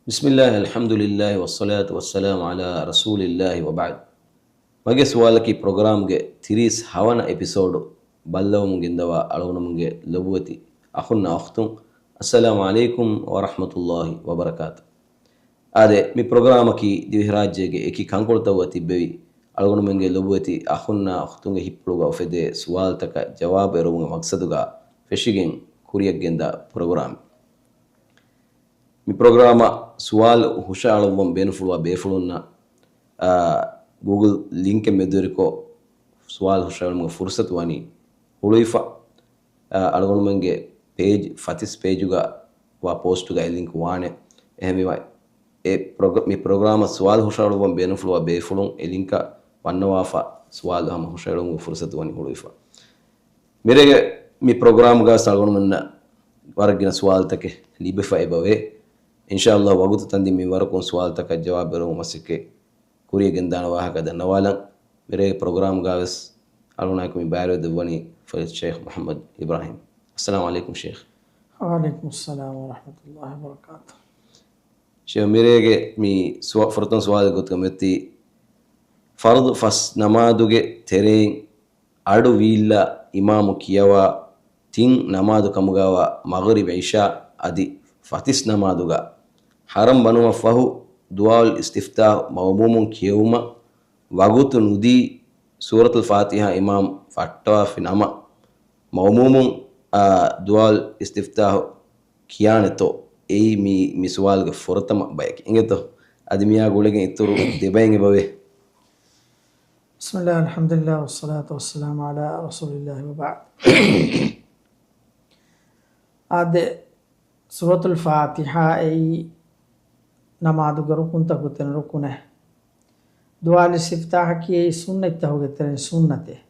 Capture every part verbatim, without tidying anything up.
بسم الله، الحمد لله، والصلاة والسلام على رسول الله، وبعد. މަގޭ ސުވާލަކީ ޕްރޮގްރާމްގެ ތިރީސް ހަވަނަ އެޕިސޯޑު ބައްލަވަމުން ގެންދަވާ އަޅުގަނޑުމެންގެ ލޮބުވެތި އަޚުންނާ އުޚްތުން، އައްސަލާމު ޢަލައިކުމް ވަރަޙްމަތުﷲި ވަބަރަކާތު. އާދެ، މި ޕްރޮގްރާމަކީ ދިވެހިރާއްޖޭގެ އެކި ކަންކޮޅުތައް ތިއްބެވި އަޅުގަނޑުމެންގެ ލޮބުވެތި އަޚުންނާ އުޚްތުންގެ ހިތްޕުޅުގަ އުފެދޭ ސުވާލުތަކަށް ޖަވާބު އެރުވުމުގެ މަޤްޞަދުގަ ފެށިގެން ކުރިއަށްގެންދާ ޕްރޮގްރާމެއް. މި ޕްރޮގްރާމަށް ސުވާލު ހުށައަޅުއްވަން ބޭނުންފުޅުވާ ބޭފުޅުންނަށް، އާ، ގޫގުލް ލިންކެއް މެދުވެރިކޮށް، ސުވާލު ހުށައެޅުމުގެ ފުރުޞަތު ވަނީ ހުޅުވިފަ. އާ، އަޅުގަނޑުމެންގެ ޕޭޖް، ފަތިސް ޕޭޖުގަ ވާ ޕޯސްޓުގަ އެ ލިންކް ވާނެ. އެހެންވީމަ، އެ ޕްރޮގްރ-، މި ޕްރޮގްރާމަށް ސުވާލު ހުށައަޅުއްވަން ބޭނުންފުޅުވާ ބޭފުޅުން އެ ލިންކަށް ވަންނަވާފަ، ސުވާލު ހަމަ ހުށައެޅުމުގެ ފުރުޞަތު ވަނީ ހުޅުވިފަ. މިރޭގެ މި ޕްރޮގްރާމްގަ ވެސް އަޅުގަނޑުމެންނަށް ވަރަށް ގިނަ ސުވާލުތަކެއް ލިބިފަ އެބަވޭ. އިންޝާﷲ ވަގުތު ތަންދިން މިންވަރަކުން ސުވާލުތަކަށް ޖަވާބު އެރުވުމަށް މަސައްކަތް ކުރިއަށް ގެންދާނެ ވާހަކަ ދަންނަވާލަން. މިރޭގެ ޕްރޮގްރާމްގަ ވެސް އަޅުގަނޑާއެކު މި ބައިވެރިވެ ދެއްވަނީ ފަޟީލަތު ޝޭޚް މުޙައްމަދު އިބްރާހީމް. އައްސަލާމު ޢަލައިކުމް ޝޭޚް. ވަޢަލައިކުމުއްސަލާމް ވަރަޙްމަތުﷲި ވަބަރަކާތުހު. ޝޭޚް، މިރޭގެ މި ސުވާ-، ފުރަތަމަ ސުވާލުގެ ގޮތުގަ މިއޮތީ، ފަރުޟު ފަސް ނަމާދުގެ ތެރެއިން އަޑު ވީއްލާ އިމާމު ކިޔަވާ ތިން ނަމާދު ކަމުގައިވާ މަޣްރިބް، ޢިޝާ އަދި ފަތިސް ނަމާދުގަ ޙަރަމް ވަނުމަށް ފަހު ދުޢާއުލް އިސްތިފްތާޙު މައުމޫމުން ކިޔެވުމަށް ވަގުތު ނުދީ، ސޫރަތުލް ފާތިޙާ އިމާމް ފައްޓަވާފި ނަމަ، މައުމޫމުން، އާ، ދުޢާއުލް އިސްތިފްތާޙު ކިޔާނެތޯ؟ އެއީ މި، މި ސުވާލުގެ ފުރަތަމަ ބަޔަކީ. އިނގޭތޯ؟ އަދި މިއާ ގުޅިގެން އިތުރު ދެ ބައެއް އެބަވޭ. بسم الله، الحمد لله، والصلاة والسلام على رسول الله، وبعد. އާދެ، ސޫރަތުލް ފާތިޙާ އެއީ ނަމާދުގެ ރުކުންތަކުގެ ތެރެއިން ރުކުނެއް. ދުޢާ އިސްތިފްތާޙަކީ އެއީ ސުންނަތްތަކުގެ ތެރެއިން ސުންނަތެއް.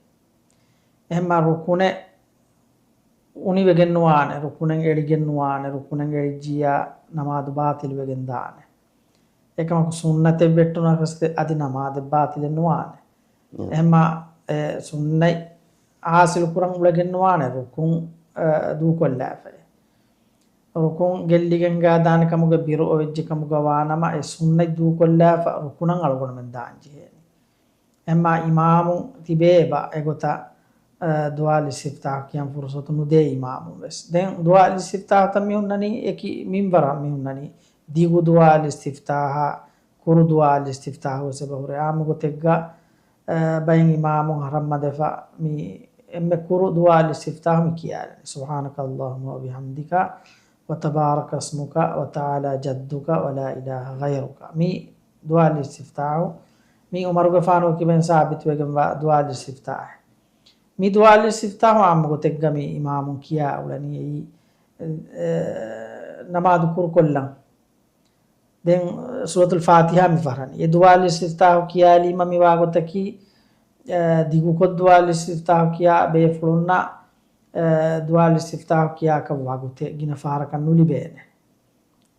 އެހެންމާ ރުކުނެއް އުނިވެގެން ނުވާނެ، ރުކުނެއް އެޅިގެން ނުވާނެ، ރުކުނެއް އެޅިއްޖިއްޔާ ނަމާދު ބާޠިލް ވެގެން ދާނެ. އެކަމަކު ސުންނަތެއް ވެއްޓުނަސް އަދި ނަމާދެއް ބާޠިލެއް ނުވާނެ. އެހެންމާ، އެ، ސުންނަތް ހާސިލު ކުރަން އުޅެގެން ނުވާނެ، ރުކުން، އެ، ދޫކޮށްލާފައި. ރުކުން ގެއްލިގެން ގާދާނެ ކަމުގެ ބިރު އޮވެއްޖެ ކަމުގަ ވާނަމަ، އެ ސުންނަތް ދޫކޮށްލާފަ ރުކުނަށް އަޅުގަނޑުމެން ދާން ޖެހޭނެ. އެހެންމާ އިމާމު ތިބޭ އެބަ އެގޮތަށް، އަ، ދުޢާ އިސްތިފްތާޙު ކިޔަން ފުރުޞަތު ނުދޭ އިމާމުން ވެސް. ދެން ދުޢާ އިސްތިފްތާޙުތައް މި ހުންނަނީ އެކި މިންވަރަށް މި ހުންނަނީ. ދިގު ދުޢާ އިސްތިފްތާޙާ، ކުރު ދުޢާ އިސްތިފްތާޙު ވެސް އެބަ ހުރޭ. އާއްމު ގޮތެއްގަ، އަ، ބައެއް އިމާމުން ހަރައްމަދެފަ މި އެންމެ ކުރު ދުޢާ އިސްތިފްތާޙު މި ކިޔާލަނީ. سبحانك اللهم وبحمدك وتبارك اسمك وتعالى جدك ولا إله غيرك. މި ދުޢާ އިސްތިފްތާޙު މި ޢުމަރުގެފާނުގެ ކިބައިން ސާބިތުވެގެންވާ ދުޢާ އިސްތިފްތާޙެއް. މި ދުޢާ އިސްތިފްތާޙު އާއްމު ގޮތެއްގަ މި އިމާމުން ކިޔާ އުޅެނީ އެއީ، އެ، ނަމާދު ކުރުކޮށްލަން. ދެން ސޫރަތުލް ފާތިޙާ މި ފަހަރަނީ. އެ ދުޢާ އިސްތިފްތާޙު ކިޔާލީމަ މި ވާގޮތަކީ، އެ، ދިގުކޮށް ދުޢާ އިސްތިފްތާޙު ކިޔާ ބޭފުޅުންނަށް، އެ، ދުޢާ އިސްތިފްތާޙު ކިޔާކަށް ވަގުތެއް ގިނަ ފަހަރަކަށް ނުލިބޭނެ.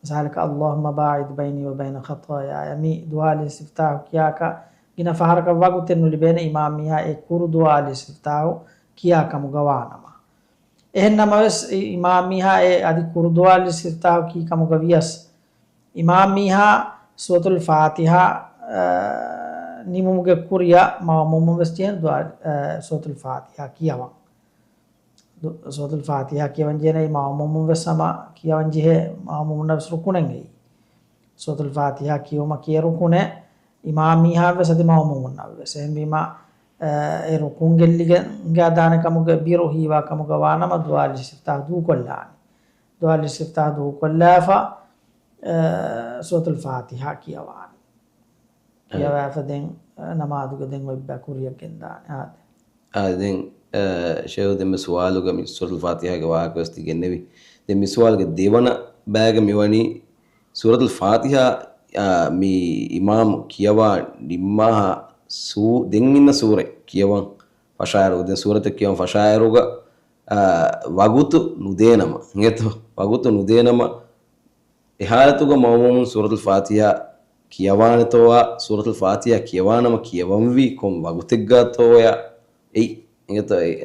މިސާލަކަށް، اللهم باعد بيني وبين خطاياي، މި ދުޢާ އިސްތިފްތާޙު ކިޔާކަށް ގިނަ ފަހަރަކަށް ވަގުތެއް ނުލިބޭނެ، އިމާމް މީހާ އެ ކުރު ދުޢާ އިސްތިފްތާޙު ކިޔާ ކަމުގަ ވާނަމަ. އެހެން ނަމަވެސް، އި-، އިމާމް މީހާ އެ އަދި ކުރު ދުޢާ އިސްތިފްތާޙު ކީ ކަމުގަ ވިޔަސް، އިމާމް މީހާ ސޫރަތުލް ފާތިޙާ، އަ، ނިމުމުގެ ކުރިއަށް މައުމޫމުން ވެސް ޖެހޭނެ ދުޢާ، އަ، ސޫރަތުލް ފާތިޙާ ކިޔަވަން. ދު-، ސޫރަތުލް ފާތިޙާ ކިޔަވަން ޖެހޭނެ މައުމޫމުން ވެސް ހަމަ ކިޔަވަން ޖެހޭ، މައުމޫމުންނަށް ވެސް ރުކުނެއް އެއީ. ސޫރަތުލް ފާތިޙާ ކިޔުމަކީ ރުކުނެއް، އިމާމް މީހާ ވެސް އަދި މައުމޫމުންނަށް ވެސް. އެހެންވީމަ، އެ، އެ ރުކުން ގެއްލިގެން ގާދާނެ ކަމުގެ ބިރު ހީވާ ކަމުގަ ވާނަމަ ދުޢާ އިސްތިފްތާޙު ދޫކޮށްލާނެ. ދުޢާ އިސްތިފްތާޙު ދޫކޮށްލާފަ، އެ، ސޫރަތުލް ފާތިޙާ ކިޔަވާނެ. އަ، ކިޔަވާފަ ދެން، އަ، ނަމާދުގެ ދެން އޮތް ބަ ކުރިއަށް ގެންދާނެ. އާދެ. އާ، ދެން، އަ، ޝޭޚް ދެން މި ސުވާލުގަ މި ސޫރަތުލް ފާތިޙާގެ ވާހަކަ ވެސް ތި ގެންނެވި. ދެން މި ސުވާލުގެ ދެވަނަ ބައިގަ މިވަނީ ސޫރަތުލް ފާތިޙާ، އާ، މި އިމާމް ކިޔަވާ ނިންމާހާ ސޫ-، ދެން އިންނަ ސޫރަތް ކިޔަވަން ފަށާއިރު، ދެން ސޫރަތެއް ކިޔަވަން ފަށާއިރުގަ، އާ، ވަގުތު ނުދޭނަމަ، އިނގޭތޯ؟ ވަގުތު ނުދޭނަމަ، އެ ހާލަތުގަ މައުމޫމުން ސޫރަތުލް ފާތިޙާ ކިޔަވާނެތޯއާ، ސޫރަތުލް ފާތިޙާ ކިޔަވާނަމަ ކިޔަވަންވީ ކޮން ވަގުތެއްގަތޯޔާ އެއީ، އިނގޭތޯ އެ-،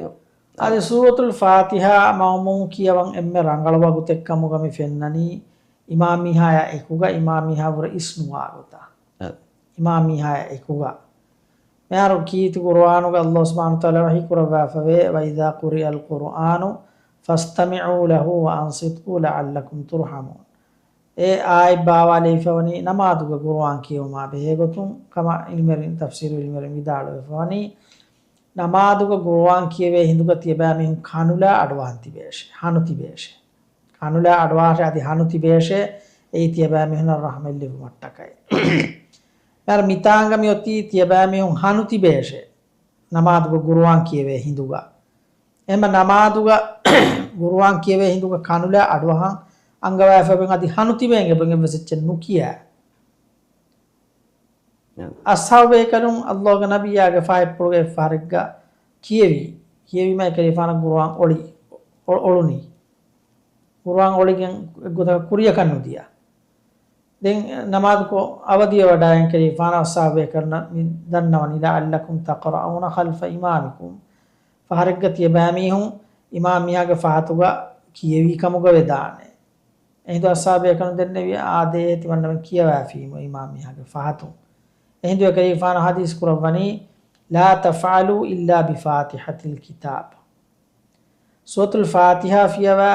އާދެ، ސޫރަތުލް ފާތިޙާ މައުމޫމުން ކިޔަވަން އެންމެ ރަނގަޅު ވަގުތެއް ކަމުގަ މި ފެންނަނީ، އިމާމީހާޔާ އެކުގަ އިމާމީހާ ވުރެ އިސްނުވާ ގޮތަށް. އަ. އިމާމީހާޔާ އެކުގަ. މިހާރު ކީރިތި ޤުރުއާނުގަ ﷲ ސުބްޙާނަހޫ ވަތަޢާލާ ވަޙީ ކުރައްވާފަވޭ، "وإذا قرئ القرآن فاستمعوا له وأنصتوا لعلكم ترحمون." އެ އާޔަތް ބާވާލެވިފަވަނީ ނަމާދުގަ ޤުރުއާން ކިޔެވުމާ ބެހޭގޮތުން ކަމަށް ޢިލްމުވެރިން، ތަފްސީރު ޢިލްމުވެރިން ވިދާޅުވެފަވަނީ، ނަމާދުގަ ޤުރުއާން ކިޔެވޭ ހިނދުގަ ތިޔަބައިމީހުން ކަނުލާ އަޑުއަހަން ތިބޭށޭ، ހަނު ތިބޭށޭ. ކަނުލާ އަޑުއަހާށޭ އަދި ހަނު ތިބޭށޭ، އެއީ ތިޔަބައިމީހުންނަށް ރަޙްމަތް ލިބުމަށްޓަކައި. މިހާރު މިތާނގަ މިއޮތީ ތިޔަބައިމީހުން ހަނު ތިބޭށޭ، ނަމާދުގަ ޤުރުއާން ކިޔެވޭ ހިނދުގަ. އެހެންމަ ނަމާދުގަ ޤުރުއާން ކިޔެވޭ ހިނދުގަ ކަނުލާ އަޑުއަހަން އަންގަވާފައި އަދި ހަނު ތިބެން އެބަ އެއްވެސް އެއްޗެއް ނުކިޔާ. އެ. އަޞްޙާބު ބޭކަލުން ﷲގެ ނަބިއްޔާގެ ފާހެއްޕުޅުގަ އެއްފަހަރެއްގަ ކިޔެވި. ކިޔެވީމަ އެކަލޭގެފާނަށް ޤުރުއާން އޮޅި، އޮ-، އޮޅުނީ. ޤުރުއާން އޮޅިގެން އެއްގޮތަކަށް ކުރިޔަކަށް ނުދިޔަ. ދެން ނަމާދުކޮށް އަވަދިވެވަޑައިގެން ކަލޭގެފާނަށް އަޞްޙާބު ބޭކަލުންނަށް މި ދަންނަވަނީ، "لعلكم تقرؤون خلف إمامكم." ފަހަރެއްގަ ތިޔަބައިމީހުން އިމާމް މީހާގެ ފަހަތުގަ ކިޔެވި ކަމުގަ ވެދާނެ. އެހިނދު އަޞްޙާބު ބޭކަލުން ދެންނެވި، އާދޭ، ތިމަންނަމެން ކިޔަވާފީމު އިމާމް މީހާގެ ފަހަތުން. އެހިނދު އެކަލޭގެފާނު ޙަދީޘް ކުރައްވަނީ، "لا تفعلوا إلا بفاتحة الكتاب." ސޫރަތުލް ފާތިޙާ ފިޔަވާ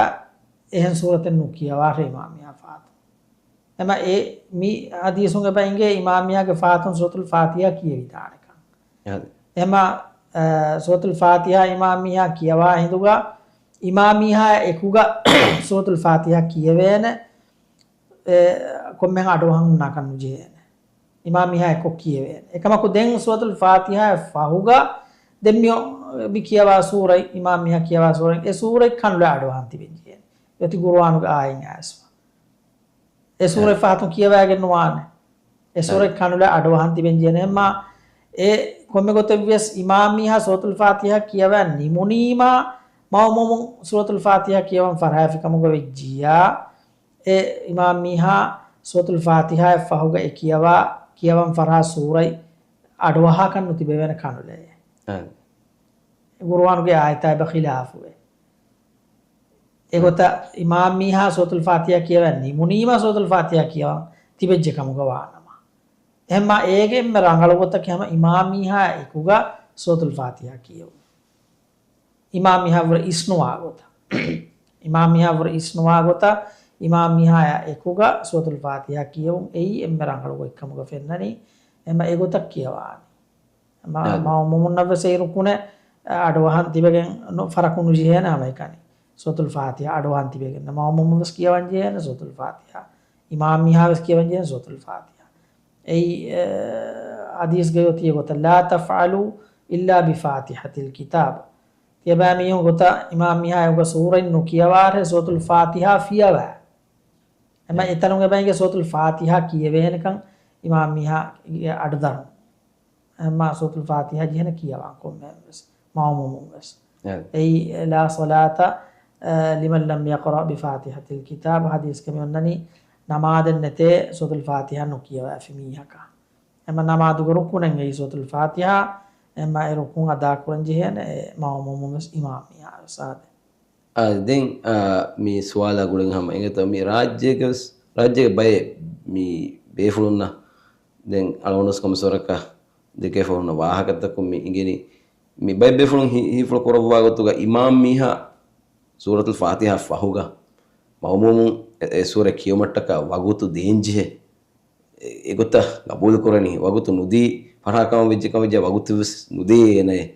އެހެން ސޫރަތެއް ނުކިޔަވާށޭ އިމާމް މީހާ ފަހަތުން. އެމަ އެ މި ޙަދީޘުން އެބަ އެނގޭ އިމާމް މީހާގެ ފަހަތުން ސޫރަތުލް ފާތިޙާ ކިޔެވިދާނެކަން. އެހެން. އެމަ، އަ، ސޫރަތުލް ފާތިޙާ އިމާމް މީހާ ކިޔަވާ ހިނދުގަ އިމާމް މީހާ އެކުގަ ސޫރަތުލް ފާތިޙާ ކިޔެވޭނެ، އެ، ކޮންމެހެން އަޑުއަހަން ނާކަން ނުޖެހޭނެ. އިމާމް މީހާ އެކޮށް ކިޔެވޭނެ. އެކަމަކު ދެން ސޫރަތުލް ފާތިޙާއަށް ފަހުގަ ދެން މި އޮ-، މި ކިޔަވާ ސޫރަތް، އިމާމް މީހާ ކިޔަވާ ސޫރަތް، އެ ސޫރަތް ކަނުލާ އަޑުއަހަން ތިބެން ޖެހޭނެ. އޮތީ ޤުރުއާނުގެ އާޔަތް އައިސްފަ. އެ ސޫރަތް ފަހަތުން ކިޔަވައިގެން ނުވާނެ. އެ ސޫރަތް ކަނުލާ އަޑުއަހަން ތިބެން ޖެހޭނެ. އެހެންމާ އެ ކޮންމެ ގޮތެއްވިޔަސް އިމާމް މީހާ ސޫރަތުލް ފާތިޙާ ކިޔަވައި ނިމުނީމާ މައުމޫމުން ސޫރަތުލް ފާތިޙާ ކިޔަވަން ފަރާފި ކަމުގަ ވެއްޖިއްޔާ، އެ އިމާމް މީހާ ސޫރަތުލް ފާތިޙާއަށް ފަހުގަ އެ ކިޔަވާ، ކިޔަވަން ފަރާ ސޫރަތް އަޑުއަހާކަށް ނުތިބެވޭނެ ކަނުލައެއް. އަ. ޤުރުއާނުގެ އާޔަތާ އެބަ ޚިލާފުވޭ. އެގޮތަށް އިމާމް މީހާ ސޫރަތުލް ފާތިޙާ ކިޔަވައި ނިމުނީމާ ސޫރަތުލް ފާތިޙާ ކިޔަވަން ތިބެއްޖެ ކަމުގަ ވާނަމަ. އެހެންމާ އޭގެ އެންމެ ރަނގަޅު ގޮތަކީ ހަމަ އިމާމް މީހާ އެކުގަ ސޫރަތުލް ފާތިޙާ ކިޔެވުން. އިމާމް މީހާ ވުރެ އިސްނުވާ ގޮތަށް. އިމާމް މީހާ ވުރެ އިސްނުވާ ގޮތަށް، އިމާމް މީހާޔާ އެކުގަ ސޫރަތުލް ފާތިޙާ ކިޔެވުން އެއީ އެންމެ ރަނގަޅު ގޮތްކަމުގަ ފެންނަނީ. އެންމެ އެގޮތަށް ކިޔަވާނީ. މަ-، އާދެ. މައުމޫމުންނަށް ވެސް އެ ރުކުނެއް އަޑުއަހަން ތިބެގެން ނު-، ފަރަކު ނުޖެހޭނެ ހަމައެކަނި. ސޫރަތުލް ފާތިޙާ އަޑުއަހަން ތިބެގެން. މައުމޫމުން ވެސް ކިޔަވަން ޖެހޭނެ ސޫރަތުލް ފާތިޙާ. އިމާމް މީހާ ވެސް ކިޔަވަން ޖެހޭނެ ސޫރަތުލް ފާތިޙާ. އެއީ، އެ، ޙަދީޘްގައި އޮތީ އެގޮތަށް، "لا تفعلوا إلا بفاتحة الكتاب." ތިޔަބައި މީހުން ގޮތަށް އިމާމް މީހާ އެކުގަ ސޫރަތް ނުކިޔަވާށޭ ސޫރަތުލް ފާތިޙާ ފިޔަވާ. އެމަ އެތަނުން އެބަ އެނގޭ ސޫރަތުލް ފާތިޙާ ކިޔެވޭނެކަން އިމާމް މީހާގެ އަޑުދަރުން. އެމަ ސޫރަތުލް ފާތިޙާ ޖެހޭނެ ކިޔަވާން ކޮންމެ ވެސް، މައުމޫމުން ވެސް. އެ. އެއީ، "لا صلاة، އަ، لمن لم يقرأ بفاتحة الكتاب" ޙަދީޘްގައި މި އޮންނަނީ ނަމާދެއް ނެތޭ ސޫރަތުލް ފާތިޙާ ނުކިޔަވައިފި މީހަކަށް. އެމަ ނަމާދުގެ ރުކުނެއް އެއީ ސޫރަތުލް ފާތިޙާ، އެމަ އެ ރުކުން އަދާކުރަން ޖެހޭނެ އެ މައުމޫމުން ވެސް އިމާމް މީހާ ވެސް އާދެ. އާ، ދެން، އާ، މި ސުވާލާ ގުޅެން ހަމަ އެނގޭތޯ މި ރާއްޖޭގެ ވެސް، ރާއްޖޭގެ ބައެއް މި ބޭފުޅުންނަށް ދެން އަޅުގަނޑު ވެސް ކަމަށް ސޮރަކަށް ދެކޭފަ ހުންނަ ވާހަކަތަކުން މި އިނގެނީ، މި ބައެއް ބޭފުޅުން ހި-، ހީފުޅު ކުރައްވާ ގޮތުގަ އިމާމް މީހާ ސޫރަތުލް ފާތިޙާ ފަހުގަ މައުމޫމުން އެ، އެ ސޫރަ ކިޔުމަށްޓަކާ ވަގުތު ދޭންޖެހޭ. އެ، އެގޮތަށް ގަބޫލުކުރަނީ، ވަގުތު ނުދީ، ފަރާ ކަމަށް ވެއްޖެ ކަމަށް ވެއްޖެ ވަގުތު ވެސް ނުދޭ އޭނައޭ.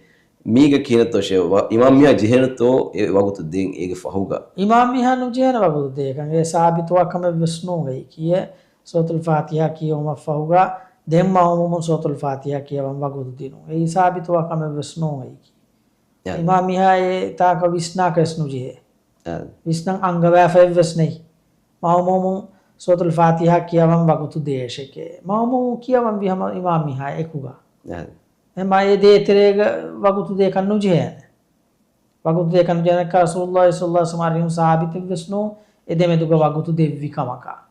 މީގަ ކިހިނެއްތޯ ޝޭ، ވަ-، އިމާމް މީހާ ޖެހޭނެތޯ އެ ވަގުތު ދޭން އޭގެ ފަހުގަ؟ އިމާމް މީހާ ނުޖެހޭނެ ވަގުތު ދޭކަން. އެ ސާބިތުވާ ކަމެއް ވެސް ނޫން އެއީ. ކިޔޭ ސޫރަތުލް ފާތިޙާ ކިޔެވުމަށް ފަހުގަ ދެން މައުމޫމުން ސޫރަތުލް ފާތިޙާ ކިޔަވަން ވަގުތު ދިނުން. އެއީ ސާބިތުވާ ކަމެއް ވެސް ނޫން އެއީ. އެ. އިމާމް މީހާ އެ ތާކަށް ވިސްނާކަށް ވެސް ނުޖެހޭ. އެ. ވިސްނަން އަންގަވާފައެއް ވެސް ނެތް. މައުމޫމުން ސޫރަތުލް ފާތިޙާ ކިޔަވަން ވަގުތު ދޭށެކޭ. މައުމޫމުން ކިޔަވަން ވީ ހަމަ އިމާމް މީހާ އެކުގަ. އެ. އެމާ އެ ދޭތެރޭގަ ވަގުތު ދޭކަށް ނުޖެހޭނެ. ވަގުތު ދޭކަށް ނުޖެހޭނެ ކަ ރަސޫލުﷲ ޞައްލަﷲ ޢަލައިހި ވަސައްލަމަ ސާބިތެއް ވެސް ނޫން އެ ދެމެދުގަ ވަގުތު ދެއްވި ކަމަކަށް.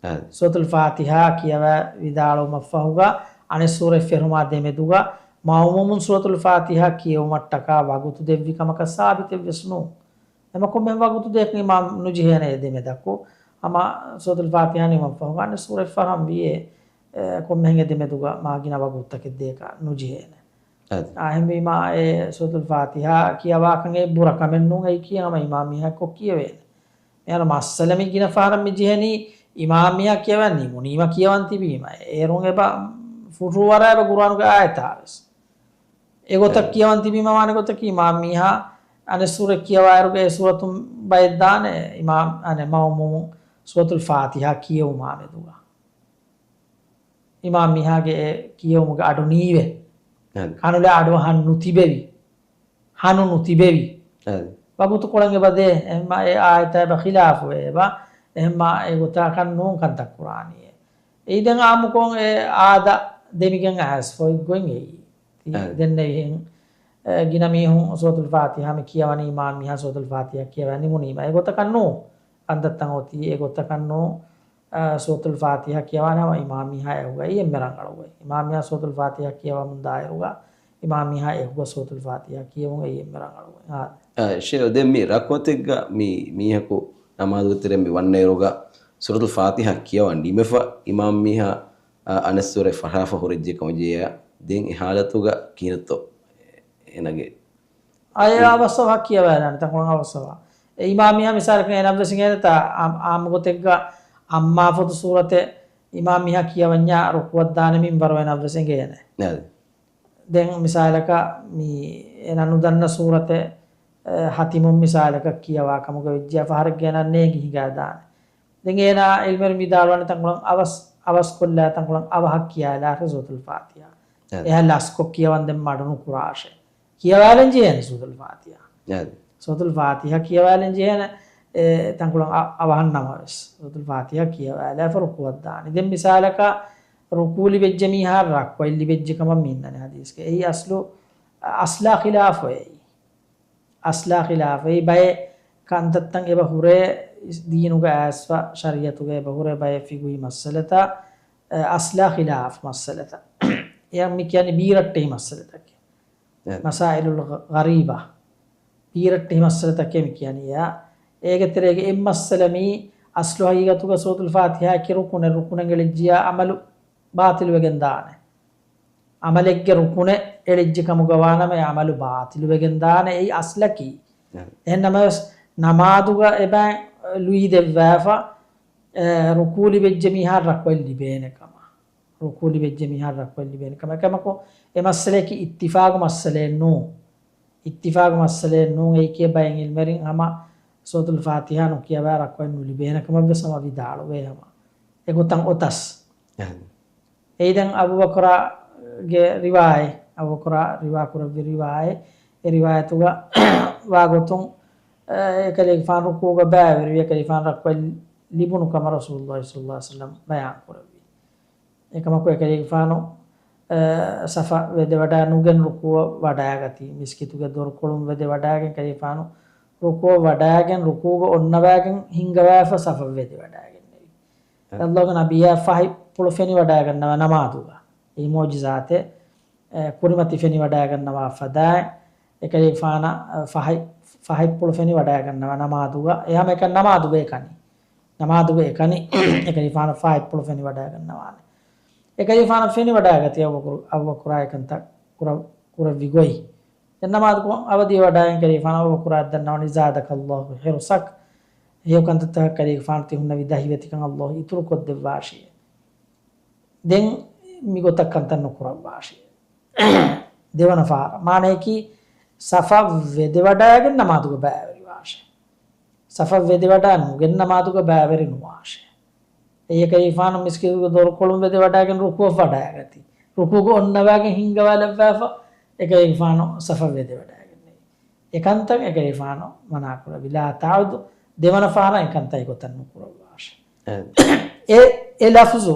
އެ. ސޫރަތުލް ފާތިޙާ ކިޔަވާ ވިދާޅުވުމަށްފަހުގަ އަނެއް ސޫރަތް ފެށުމާ ދެމެދުގަ މައުމޫމުން ސޫރަތުލް ފާތިޙާ ކިޔެވުމަށްޓަކާ ވަގުތު ދެއްވި ކަމަކަށް ސާބިތެއް ވެސް ނޫން. އެމަ ކޮންމެ ވަގުތު ދޭކަށް އިމާމް ނުޖެހޭނެ އެ ދެމެދަކު. ހަމަ ސޫރަތުލް ފާތިހާ ނިމުން ފަހުގަ އަނެއް ސޫރަތް ފަހަރަށް ވީއޭ، އެ، ކޮންމެހެންގެ ދެމެދުގަ މާ ގިނަ ވަގުތުތަކެއް ދޭކަށް ނުޖެހޭނެ. އާ، އެހެންވީމާ އެ ސޫރަތުލް ފާތިހާ ކިޔަވާކަން އެ ބުރަ ކަމެއް ނޫން، އެއީކީ ހަމަ އިމާމް މީހަކޮށް ކިޔެވޭނެ. މިހާރު މައްސަލަ މި ގިނަ ފަހަރަށް މި ޖެހެނީ އިމާމް މީހާ ކިޔަވަން ނިމުނީމަ ކިޔަވަން ތިބީމަ. އޭރުން އެބަ ފުށުއަރާ އެބަ ގުރުއާނުގެ އާޔަތާވެސް. އެގޮތަށް ކިޔަވަން ތިބީމަ ވާނެ ގޮތަކީ އިމާމް މީހާ އަނެއް ސޫރަ ކިޔަވާއިރުގަ އެ ސޫރަތުން ބައެއް ދާނެ އިމާމް، އަނެއް މައުމޫމުން ސޫރަތުލް ފާތިހާ ކިޔެވުމާ މެދުގަ. އިމާމް މީހާގެ އެ ކިޔެވުމުގެ އަޑު ނީވެ. އަދި. ކަނުލާ އަޑުއަހަން ނުތިބެވި. ހަނު ނުތިބެވި. އަދި. ވަގުތުކޮޅެއް އެބަ ދޭ. އެހެންމާ އެ އާޔަތާ އެބަ ޚިލާފުވޭ އެބަ. އެހެންމާ އެ ގޮތަކަށް ނޫން ކަންތައް ކުރާނީ. އެއީ ދެން އާއްމުކޮށް އެ އާދަ ދެމިގެން އައިސް ފޮތް ގޮތް އެއީ. ތި އަދި. ދެންނެވިހެން، އެ، ގިނަ މީހުން ސޫރަތުލް ފާތިހާ މި ކިޔަވަނީ އިމާމް މީހާ ސޫރަތުލް ފާތިހާ ކިޔަވާ ނިމުނީމަ. އެ ގޮތަކަށް ނޫން. ކަންތައްތައް އޮތީ އެ ގޮތަކަށް ނޫން. އާ، ސޫރަތުލް ފާތިހާ ކިޔަވާނެ ހަމަ އިމާމް މީހާ އެކުގައި އެންމެ ރަނގަޅުގައި. އިމާމް މީހާ ސޫރަތުލް ފާތިހާ ކިޔަވަމުން ދާއިރުގަ، އިމާމް މީހާ އެކުގަ ސޫރަތުލް ފާތިހާ ކިޔެވުން އެއީ އެންމެ ރަނގަޅުގައި. އާ. އާ، ޝޭޚް، ދެން މި ރަކުޢަތެއްގަ މި މީހަކު ނަމާދުގެ ތެރެއިން މި ވަންނައިރުގަ ސޫރަތުލް ފާތިހާ ކިޔަވަން ނިމެފަ، އިމާމް މީހާ، އާ، އަނެއް ސޫރަ ފަށާފަ ހުރެއްޖެ ކަމަށް ޖެހޭ، ދެން އެ ހާލަތުގަ ކިހިނެއްތޯ އޭނަގެ އާ، އެ އަވަސް އަވަހަށް ކިޔަވާލާނެ، ތަންކޮޅަށް އަވަސް އަވަހަށް. އެ އިމާމް މީހާ މިސާލަކަށް އޭނައަށްވެސް އިނގޭނެތާ އާ، އާއްމު ގޮތެއްގަ އައްމާ ފޮތު ސޫރަތެއް އިމާމް މީހާ ކިޔަވަންޏާ ރުކުޢަށް ދާނެ މިންވަރު އޭނައަށްވެސް އިނގޭނެ. އަދި. ދެން މިސާލަކަށް މި އޭނަ ނުދަންނަ ސޫރަތެއް، އެ، ހަތިމުން މިސާލަކަށް ކިޔަވާ ކަމުގަ ވެއްޖިޔާ ފަހަރެއްގަ އޭނައަށް ނޭނގި ހިނގާދާނެ. ދެން އޭނާ ޢިލްމުވެރިން ވިދާޅުވާނެ ތަންކޮޅަށް އަވަސް، އަވަސް ކޮށްލާ ތަންކޮޅަށް އަވަހަށް ކިޔާލާށޭ ސޫރަތުލް ފާތިހާ. އަދި. އެހާ ލަސްކޮށް ކިޔަވަން ދެން މަޑު ނުކުރާށޭ. ކިޔަވާލަން ޖެހޭނެ ސޫރަތުލް ފާތިހާ. އަދި. ސޫރަތުލް ފާތިހާ ކިޔަވާލަން ޖެހޭނެ، އެ، ތަންކޮޅަށް އަ، އަވަހަށް ނަމަވެސް. ސޫރަތުލް ފާތިހާ ކިޔަވާލާފަ ރުކުޢަށް ދާނެ. ދެން މިސާލަކަށް ރުކޫޢު ލިބެއްޖެ މީހާ ރަކުޢަތް ލިބެއްޖެ ކަމަށް މި އިންނަނީ ޙަދީޘްގަ. އެއީ އަސްލު، އަސްލާ ޚިލާފު އެއީ. އަސްލާ ޚިލާފު. އެއީ ބައެއް ކަންތައްތައް އެބަ ހުރޭ ދީނުގަ އައިސްފަ ޝަރީޢަތުގަ އެބަ ހުރޭ ބައެއް ފިޤުހީ މައްސަލަތައް، އަ، އަސްލާ ޚިލާފު މައްސަލަތައް. އެޔަށް މި ކިޔަނީ ބީރައްޓެހި މައްސަލަތަކެއް. އެ. މަސާއިލުލް ޣަ، ޣަރީބާ. ބީރައްޓެހި މައްސަލަތަކޭ މި ކިޔަނީ. އެ، އޭގެ ތެރޭގެ އެއް މައްސަލަ މީ އަސްލު ޙަޤީޤަތުގަ ސޫރަތުލް ފާތިޙާއަކީ ރުކުނެއް، ރުކުނެއް އެޅިއްޖިޔާ ޢަމަލު ބާޠިލުވެގެން ދާނެ. ޢަމަލެއްގެ ރުކުނެއް އެޅިއްޖެ ކަމުގަ ވާނަމަ އެ ޢަމަލު ބާޠިލުވެގެން ދާނެ. އެއީ އަސްލަކީ. އެ. އެހެން ނަމަވެސް ނަމާދުގަ އެބައި ލުއި ދެއްވާފަ، އެ، ރުކޫޢު ލިބެއްޖެ މީހާ ރަކުޢަތް ލިބޭނެ ކަމަށް. ރުކޫޢު ލިބެއްޖެ މީހާ ރަކުޢަތް ލިބޭނެ ކަމަށް. އެކަމަކު އެ މައްސަލައަކީ އިއްތިފާޤު މައްސަލައެއް ނޫން. އިއްތިފާޤު މައްސަލައެއް ނޫން. އެއީކީ ބައެއް ޢިލްމުވެރިން ހަމަ ސޫރަތުލް ފާތިޙާ ނުކިޔަވާ ރަކުޢަތް ނުލިބޭނެ ކަމަށްވެސް ހަމަ ވިދާޅުވޭ ހަމަ. އެގޮތަށް އޮތަސް. އެހެން. އެއީ ދެން އަބޫބަކުރާގެ ރިވާޔަތް، އަބޫބަކުރާ ރިވާ ކުރެއްވި ރިވާޔަތް، އެ ރިވާޔަތުގަ ވާގޮތުން، އެ، އެކަލޭގެފާނު ރުކޫޢުގަ ބައިވެރިވި، އެކަލޭގެފާނު ރަކުޢަތް ލިބުނު ކަމަށް ރަސޫލުﷲ ޞައްލަﷲ ޢަލައިހި ވަސައްލަމަ ބަޔާން ކުރެއްވި. އެކަމަކު އެކަލޭގެފާނު، އެ، ޞަފަށް ވެދެވަޑާ ނުގެން ރުކޫޢަށް ވަޑައިގަތީ. މިސްކިތުގެ ދޮރުކޮޅުން ވެދެވަޑާގެން އެކަލޭގެފާނު ރުކޫޢަށް ވަޑައިގެން ރުކޫޢުގަ އޮންނަވާގެން ހިންގަވާފަ ޞަފަށް ވެދެވަޑައިގެންނެވި. އެ. ﷲގެ ނަބިއްޔާ ފަހި ޕުޅު ފެނިވަޑައިގަންނަވާ ނަމާދުގަ. އެއީ މުޢުޖިޒާތެއް، އެ، ކުރިމަތި ފެނިވަޑައިގަންނަވާ ފަދައިން، އެކަލޭގެފާނަށް، އެ، ފަހި، ފަހި ޕުޅު ފެނިވަޑައިގަންނަވާ ނަމާދުގަ. އެހާމަ އެކަން ނަމާދުގަ އެކަނި. ނަމާދުގަ އެކަނި، އެކަލޭގެފާނަށް ފަހި ޕުޅު ފެނިވަޑައިގަންނަވާނެ. އެކަލޭގެފާނަށް ފެނިވަޑައިގަތީ އަބޫބަކުރު، އަބޫބަކުރާ އެކަންތައް ކުރަ، ކުރެއްވި ގޮތް. ދެން ނަމާދު ކޮށް އަވަދިވެވަޑައިގެން އެކަލޭގެފާނަށް އަބޫބަކުރާ ދަންނަވަނީ، "زادك الله حرصا." ހެޔޮ ކަންތައްތަކަށް އެކަލޭގެފާނު ތި ހުންނެވި ދަހިވެތިކަން ﷲ އިތުރުކޮށްދެއްވާށި. ދެން މިގޮތަށް ކަންތައް ނުކުރައްވާށި. ދެވަނަ ފަހަރަށް. މާނަޔަކީ، ޞަފަށް ވެދެވަޑައިގެން ނަމާދުގަ ބައިވެރިވާށެ. ޞަފަށް ވެދެވަޑައި ނުގެން ނަމާދުގަ ބައިވެރި ނުވާށެ. އެއީ އެކަލޭގެފާނު މިސްކިތުގެ ދޮރުކޮޅުން ވެދެވަޑައިގެން ރުކޫޢަށް ވަޑައިގަތީ. ރުކޫޢުގަ އޮންނަވާގެން ހިންގަވާލައްވާފަ، އެކަލޭގެފާނު ޞަފަށް ވެދެވަޑައިގެންނެވި. އެކަންތައް އެކަލޭގެފާނު މަނާކުރެއްވި. ލާ ތަޢުދު، ދެވަނަ ފަހަރަށް އެކަންތައް އެގޮތަށް ނުކުރައްވާށެ. އެ، އެ ލަފްޒު،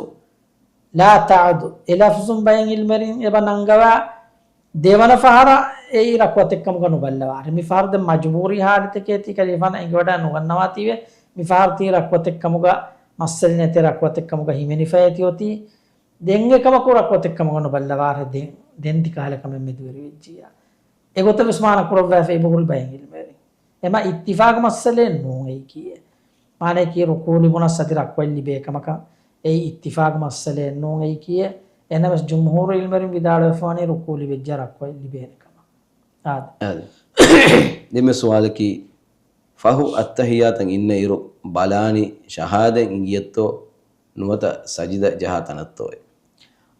ލާ ތަޢުދު. އެ ލަފްޒުން ބައެއް ޢިލްމުވެރިން އެބަ ނަންގަވާ، ދެވަނަ ފަހަރަށް އެއީ ރަކުޢަތެއްކަމުގަ ނުބައްލަވާށެ. މި ފަހަރު ދެން މަޖުބޫރީ ޙާލަތެކޭ ތީ އެކަލޭގެފާނަށް އެނގިވަޑައި ނުގަންނަވާތީވެ، މި ފަހަރު ތީ ރަކުޢަތެއްކަމުގަ މައްސަލަ ނެތޭ، ރަކުޢަތެއްކަމުގަ ހިމެނިފައޭ ތިއޮތީ. ދެން އެކަމަކު ރަކުޢަތެއްކަމުގަ ނުބައްލަވާށެ ދެން، ދެން ތި ކަހަލަ ކަމެއް މެދުވެރިވެއްޖިއްޔާ. އެގޮތަށް ވެސް މާނަ ކުރައްވާފަ އެބަހުރި ބައެއް ޢިލްމުވެރިން. އެމަ އިއްތިފާޤު މައްސަލައެއް ނޫން އެއީކީއެއް. މާނައަކީ ރުކޫ ލިބުނަސް އަދި ރަކުޢަތް ލިބޭ ކަމަކަށް. އެއީ އިއްތިފާގު މައްސަލައެއް ނޫން އެއީކީއެއް. އެހެނަސް ޖުމްހޫރު ޢިލްމުވެރިން ވިދާޅުވެފަވަނީ ރުކޫ ލިބިއްޖެ ރަކުޢަތް ލިބޭނެ ކަމަށް. އާދެ. އާދެ. ދެންމެ ސުވާލަކީ، ފަހު އައްތަހިއްޔާތަށް އިންނަ އިރު ބަލާނީ ޝަހާދަތް އިނގިއްޔަތޯ ނުވަތަ ސަޖިދަ ޖަހާ ތަނަށްތޯއޭ؟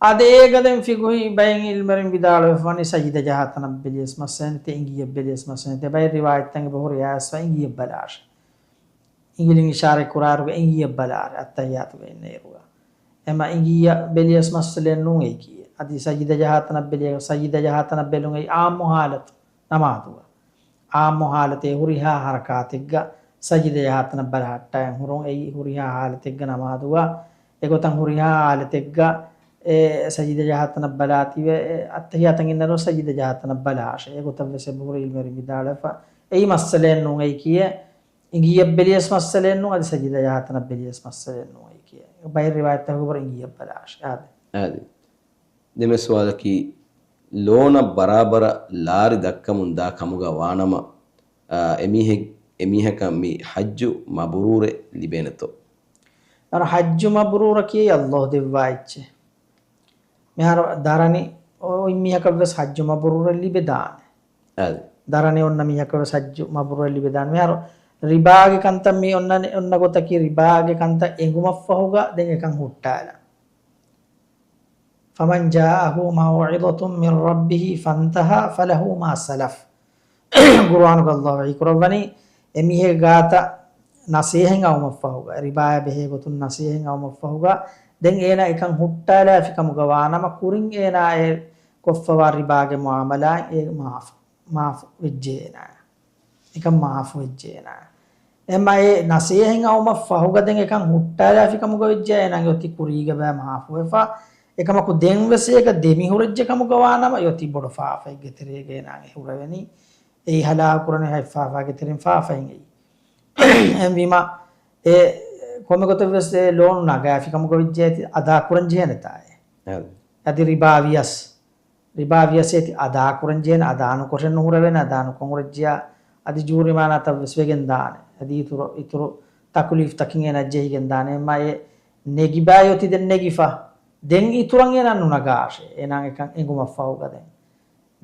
އާދެ، އޭގަ ދެން ފިޤުހީ ބައެއް ޢިލްމުވެރިން ވިދާޅުވެފަވަނީ ސަޖިދަ ޖަހާ ތަނަށް ބެލިޔަސް މައްސަލައެއް ނެތޭ، އިނގިއްޔަށް ބެލިޔަސް މައްސަލައެއް ނެތޭ. ބައެއް ރިވާޔަތްތައް އެބަހުރި އައިސްފަ އިނގިއްޔަށް ބަލާށޭ. އިނގިލިން އިޝާރަތް ކުރާއިރުގަ އިނގިއްޔަށް ބަލާށޭ، އައްތަހިއްޔާތުގަ އިންނަ އިރުގަ. އެމަ އިނގިއްޔަށް ބެލިޔަސް މައްސަލައެއް ނޫން އެއީކީއެއް. އަދި ސަޖިދަ ޖަހާ ތަނަށް ބެލި، ސަޖިދަ ޖަހާ ތަނަށް ބެލުން އެއީ ޢާއްމު ޙާލަތު ނަމާދުގަ. ޢާއްމު ޙާލަތޭ ހުރިހާ ޙަރަކާތެއްގަ ސަޖިދަ ޖަހާ ތަނަށް ބަލަހައްޓާ އެން ހުރުން އެއީ ހުރިހާ ޙާލަތެއްގަ ނަމާދުގަ. އެގޮތަށް ހުރިހާ ޙާލަތެއްގަ އެ ސަޖިދަ ޖަހާ ތަނަށް ބަލާތީވެ، އެ އައްތަހިއްޔާތަށް އިންނައިރު ސަޖިދަ ޖަހާ ތަނަށް ބަލާށޭ. އެގޮތަށް ވެސް އެބަހުރި ޢިލްމުވެރިން ވިދާޅުވެފަ. އެއީ މައްސަލައެއް ނޫން އެއީކީއެއް. އިނގިއްޔަށް ބެލިޔަސް މައްސަލައެއް ނޫން، އަދި ސަޖިދަ ޖަހާ ތަނަށް ބެލިޔަސް މައްސަލައެއް ނޫން އެއީކީއެއް. ބައެއް ރިވާޔަތްތަކުގަ އިނގިއްޔަށް ބަލާށޭ. އާދެ. އާދެ. ދެންމެ ސުވާލަކީ، ލޯނަށް ބަރާބަރަށް ލާރި ދައްކަމުން ދާ ކަމުގަ ވާނަމަ، އާ، އެމީހެއް-، އެމީހަކަށް މި ޙައްޖު މަބްރޫރެއް ލިބޭނެތޯ؟ އަރަ، ޙައްޖު މަބްރޫރަކީ ﷲ ދެއްވާ އެއްޗެއް. މިހާރު ދަރަނި އޮތް މީހަކަށް ވެސް ޙައްޖު މަބްރޫރެއް ލިބެދާނެ. އާދެ. ދަރަނި އޮންނަ މީހަކަށް ވެސް ޙައްޖު މަބްރޫރެއް ލިބެދާނެ. މިހާރު ރިބާގެ ކަންތައް މި އޮންނަ، އޮންނަ ގޮތަކީ ރިބާގެ ކަންތައް އެނގުމަށްފަހުގަ ދެން އެކަން ހުއްޓާލަން. فمن جاءه موعظة من ربه فانتهى فله ما سلف. ޤުރުއާނުގަ ﷲ ވަޙީ ކުރައްވަނީ، އެމީހެއްގެ ގާތަށް ނަޞޭޙަތް އައުމަށްފަހުގަ، ރިބާއާ ބެހޭ ގޮތުން ނަޞޭޙަތް އައުމަށްފަހުގަ، ދެން އޭނާ އެކަން ހުއްޓާލާފި ކަމުގަ ވާނަމަ، ކުރިން އޭނާ އެ ކޮށްފަވާ ރިބާގެ މުޢާމަލާތް އެ މާފު، މާފު ވެއްޖެ އޭނާ. އެކަން މާފު ވެއްޖެ އޭނާ. އެމަ އެ ނަޞޭޙަތް އައުމަށް ފަހުގަ ދެން އެކަން ހުއްޓާލާފި ކަމުގަ ވެއްޖެ އޭނާގެ އޮތީ ކުރީގެ ބައި މާފުވެފަ. އެކަމަކު ދެން ވެސް އޭގަ ދެމިހުރެއްޖެ ކަމުގަ ވާނަމަ، އެ އޮތީ ބޮޑު ފާފައެއްގެ ތެރޭގަ އޭނާ އެ ހުރެވެނީ. އެއީ ހަލާކު ކުރަނީ ހަތް ފާފާގެ ތެރެއިން ފާފައިން އެއީ. އެހެންވީމަ، އެ ކޮންމެ ގޮތެއް ވެސް އެ ލޯނު ނަގާފި ކަމުގަ ވެއްޖެ އޭތި އަދާ ކުރަން ޖެހޭނެތާ އެ؟ އަދި ރިބާ ވިޔަސް. ރިބާ ވިޔަސް އޭތި އަދާ ކުރަން ޖެހޭނެ، އަދާ ނުކޮށެއް ނުހުރެވޭނެ، އަދާ ނުކޮށް ހުރެއްޖިޔާ އަދި ޖޫރިމާނާތައް ވެސް ވެގެން ދާނެ. އަދި އިތުރު، އިތުރު ތަކުލީފްތަކެއް އޭނާ ޖެހިގެން ދާނެ. އެމަ އެ ނެގިބާ އޮތީ ދެން ނެގިފަ. ދެން އިތުރަށް އޭނާ ނުނަގާށޭ. އޭނާ އެކަން އެނގުމަށް ފަހުގަ ދެން.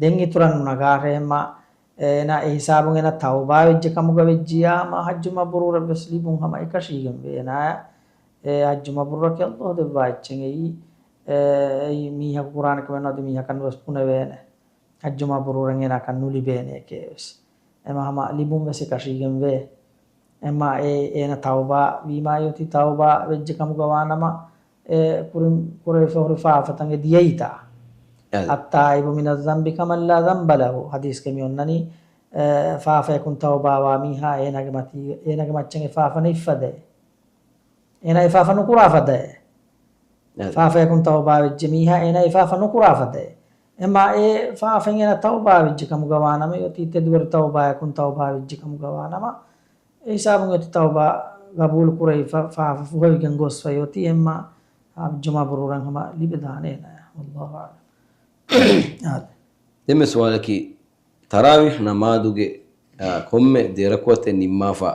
ދެން އިތުރަށް ނުނަގާށޭ. އެމަ އޭނާ އެ ހިސާބުން އޭނާ ތައުބާ ވެއްޖެ ކަމުގަ ވެއްޖިޔާ ހަމަ ހައްޖު މަބްރޫރަށް ވެސް ލިބުން ހަމަ އެކަށީގެންވޭ. އޭނާ އެ ހައްޖު މަބްރޫރަކީ ﷲ ދެއްވާ އެއްޗެއް އެއީ. އެ، އެއީ މީހަކު ކުރާނެ ކަމެއް ނޫން، އަދި މީހަކަށް ނުވެސް ބުނެވޭނެ. ހައްޖު މަބްރޫރަށް އޭނާކަށް ނުލިބޭނެ އެކޭވެސް. އެމަ ހަމަ ލިބުން ވެސް އެކަށީގެންވޭ. އެމަ އެ، އޭނަ ތައުބާ ވީމާ އެއޮތީ ތައުބާ ވެއްޖެ ކަމުގަ ވާނަމަ، އެ ކުރިން ކުރެވިފަ ހުރި ފާފަތައް އެ ދިޔައީތާ. އެ. التائب من الذنب كمن لا ذنب له. ޙަދީޘްގައި މި އޮންނަނީ، އެ، ފާފަޔަކުން ތައުބާވާ މީހާ އޭނާގެ މަތީ، އޭނާގެ މައްޗަށް އެ ފާފަ ނެތްފަދައޭ. އޭނާ އެ ފާފަ ނުކުރާ ފަދައޭ. އެ. ފާފަޔަކުން ތައުބާ ވެއްޖެ މީހާ އޭނާ އެ ފާފަ ނުކުރާ ފަދައޭ. އެމާ އެ ފާފައިން އޭނާ ތައުބާ ވެއްޖެ ކަމުގަ ވާނަމަ، އެއޮތީ ތެދުވެރި ތައުބާޔަކުން ތައުބާ ވެއްޖެ ކަމުގަ ވާނަމަ، އެ ހިސާބުން އެއޮތީ ތައުބާ ގަބޫލު ކުރެވިފަ، ފާފަ ފުހެވިގެން ގޮސްފަ އެއޮތީ އެމާ ހައްޖު މަބްރޫރަށް ހަމަ ލިބެދާނެ އޭނާޔަށް. ވައްލާހު އަޢްލަމް. އާދެ. ދެންމެ ސުވާލަކީ، ތަރާވީޙް ނަމާދުގެ، އާ، ކޮންމެ ދެ ރަކުޢަތެއް ނިންމާފަ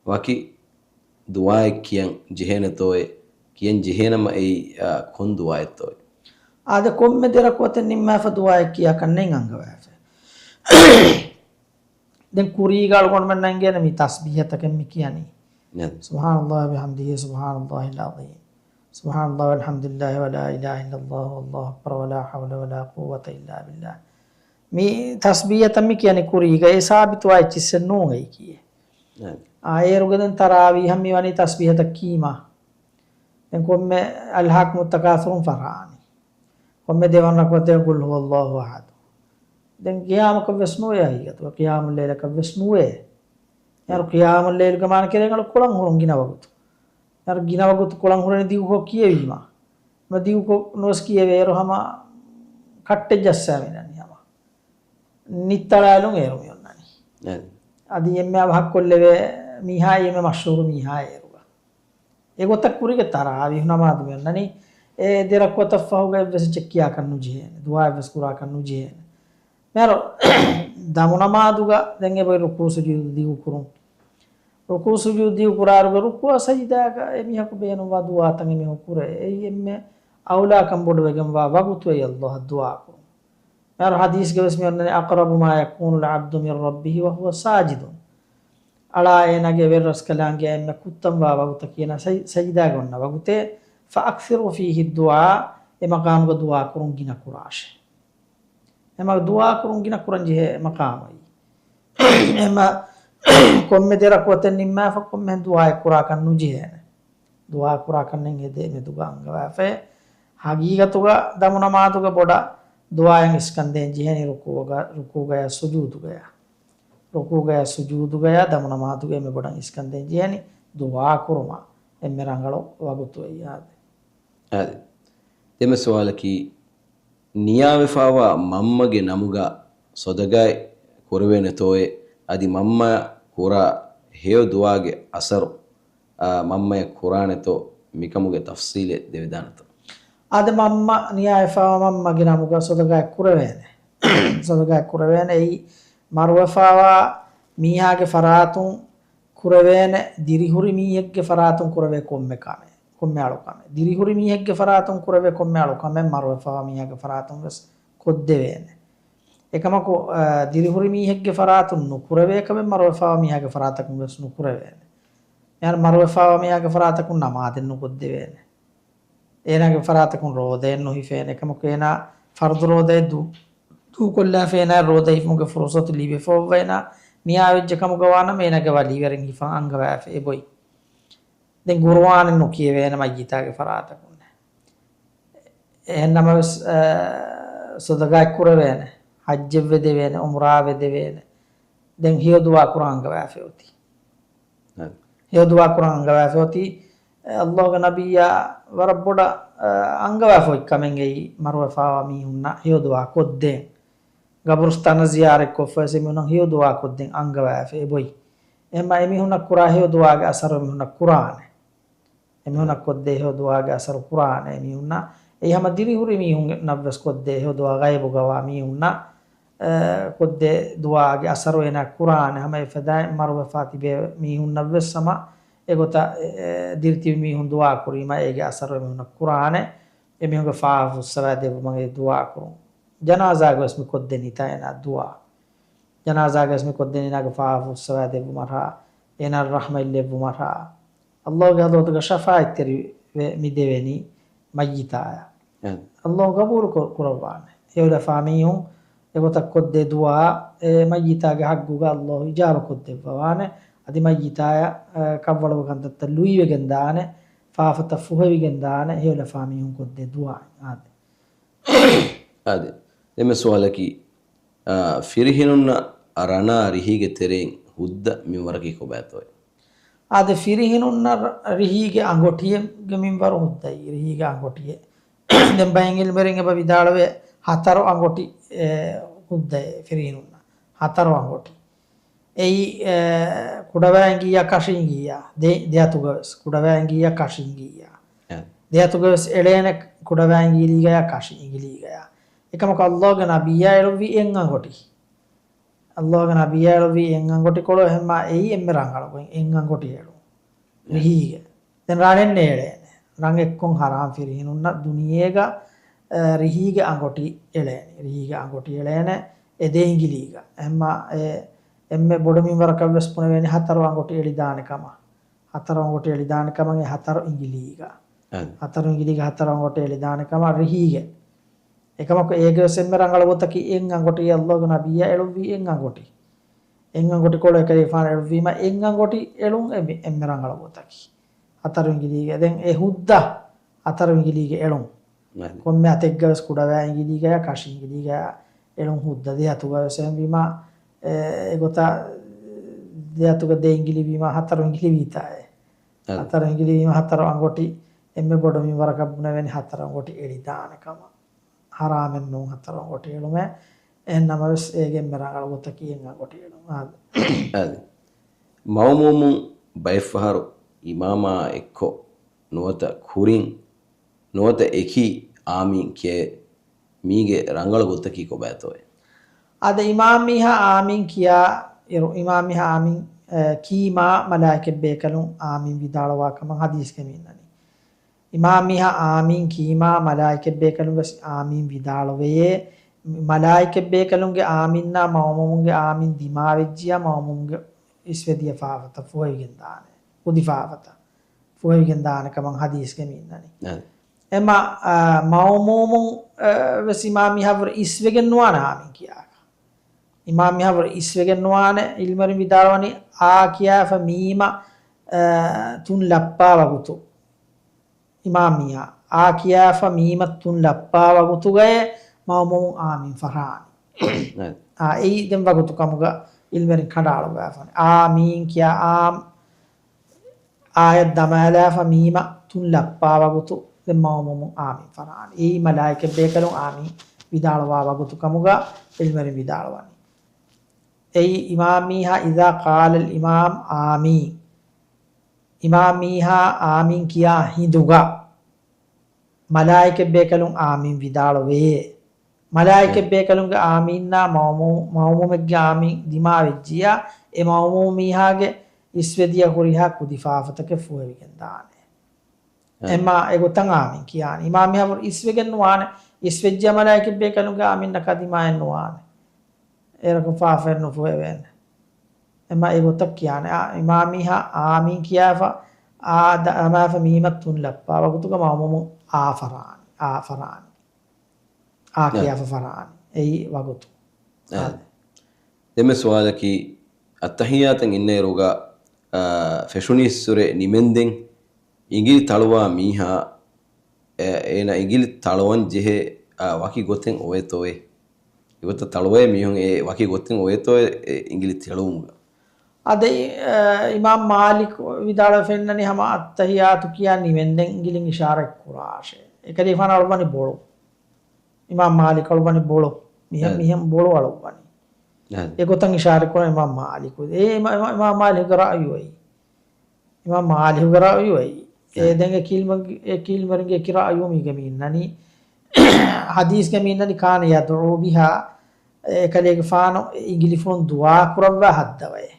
ވަކި ދުޢާއެއް ކިޔަން ޖެހޭނެތޯއޭ؟ ކިޔަން ޖެހޭނަމަ އެއީ، އާ، ކޮން ދުޢާއެއްތޯއޭ؟ އާދެ، ކޮންމެ ދެ ރަކުޢަތެއް ނިންމާފަ ދުޢާއެއް ކިޔާކަށް ނެތް އަންގަވާފަ. ދެން ކުރީގަ އަޅުގަނޑުމެންނަށް އެނގޭނެ މި ތަސްބީޙަތަކެއް މި ކިޔަނީ. ނައަމް. سبحان الله وبحمده، سبحان الله العظيم، سبحان الله والحمد لله ولا إله إلا الله والله أكبر ولا حول ولا قوة إلا بالله. މި ތަސްބީޙަތައް މި ކިޔަނީ ކުރީގަ، އެ ސާބިތުވާ އެއްޗިއްސެއް ނޫން އެއީކީއެއް. ނައަމް. އާ، އޭރުގަ ދެން ތަރާވީޙަށް މި ވަނީ ތަސްބީޙަތައް ކީމާ. ދެން ކޮންމެ ألهاكم التكاثر ފަށާނީ. ކޮންމެ ދެވަނަ ރަކުޢަތެއް قل هو الله أحد. ދެން ޤިޔާމަކަށް ވެސް ނުވޭ ހަގީގަތުގަ، ޤިޔާމުއްލައިލަކަށް ވެސް ނުވޭ. އޭރު ޤިޔާމުއްލައިލުގެ މާނަ ކިޔަނީ އަޅު ކުޅަން ހުރުން ގިނަ ވަގުތު. އޭރު ގިނަ ވަގުތު ކުޅަން ހުރެނީ ދިގުކޮށް ކިޔެވީމަ. ނުވަތަ ދިގުކޮށް ނުވެސް ކިޔެވޭ، އޭރު ހަމަ ކައްޓެއް ޖައްސާމިނަނީ ހަމަ. ނިއްތަޅާލުން އޭރު މި އޮންނަނީ. އެ. އަދި އެންމެ އަވަހަށް ކޮށްލެވޭ މީހާ އެންމެ މަޝްހޫރު މީހާ އޭރުގަ. އެގޮތަށް ކުރީގެ ތަރާވީޙް ނަމާދު މި އޮންނަނީ. އެ ދެ ރަކުޢަތަށް ފަހުގަ އެއްވެސް އެއްޗެއް ކިޔާކަށް ނުޖެހޭނެ. ދުޢާއެއްވެސް ކުރާކަށް ނުޖެހޭނެ. މިހާރު ދަމު ނަމާދުގަ ދެން އެބައި ރުކޫޢު ސުޖޫދު ދިގު ކުރުން. ރުކޫ ސުޖޫދު ކުރާއިރުގަ ރުކޫއާ ސަޖިދާގަ އެމީހަކު ބޭނުންވާ ދުޢާތައް އެމީހުން ކުރޭ. އެއީ އެންމެ އައުލާކަން ބޮޑުވެގެންވާ ވަގުތު އެއީ ﷲ އަށް ދުޢާ ކުރުން. މިހާރު ޙަދީޘްގަވެސް މި އޮންނަނީ، "أقرب ما يكون العبد من ربه وهو ساجد." އަޅާ އޭނާގެ އެވެރި ރަސްކަލާނގެ އެންމެ ކުއްތަންވާ ވަގުތަކީ އޭނާ ސަޖި-، ސަޖިދާގަ އޮންނަ ވަގުތޭ. "فأكثروا فيه الدعاء." އެ މަޤާމުގަ ދުޢާ ކުރުން ގިނަ ކުރާށޭ. އެމަ ދުޢާ ކުރުން ގިނަ ކުރަން ޖެހޭ މަޤާމައީ. އެމަ ކޮންމެ ދެ ރަކުޢަތެއް ނިންމާފަ ކޮންމެހެން ދުޢާއެއް ކުރާކަށް ނުޖެހޭނެ. ދުޢާ ކުރާކަށް ނެތް އެ ދެ މެދުގަ އަންގަވާފައި. ޙަޤީޤަތުގަ ދަމު ނަމާދުގަ ބޮޑަށް ދުޢާއެއް އިސްކަން ދޭން ޖެހޭނީ ރުކޫޢުގަ، ރުކޫޢުގަޔާ ސުޖޫދުގަޔާ. ރުކޫޢުގަޔާ ސުޖޫދުގަޔާ ދަމު ނަމާދުގަ އެންމެ ބޮޑަށް އިސްކަން ދޭން ޖެހޭނީ ދުޢާ ކުރުމަށް. އެންމެ ރަނގަޅު ވަގުތު އެއީ އާދެ. އާދެ. ދެމެ ސުވާލަކީ، ނިޔާވެފާވާ މަންމަގެ ނަމުގަ ޞަދަޤާތް ކުރެވޭނެތޯއޭ؟ އަދި މަންމަ ކުރާ ހެޔޮ ދުޢާގެ އަސަރު، އާ، މަންމަޔަށް ކުރާނެތޯ؟ މިކަމުގެ ތަފްޞީލެއް ދެވިދާނެތޯ؟ އާދެ، މަންމަ ނިޔާވެފާވާ މަންމަގެ ނަމުގަ ޞަދަޤާތް ކުރެވޭނެ. ޞަދަޤާތް ކުރެވޭނެ. އެއީ މަރުވެފާވާ މީހާގެ ފަރާތުން ކުރެވޭނެ، ދިރިހުރި މީހެއްގެ ފަރާތުން ކުރެވޭ ކޮންމެ ކަމެއް، ކޮންމެ އަޅުކަމެއް. ދިރިހުރި މީހެއްގެ ފަރާތުން ކުރެވޭ ކޮންމެ އަޅުކަމެއް މަރުވެފާވާ މީހާގެ ފަރާތުން ވެސް ކޮށްދެވޭނެ. އެކަމަކު، އަ، ދިރިހުރި މީހެއްގެ ފަރާތުން ނުކުރެވޭ ކަމެއް މަރުވެފާވާ މީހާގެ ފަރާތަކުން ވެސް ނުކުރެވޭނެ. އެހެން މަރުވެފާވާ މީހާގެ ފަރާތަކުން ނަމާދެއް ނުކޮށްދެވޭނެ. އޭނާގެ ފަރާތަކުން ރޯދައެއް ނުހިފޭނެ. އެކަމަކު އޭނާ ފަރުޟު ރޯދައެއް ދޫ، ދޫކޮށްލާފަ އޭނާ ރޯދަ ހިފުމުގެ ފުރުޞަތު ލިބިފައިވާ އޭނާ ނިޔާވެއްޖެ ކަމުގަ ވާނަމަ އޭނާގެ ވަލީވެރިން ހިފަން އަންގަވާފަ އެބޮތް. ދެން ޤުރުއާނެއް ނުކިޔެވޭނެ މައްޔިތާގެ ފަރާތަކުން. އެހެން ނަމަވެސް، އަ، ޞަދަޤާތް ކުރެވޭނެ، ޙައްޖެއް ވެދެވޭނެ، ޢުމްރާ ވެދެވޭނެ. ދެން ހެޔޮ ދުޢާ ކުރަން އަންގަވާފަ އޮތީ. އަދި. ހެޔޮ ދުޢާ ކުރަން އަންގަވާފަ އޮތީ، އެ، ﷲގެ ނަބިއްޔާ ވަރަށް ބޮޑަށް، އަ، އަންގަވާފަ އޮތް ކަމެއް އެއީ މަރުވެފާވާ މީހުންނަށް ހެޔޮ ދުޢާ ކޮށްދޭން. ގަބުރުސްތާނަށް ޒިޔާރަތްކޮށްފަ ވެސް އެމީހުންނަށް ހެޔޮ ދުޢާ ކޮށްދޭން އަންގަވާފަ އެބޮތް. އެހެންމަ އެމީހުންނަށް ކުރާ ހެޔޮ ދުޢާގެ އަސަރު އެމީހުންނަށް ކުރާނެ. އެމީހުންނަށް ކޮށްދޭ ހެޔޮ ދުޢާގެ އަސަރު ކުރާނެ އެމީހުންނަށް. އެއީ ހަމަ ދިރިހުރި މީހުންނަށް ވެސް ކޮށްދޭ ހެޔޮ ދުޢާ ޣައިބުގަވާ މީހުންނަށް، އެ، ކޮށްދޭ ދުޢާގެ އަސަރު އޭނާ ކުރާނެ. ހަމަ އެފަދައިން މަރުވެފާ ތިބޭ މީހުންނަށް ވެސް ހަމަ އެގޮތަށް، އެ، އެ، ދިރިތިބި މީހުން ދުޢާ ކުރީމަ އޭގެ އަސަރު އެމީހުންނަށް ކުރާނެ. އެމީހުންގެ ފާފަ ފުއްސަވާ ދެއްވުމަށް އެ ދުޢާ ކުރުން. ޖަނާޒާގަ ވެސް މި ކޮށްދެނީތާ އޭނާ ދުޢާ. ޖަނާޒާގަ ވެސް މި ކޮށްދެނީ އޭނާގެ ފާފަ ފުއްސަވާ ދެއްވުމަށާ، އޭނާ ރަޙްމަތް ލެއްވުމަށާ. ﷲގެ ޙަޟްރަތުގަ ޝަފާޢަތްތެރިވެ މި ދެވެނީ މައްޔިތާޔަށް. އެ. ﷲ ޤަބޫލު ކު-، ކުރައްވާނެ. ހެޔޮލަފާ މީހުން އެގޮތަށް ކޮށްދޭ ދުޢާ، އެ މައްޔިތާގެ ޙައްޤުގަ ﷲ އިޖާބަ ކޮށްދެއްވަވާނެ. އަދި މައްޔިތާޔަށް، އެ، ކަށްވަޅުގެ ކަންތައްތައް ލުއިވެގެން ދާނެ، ފާފަތައް ފުހެވިގެން ދާނެ، ހެޔޮލަފާ މީހުން ކޮށްދޭ ދުޢާ. އާދެ. އާދެ. ދެމެ ސުވާލަކީ، އާ، ފިރިހެނުންނަށް ރަނާ ރިހީގެ ތެރެއިން ހުއްދަ މިންވަރަކީ ކޮބާތޯއޭ؟ އާދެ، ފިރިހެނުންނަށް ރަ-، ރިހީގެ އަނގޮޓިއެއްގެ މިންވަރު ހުއްދައީ، ރިހީގެ އަނގޮޓިއެއް. ދެން ބައެއް ޢިލްމުވެރިން އެބަ ވިދާޅުވޭ ހަތަރު އަނގޮޓި، އެ، ހުއްދައޭ ފިރިހެނުންނަށް. ހަތަރު އަނގޮޓި. އެއީ، އެ، ކުޑަވާންގިއްޔާ ކަށި އިނގިއްޔާ. ދެ-، ދެއަތުގަވެސް ކުޑަވާންގިއްޔާ ކަށި އިނގިއްޔާ. އެ. ދެއަތުގަވެސް އެޅޭނެ ކުޑަވާންގިލީގަޔާ ކަށި އިނގިލީގަޔާ. އެކަމަކު ﷲގެ ނަބިއްޔާ އެޅުއްވީ އެއް އަނގޮޓި. ﷲގެ ނަބިއްޔާ އެޅުއްވީ އެއް އަނގޮޓިކޮޅު، އެހެންމާ އެއީ އެންމެ ރަނގަޅު ގޮތް، އެއް އަނގޮޓި އެޅުން. އެ. ރިހީގެ. ދެން ރަނެއް ނޭޅޭނެ. ރަނގެއްކޮށް ހަރާން ފިރިހެނުންނަށް ދުނިޔޭގަ، އަ، ރިހީގެ އަނގޮޓި އެޅޭނެ. ރިހީގެ އަނގޮޓި އެޅޭނެ. އެ ދެ އިނގިލީގަ. އެހެންމާ އެ އެންމެ ބޮޑު މިންވަރަކަށް ވެސް ބުނެވޭނެ ހަތަރު އަނގޮޓި އެޅިދާނެ ކަމަށް. ހަތަރު އަނގޮޓި އެޅިދާނެ ކަމަށް އެ ހަތަރު އިނގިލީގަ. އަދި. ހަތަރު އިނގިލީގަ ހަތަރު އަނގޮޓި އެޅިދާނެ ކަމަށް ރިހީގެ. އެކަމަކު އޭގެ ވެސް އެންމެ ރަނގަޅު ގޮތަކީ އެއް އަނގޮޓި ﷲގެ ނަބިއްޔާ އެޅުއްވީ އެއް އަނގޮޓި. އެއް އަނގޮޓިކޮޅު އެކަލޭގެފާނު އެޅުއްވީމަ އެއް އަނގޮޓި އެޅުން އެ މި-، އެންމެ ރަނގަޅު ގޮތަކީ. ހަތަރު އިނގިލީގެ. ދެން އެ ހުއްދަ ހަތަރު އިނގިލީގެ އެޅުން. އަދި. ކޮންމެ އަތެއްގަވެސް ކުޑަވާ އިނގިލީގަޔާ ކަށި އިނގިލީގަޔާ އެޅުން ހުއްދަ ދެ އަތުގަވެސް އެހެންވީމާ، އެ، އެގޮތަށް ދެ އަތުގަ ދެ އިނގިލި ވީމާ ހަތަރު އިނގިލި ވީތާއޭ. އަދި. ހަތަރު އިނގިލި ވީމާ ހަތަރު އަނގޮޓި އެންމެ ބޮޑު މިންވަރަކަށް ބުނެވެނީ ހަތަރު އަނގޮޓި އެޅިދާނެ ކަމަށް. ހަރާމެއް ނޫން ހަތަރު އަނގޮޓި އެޅުމެއް. އެހެން ނަމަވެސް އޭގެ އެންމެ ރަނގަޅު ގޮތަކީ އެއް އަނގޮޓި އެޅުން. އާދެ. އަދި. މައުމޫމުން ބައެއްފަހަރު އިމާމާ އެއްކޮށް ނުވަތަ ކުރިން ނުވަތަ އެކީ އާމީން ކިޔައި މީގެ ރަނގަޅު ގޮތަކީ ކޮބާތޯއޭ؟ އާދެ، އިމާމް މީހާ އާމީން ކިޔާ އިރު، އިމާމް މީހާ އާމީން އެ، ކީމާ މަލާއިކަތްބޭކަލުން އާމީން ވިދާޅުވާ ކަމަށް ޙަދީޘްގައި މި އިންނަނީ. އިމާމް މީހާ އާމީން ކީމާ މަލާއިކަތްބޭކަލުން ވެސް އާމީން ވިދާޅުވެޔޭ. މަލާއިކަތްބޭކަލުންގެ އާމީންނާ މައުމޫމުންގެ އާމީން ދިމާވެއްޖިޔާ މައުމޫމުންގެ އިސްވެދިޔަ ފާފަތައް ފުހެވިގެންދާނެ. ކުދި ފާފަތައް ފުހެވިގެންދާނެ ކަމަށް ޙަދީޘްގައި މި އިންނަނީ. އެމަ، އާ، މައުމޫމުން، އާ، ވެސް އިމާމް މީހާ ވުރެ އިސްވެގެން ނުވާނެ އާމީން ކިޔާކަށް. އިމާމް މީހާ ވުރެ އިސްވެގެން ނުވާނެ. ޢިލްމުވެރިން ވިދާޅުވަނީ އާ ކިޔާފަ މީމަށް، އާ، ތުން ލައްޕާ ވަގުތު. އިމާމް މީހާ އާ ކިޔާފަ މީމަށް ތުން ލައްޕާ ވަގުތުގައޭ މައުމޫމުން އާމީން ފަށާނީ. އާ، އެއީ ދެން ވަގުތު ކަމުގަ ޢިލްމުވެރިން ކަނޑައަޅުއްވާފާނެ. އާމީން ކިޔާ އާ އާޔަތް ދަމާލާފަ މީމަށް ތުން ލައްޕާ ވަގުތު ދެން މައުމޫމުން އާމީން ފަށާނީ. އެއީ މަލާއިކަތްބޭކަލުން އާމީން ވިދާޅުވާ ވަގުތު ކަމުގަ ޢިލްމުވެރިން ވިދާޅުވަނީ. އެއީ އިމާމް މީހާ إذا قال الإمام آمين. އިމާމް މީހާ އާމީން ކިޔާ ހިނދުގަ މަލާއިކަތްބޭކަލުން އާމީން ވިދާޅުވެޔޭ. މަލާއިކަތްބޭކަލުންގެ އާމީންނާ މައުމޫ-، މައުމޫމެއްގެ އާމީން ދިމާވެއްޖިޔާ، އެ މައުމޫމީހާގެ އިސްވެދިޔަ ހުރިހާ ކުދި ފާފަތަކެއް ފުހެވިގެންދާނެ. އެމާ އެގޮތަށް އާމީން ކިޔާނެ. އިމާމް މީހާވުރެ އިސްވެގެން ނުވާނެ. އިސްވެއްޖިޔާ މަލާއިކަތްބޭކަލުންގެ އާމީންނަކާ ދިމާއެއް ނުވާނެ. އޭރަކު ފާފައެއް ނުފުހެވޭނެ. އެމާ އެގޮތަށް ކިޔާނެ. އާ، އިމާމް މީހާ އާމީން ކިޔާފަ، އާ ދަ-، ދަމާފަ މީމަށް ތުން ލައްޕާ ވަގުތުގަ މައުމޫމުން އާ ފަށާނީ. އާ ފަށާނީ. އާ ކިޔާފަ ފަށާނީ. އެއީ ވަގުތު. އާ. ދެންމެ ސުވާލަކީ، އައްތަޙިއްޔާތަށް އިންނައިރުގަ، އާ، ފެށުނީއްސުރެ ނިމެންދެން އިނގިލި ތަޅުވާ މީހާ، އެ-، އޭނާ އިނގިލި ތަޅުވަން ޖެހޭ، އާ، ވަކި ގޮތެއް އޮވޭތޯއޭ؟ އެގޮތަށް ތަޅުވައޭ މީހުން އެ ވަކި ގޮތެއް އޮވޭތޯއޭ އެ އިނގިލި ތެޅުވުމުގަ؟ އާދެ، އާ، އިމާމް މާލިކު ވިދާޅުވެފަ އިންނަނީ ހަމަ އައްތަޙިއްޔާތު ކިޔާ ނިމެންދެން އިނގިލިން އިޝާރަތް ކުރާށޭ. އެކަލޭގެފާނު އަޅުވަނީ ބޮޅު. އިމާމް މާލިކު އަޅުވަނީ ބޮޅު. މިހެން، އާ. މިހެން ބޮޅު އަޅުވަނީ. އާ. އެގޮތަށް އިޝާރަތް ކުރަން އިމާމް މާލިކު. އެ އިމާ-، އިމާ-، އިމާމް މާލިކުގެ ރައުޔު އެއީ. އިމާމް މާލިކުގެ ރައުޔު އެއީ. އެ އެ. ދެން އެ ކިލްމަ-، އެ ކިލްމަރިންގެ އެކި ރައުޔު މީގަ މި އިންނަނީ. ޙަދީޘްގަ މި އިންނަނީ كان يدعو بها، އެކަލޭގެފާނު އިނގިލިފުޅުން ދުޢާ ކުރައްވާ ހައްދަވައޭ.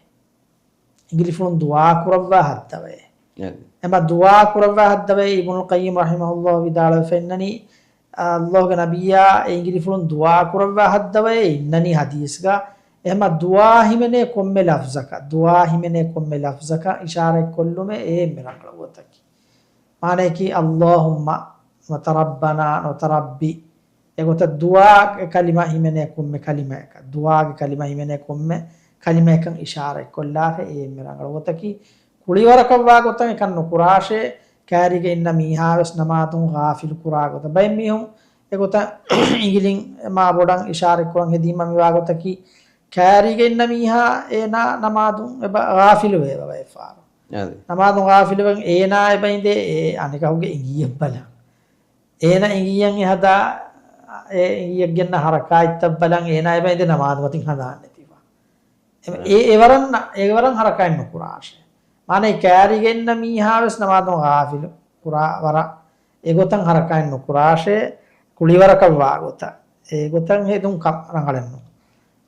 އިނގިލިފުޅުން ދުޢާ ކުރައްވާ ހައްދަވައޭ. އެ. އެމަ ދުޢާ ކުރައްވާ ހައްދަވައޭ. އިބްނުލް ޤައްޔިމް ރަޙިމަހުﷲ ވިދާޅުވެފަ އިންނަނީ، ﷲގެ ނަބިއްޔާ އެ އިނގިލިފުޅުން ދުޢާ ކުރައްވާ ހައްދަވައޭ އިންނަނީ ޙަދީޘްގަ. އެހެމަ ދުޢާ ހިމެނޭ ކޮންމެ ލަފްޒަކަށް، ދުޢާ ހިމެނޭ ކޮންމެ ލަފްޒަކަށް އިޝާރަތް ކޮށްލުމެއް އެ އެންމެ ރަނގަޅު ގޮތަކީ. މާނަޔަކީ، ﷲ ނުވަތަ ރައްބަނާ ނުވަތަ ރައްބި. އެގޮތަށް ދުޢާގެ ކަލިމަ ހިމެނޭ ކޮންމެ ކަލިމައަކަށް، ދުޢާގެ ކަލިމަ ހިމެނޭ ކޮންމެ ކަލިމައަކަށް އިޝާރަތް ކޮށްލާށޭ، އެ އެންމެ ރަނގަޅު ގޮތަކީ. ކުޅިވަރަކަށްވާ ގޮތަށް އެކަން ނުކުރާށޭ، ކައިރީގަ އިންނަ މީހާވެސް ނަމާދުން ޣާފިލު ކުރާ ގޮތަށް. ބައެއް މީހުން އެގޮތަށް އިނގިލިން މާ ބޮޑަށް އިޝާރަތް ކުރަން ހެދީމަ މިވާ ގޮތަކީ، ކައިރީގަ އިންނަ މީހާ އޭނާ ނަމާދުން އެބަ ޣާފިލުވޭ ބައެއް ފަހަރު. އަދި. ނަމާދުން ޣާފިލުވެގެން އޭނާ އެބަ އިނދޭ އެ އަނެކަކުގެ އިނގިއްޔަށް ބަލަން. އޭނާ އިނގިއްޔަށް ހަދާ، އެ އިނގިއްޔަށް ގެންނަ ހަރަކާތްތައް ބަލަން އޭނާ އެބަ އިނދޭ ނަމާދު މަތިން ހަނދާން ނެތިފަ. އެ، އެ، އެވަރަށް ނަ-، އެވަރަށް ހަރަކާތް ނުކުރާށޭ. މާނައީ ކައިރީގަ އިންނަ މީހާވެސް ނަމާދުން ޣާފިލު ކުރާ ވަރަށް އެގޮތަށް ހަރަކާތް ނުކުރާށޭ، ކުޅިވަރަކަށް ވާގޮތަށް. އެގޮތަށް ހެދުން ކަ-، ރަނގަޅެއް ނޫން.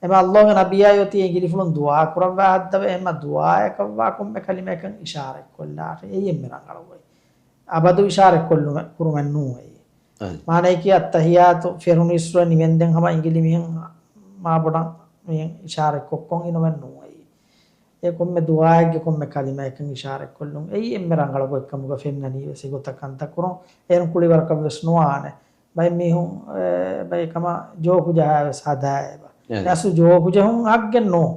އެމަ ﷲގެ ނަބިއްޔާ އޮތީ އިނގިލިފުޅުން ދުޢާ ކުރައްވާ ހައްދަވަ، އެމަ ދުޢާއަކަށްވާ ކޮންމެ ކަލިމައަކަށް އިޝާރަތް ކޮށްލާށޭ. އެއީ އެންމެ ރަނގަޅު ގޮތް. އަބަދު އިޝާރަތް ކޮށްލުމެ-، ކުރުމެއް ނޫން އެއީ. އަދި. މާނައަކީ އައްތަޙިއްޔާތު ފެރުނުއިސްރު ނިމެންދެން ހަމަ އިނގިލި މިހެން މާ ބޮޑަށް މިހެން އިޝާރަތް ކޮށްކޮށް އިނުމެއް ނޫން އެއީ. އެ ކޮންމެ ދުޢާއެއްގެ ކޮންމެ ކަލިމައަކަށް އިޝާރަތް ކޮށްލުން އެއީ އެންމެ ރަނގަޅު ގޮތްކަމުގަ ފެންނަނީ ވެސް އެގޮތަށް ކަންތައް ކުރުން. އޭރުން ކުޅިވަރަކަށް ވެސް ނުވާނެ. ބައެއް މީހުން، އެ، ބައެއް ކަމަށް ޖޯކު ޖަހާ ވެސް ހަދާ އެބަ. އަދި. އަސްލު ޖޯކު ޖެހުން ހައްގެއް ނޫން.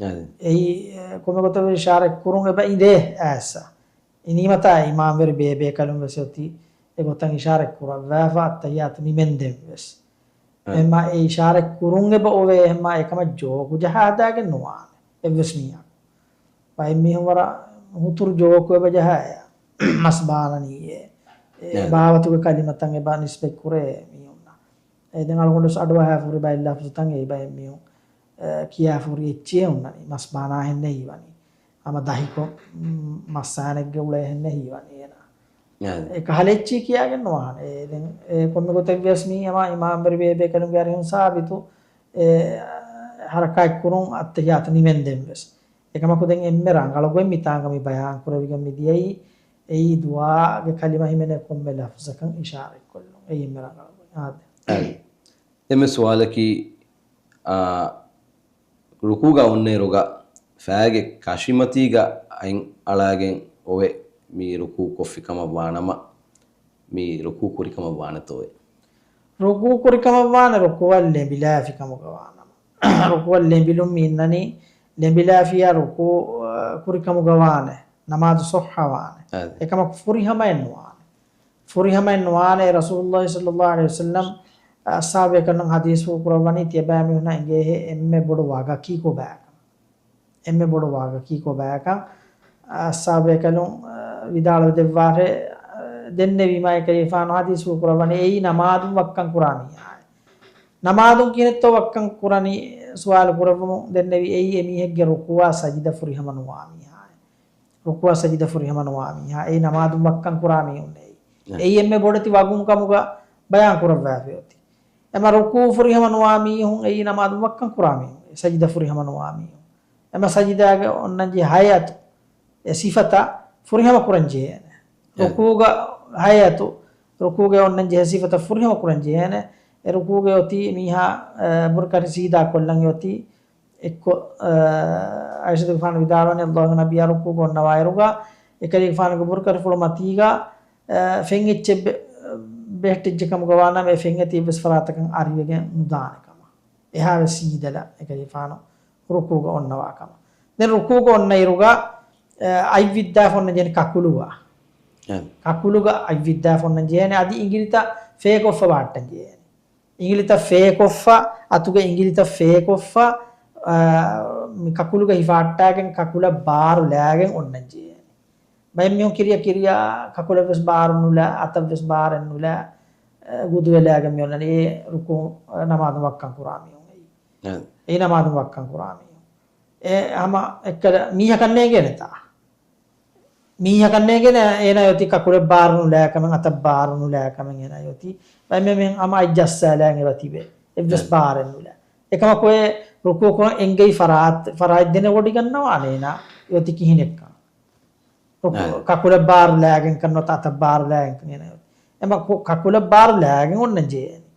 އަދި. އެއީ، އެ، ކޮންމެ ގޮތަށް ވެސް އިޝާރަތް ކުރުން އެބަ އިނދޭ އައިސް. އިނީމަތާ އިމާމްވެރި ބޭބޭކަލުން ވެސް އޮތީ އެގޮތަށް އިޝާރަތް ކުރައްވާފަ އައްތަޙިއްޔާތު ނިމެންދެން ވެސް. އެ. އެހެމަ އެ އިޝާރަތް ކުރުން އެބަ އޮވޭ، އެހެމަ އެކަމަށް ޖޯކު ޖަހާ ހަދާގެން ނުވާނެ އެއްވެސް މީހަކު. ބައެއް މީހުން ވަރަށް ހުތުރު ޖޯކު އެބަ ޖަހާ މަސް ބާނަނީ އެ، އެ އެ. ބާވަތުގެ ކަލިމަތައް އެބަ ނިސްބަތް ކުރޭ މީހުންނަށް. އެ ދެން އަޅުގަނޑު ވެސް އަޑުއަހާ ފުރި ބައެއް ލަފްޒުތައް އެ ބައެއް މީހުން، އެ، ކިޔާ ފުރި އެއްޗެއް ހުންނަނީ. މަސް ބާނާ ހެންނެއް ހީވަނީ. ހަމަ ދަހިކޮށް، މް، މައްސާނެއްގެ އުޅޭ ހެންނެއް ހީވަނީ އޭނާ. އެ. އެ ކަހަލަ އެއްޗެއް ކިޔާގެން ނުވާނެ. އެ ދެން އެ ކޮންމެ ގޮތެއް ވެސް މީ ހަމަ އިމާމްވެރި ބޭބޭކަލުންގެ އަރިހުން ސާބިތު، އެ، ހަރަކާތް ކުރުން އައްތަޙިއްޔާތު ނިމެންދެން ވެސް. އެކަމަކު ދެން އެންމެ ރަނގަޅު ގޮތް މިތާނގަ މި ބަޔާން ކުރެވިގެން މި ދިޔައީ، އެއީ ދުޢާގެ ކަލިމަ ހިމެނޭ ކޮންމެ ލަފްޒަކަށް އިޝާރަތް ކޮށްލުން. އެއީ އެންމެ ރަނގަޅު ގޮތް. އާދެ. އަދި ދެންމެ ސުވާލަކީ، އާ، ރުކޫގަ އޮންނައިރުގަ ފައިގެ ކަށިމަތީގަ އަތް އަޅާގެން އޮވެ މި ރުކޫ ކޮށްފި ކަމަށް ވާނަމަ، މި ރުކޫ ކުރި ކަމަށް ވާނެތޯއެ؟ ރުކޫ ކުރި ކަމަށް ވާނެ، ރުކޫއަށް ލެނބިލާފި ކަމުގަ ވާނަމަ. ރުކޫއަށް ލެނބިލުން މި އިންނަނީ، ލެނބިލާފިޔާ ރުކޫ، އަ، ކުރި ކަމުގަ ވާނެ، ނަމާދު ޞައްޙަ ވާނެ. އަދި. އެކަމަކު ފުރިހަމައެއް ނުވާނެ. ފުރިހަމައެއް ނުވާނެ. ރަސޫލުﷲ ޞައްލަﷲ ޢަލައިހި ވަސައްލަމް އަޞްޙާބުބޭކަލުން ޙަދީޘްފުޅު ކުރައްވަނީ ތިޔަބައިމީހުންނަށް އެނގޭހޭ އެންމެ ބޮޑު ވަގަކީ ކޮބާކަން. އެންމެ ބޮޑު ވަގަކީ ކޮބާކަން. އަޞްޙާބުބޭކަލުން، އަ، ވިދާޅުވެދެއްވާށޭ، އަ، ދެންނެވީމާ އެކަލޭފާނު ޙަދީޘްފުޅު ކުރައްވަނީ އެއީ ނަމާދުން ވައްކަން ކުރާ މީހާއޭ. ނަމާދުން ކިހިނެއްތޯ ވައްކަން ކުރަނީ؟ ސުވާލު ކުރެއްވުމުން ދެންނެވީ އެއީ އެމީހެއްގެ ރުކޫޢާ ސަޖިދަ ފުރިހަމަ ނުވާ މީހާއޭ. ރުކޫޢާ ސަޖިދަ ފުރިހަމަ ނުވާ މީހާ. އެއީ ނަމާދުން ވައްކަން ކުރާ މީހުން އެއީ. އެ. އެއީ އެންމެ ބޮޑެތި ވަގުން ކަމުގަ ބަޔާން ކުރައްވާފި އޮތީ. އެމަ ރުކޫޢު ފުރިހަމަ ނުވާ މީހުން އެއީ ނަމާދުން ވައްކަން ކުރާ މީހުން. ސަޖިދަ ފުރިހަމަ ނުވާ މީހުން. އެމަ ސަޖިދާގެ އޮންނަންޖެހޭ ހައިއަތު، އެ ސިފަތައް ފުރިހަމަ ކުރަން ޖެހޭނެ. އެ. ރުކޫޢުގަ ހައިއަތު، ރުކޫޢުގެ އޮންނަން ޖެހޭ ސިފަތައް ފުރިހަމަ ކުރަން ޖެހޭނެ. އެ ރުކޫޢުގެ އޮތީ މީހާ، އެ، ބުރުކަށި ސީދާ ކޮށްލަން އެ އޮތީ އެއްކޮށް، އަ، ޢާއިޝަތުގެފާނު ވިދާޅުވަނީ، ﷲ ގެ ނަބިއްޔާ ރުކޫޢުގަ އޮންނަވާއިރުގަ، އެކަލޭގެފާނުގެ ބުރުކަށިފުޅު މަތީގަ، އަ، ފެން އެއްޗެއް ބެ-، ބެހެއްޓިއްޖެ ކަމުގަ ވާނަމަ، އެ ފެން އެތި އެއްވެސް ފަރާތަކަށް އަރިވެގެން ނުދާނެ ކަމަށް. އެހާވެސް ސީދަލަށް އެކަލޭގެފާނު ރުކޫޢުގަ އޮންނަވާ ކަމަށް. ދެން ރުކޫޢުގަ އޮންނައިރުގަ، އަ، އަތް ވިއްދާފަ އޮންނަން ޖެހޭނެ ކަކުލުގަ. އެ. ކަކުލުގަ އަތް ވިއްދާފަ އޮންނަން ޖެހޭނެ، އަދި އިނގިލިތައް ފޭކޮށްފަ ބަހައްޓަން ޖެހޭނެ. އިނގިލިތައް ފޭކޮށްފަ، އަތުގެ އިނގިލިތައް ފޭކޮށްފަ، އާ، މި ކަކުލުގަ ހިފަހައްޓާގެން ކަކުލަށް ބާރު ލާގެން އޮންނަން ޖެހޭނެ. ބައެއް މީހުން ކިރިޔަށް ކިރިޔާ ކަކުލަށްވެސް ބާރު ނުލާ، އަތަށްވެސް ބާރެއް ނުލާ، އަ، ގުދުވެލާގެން މި އޮންނަނީ އެ ރުކޫ، އަ، ނަމާދު ވައްކަން ކުރާ މީހުން އެއީ. އެ. އެ ނަމާދު ވައްކަން ކުރާ މީހުން. އެ ހަމަ އެއްކަލަ މީހަކަށް ނޭނގޭނެތާ. މީހަކަށް ނޭނގޭނެ އޭނާ އޮތީ ކަކުލެއް ބާރު ނުލާ ކަމެއް، އަތަށް ބާރު ނުލާ ކަމެއް އޭނާ އޮތީ. ބައެއް މީހުން ހަމަ އަތް ޖައްސާލާ އެބަ ތިބޭ. އެއްވެސް އެ. ބާރެއް ނުލާ. އެކަމަކު އެ ރުކޫ ކުރަން އެނގެވި ފަރާތް، ފަރާތް ދެނެވޮޑިގަންނަވާނެ އޭނާ އޮތީ ކިހިނެއްކަން. ރުކޫ، އެ. ކަކުލަށް ބާރު ލާގެން ކަން ނުވަތަ އަތަށް ބާރު ލާގެން ކަން އޭނާ އޮތީ. އެމަ ކު-، ކަކުލަށް ބާރު ލާގެން އޮންނަން ޖެހޭނީ.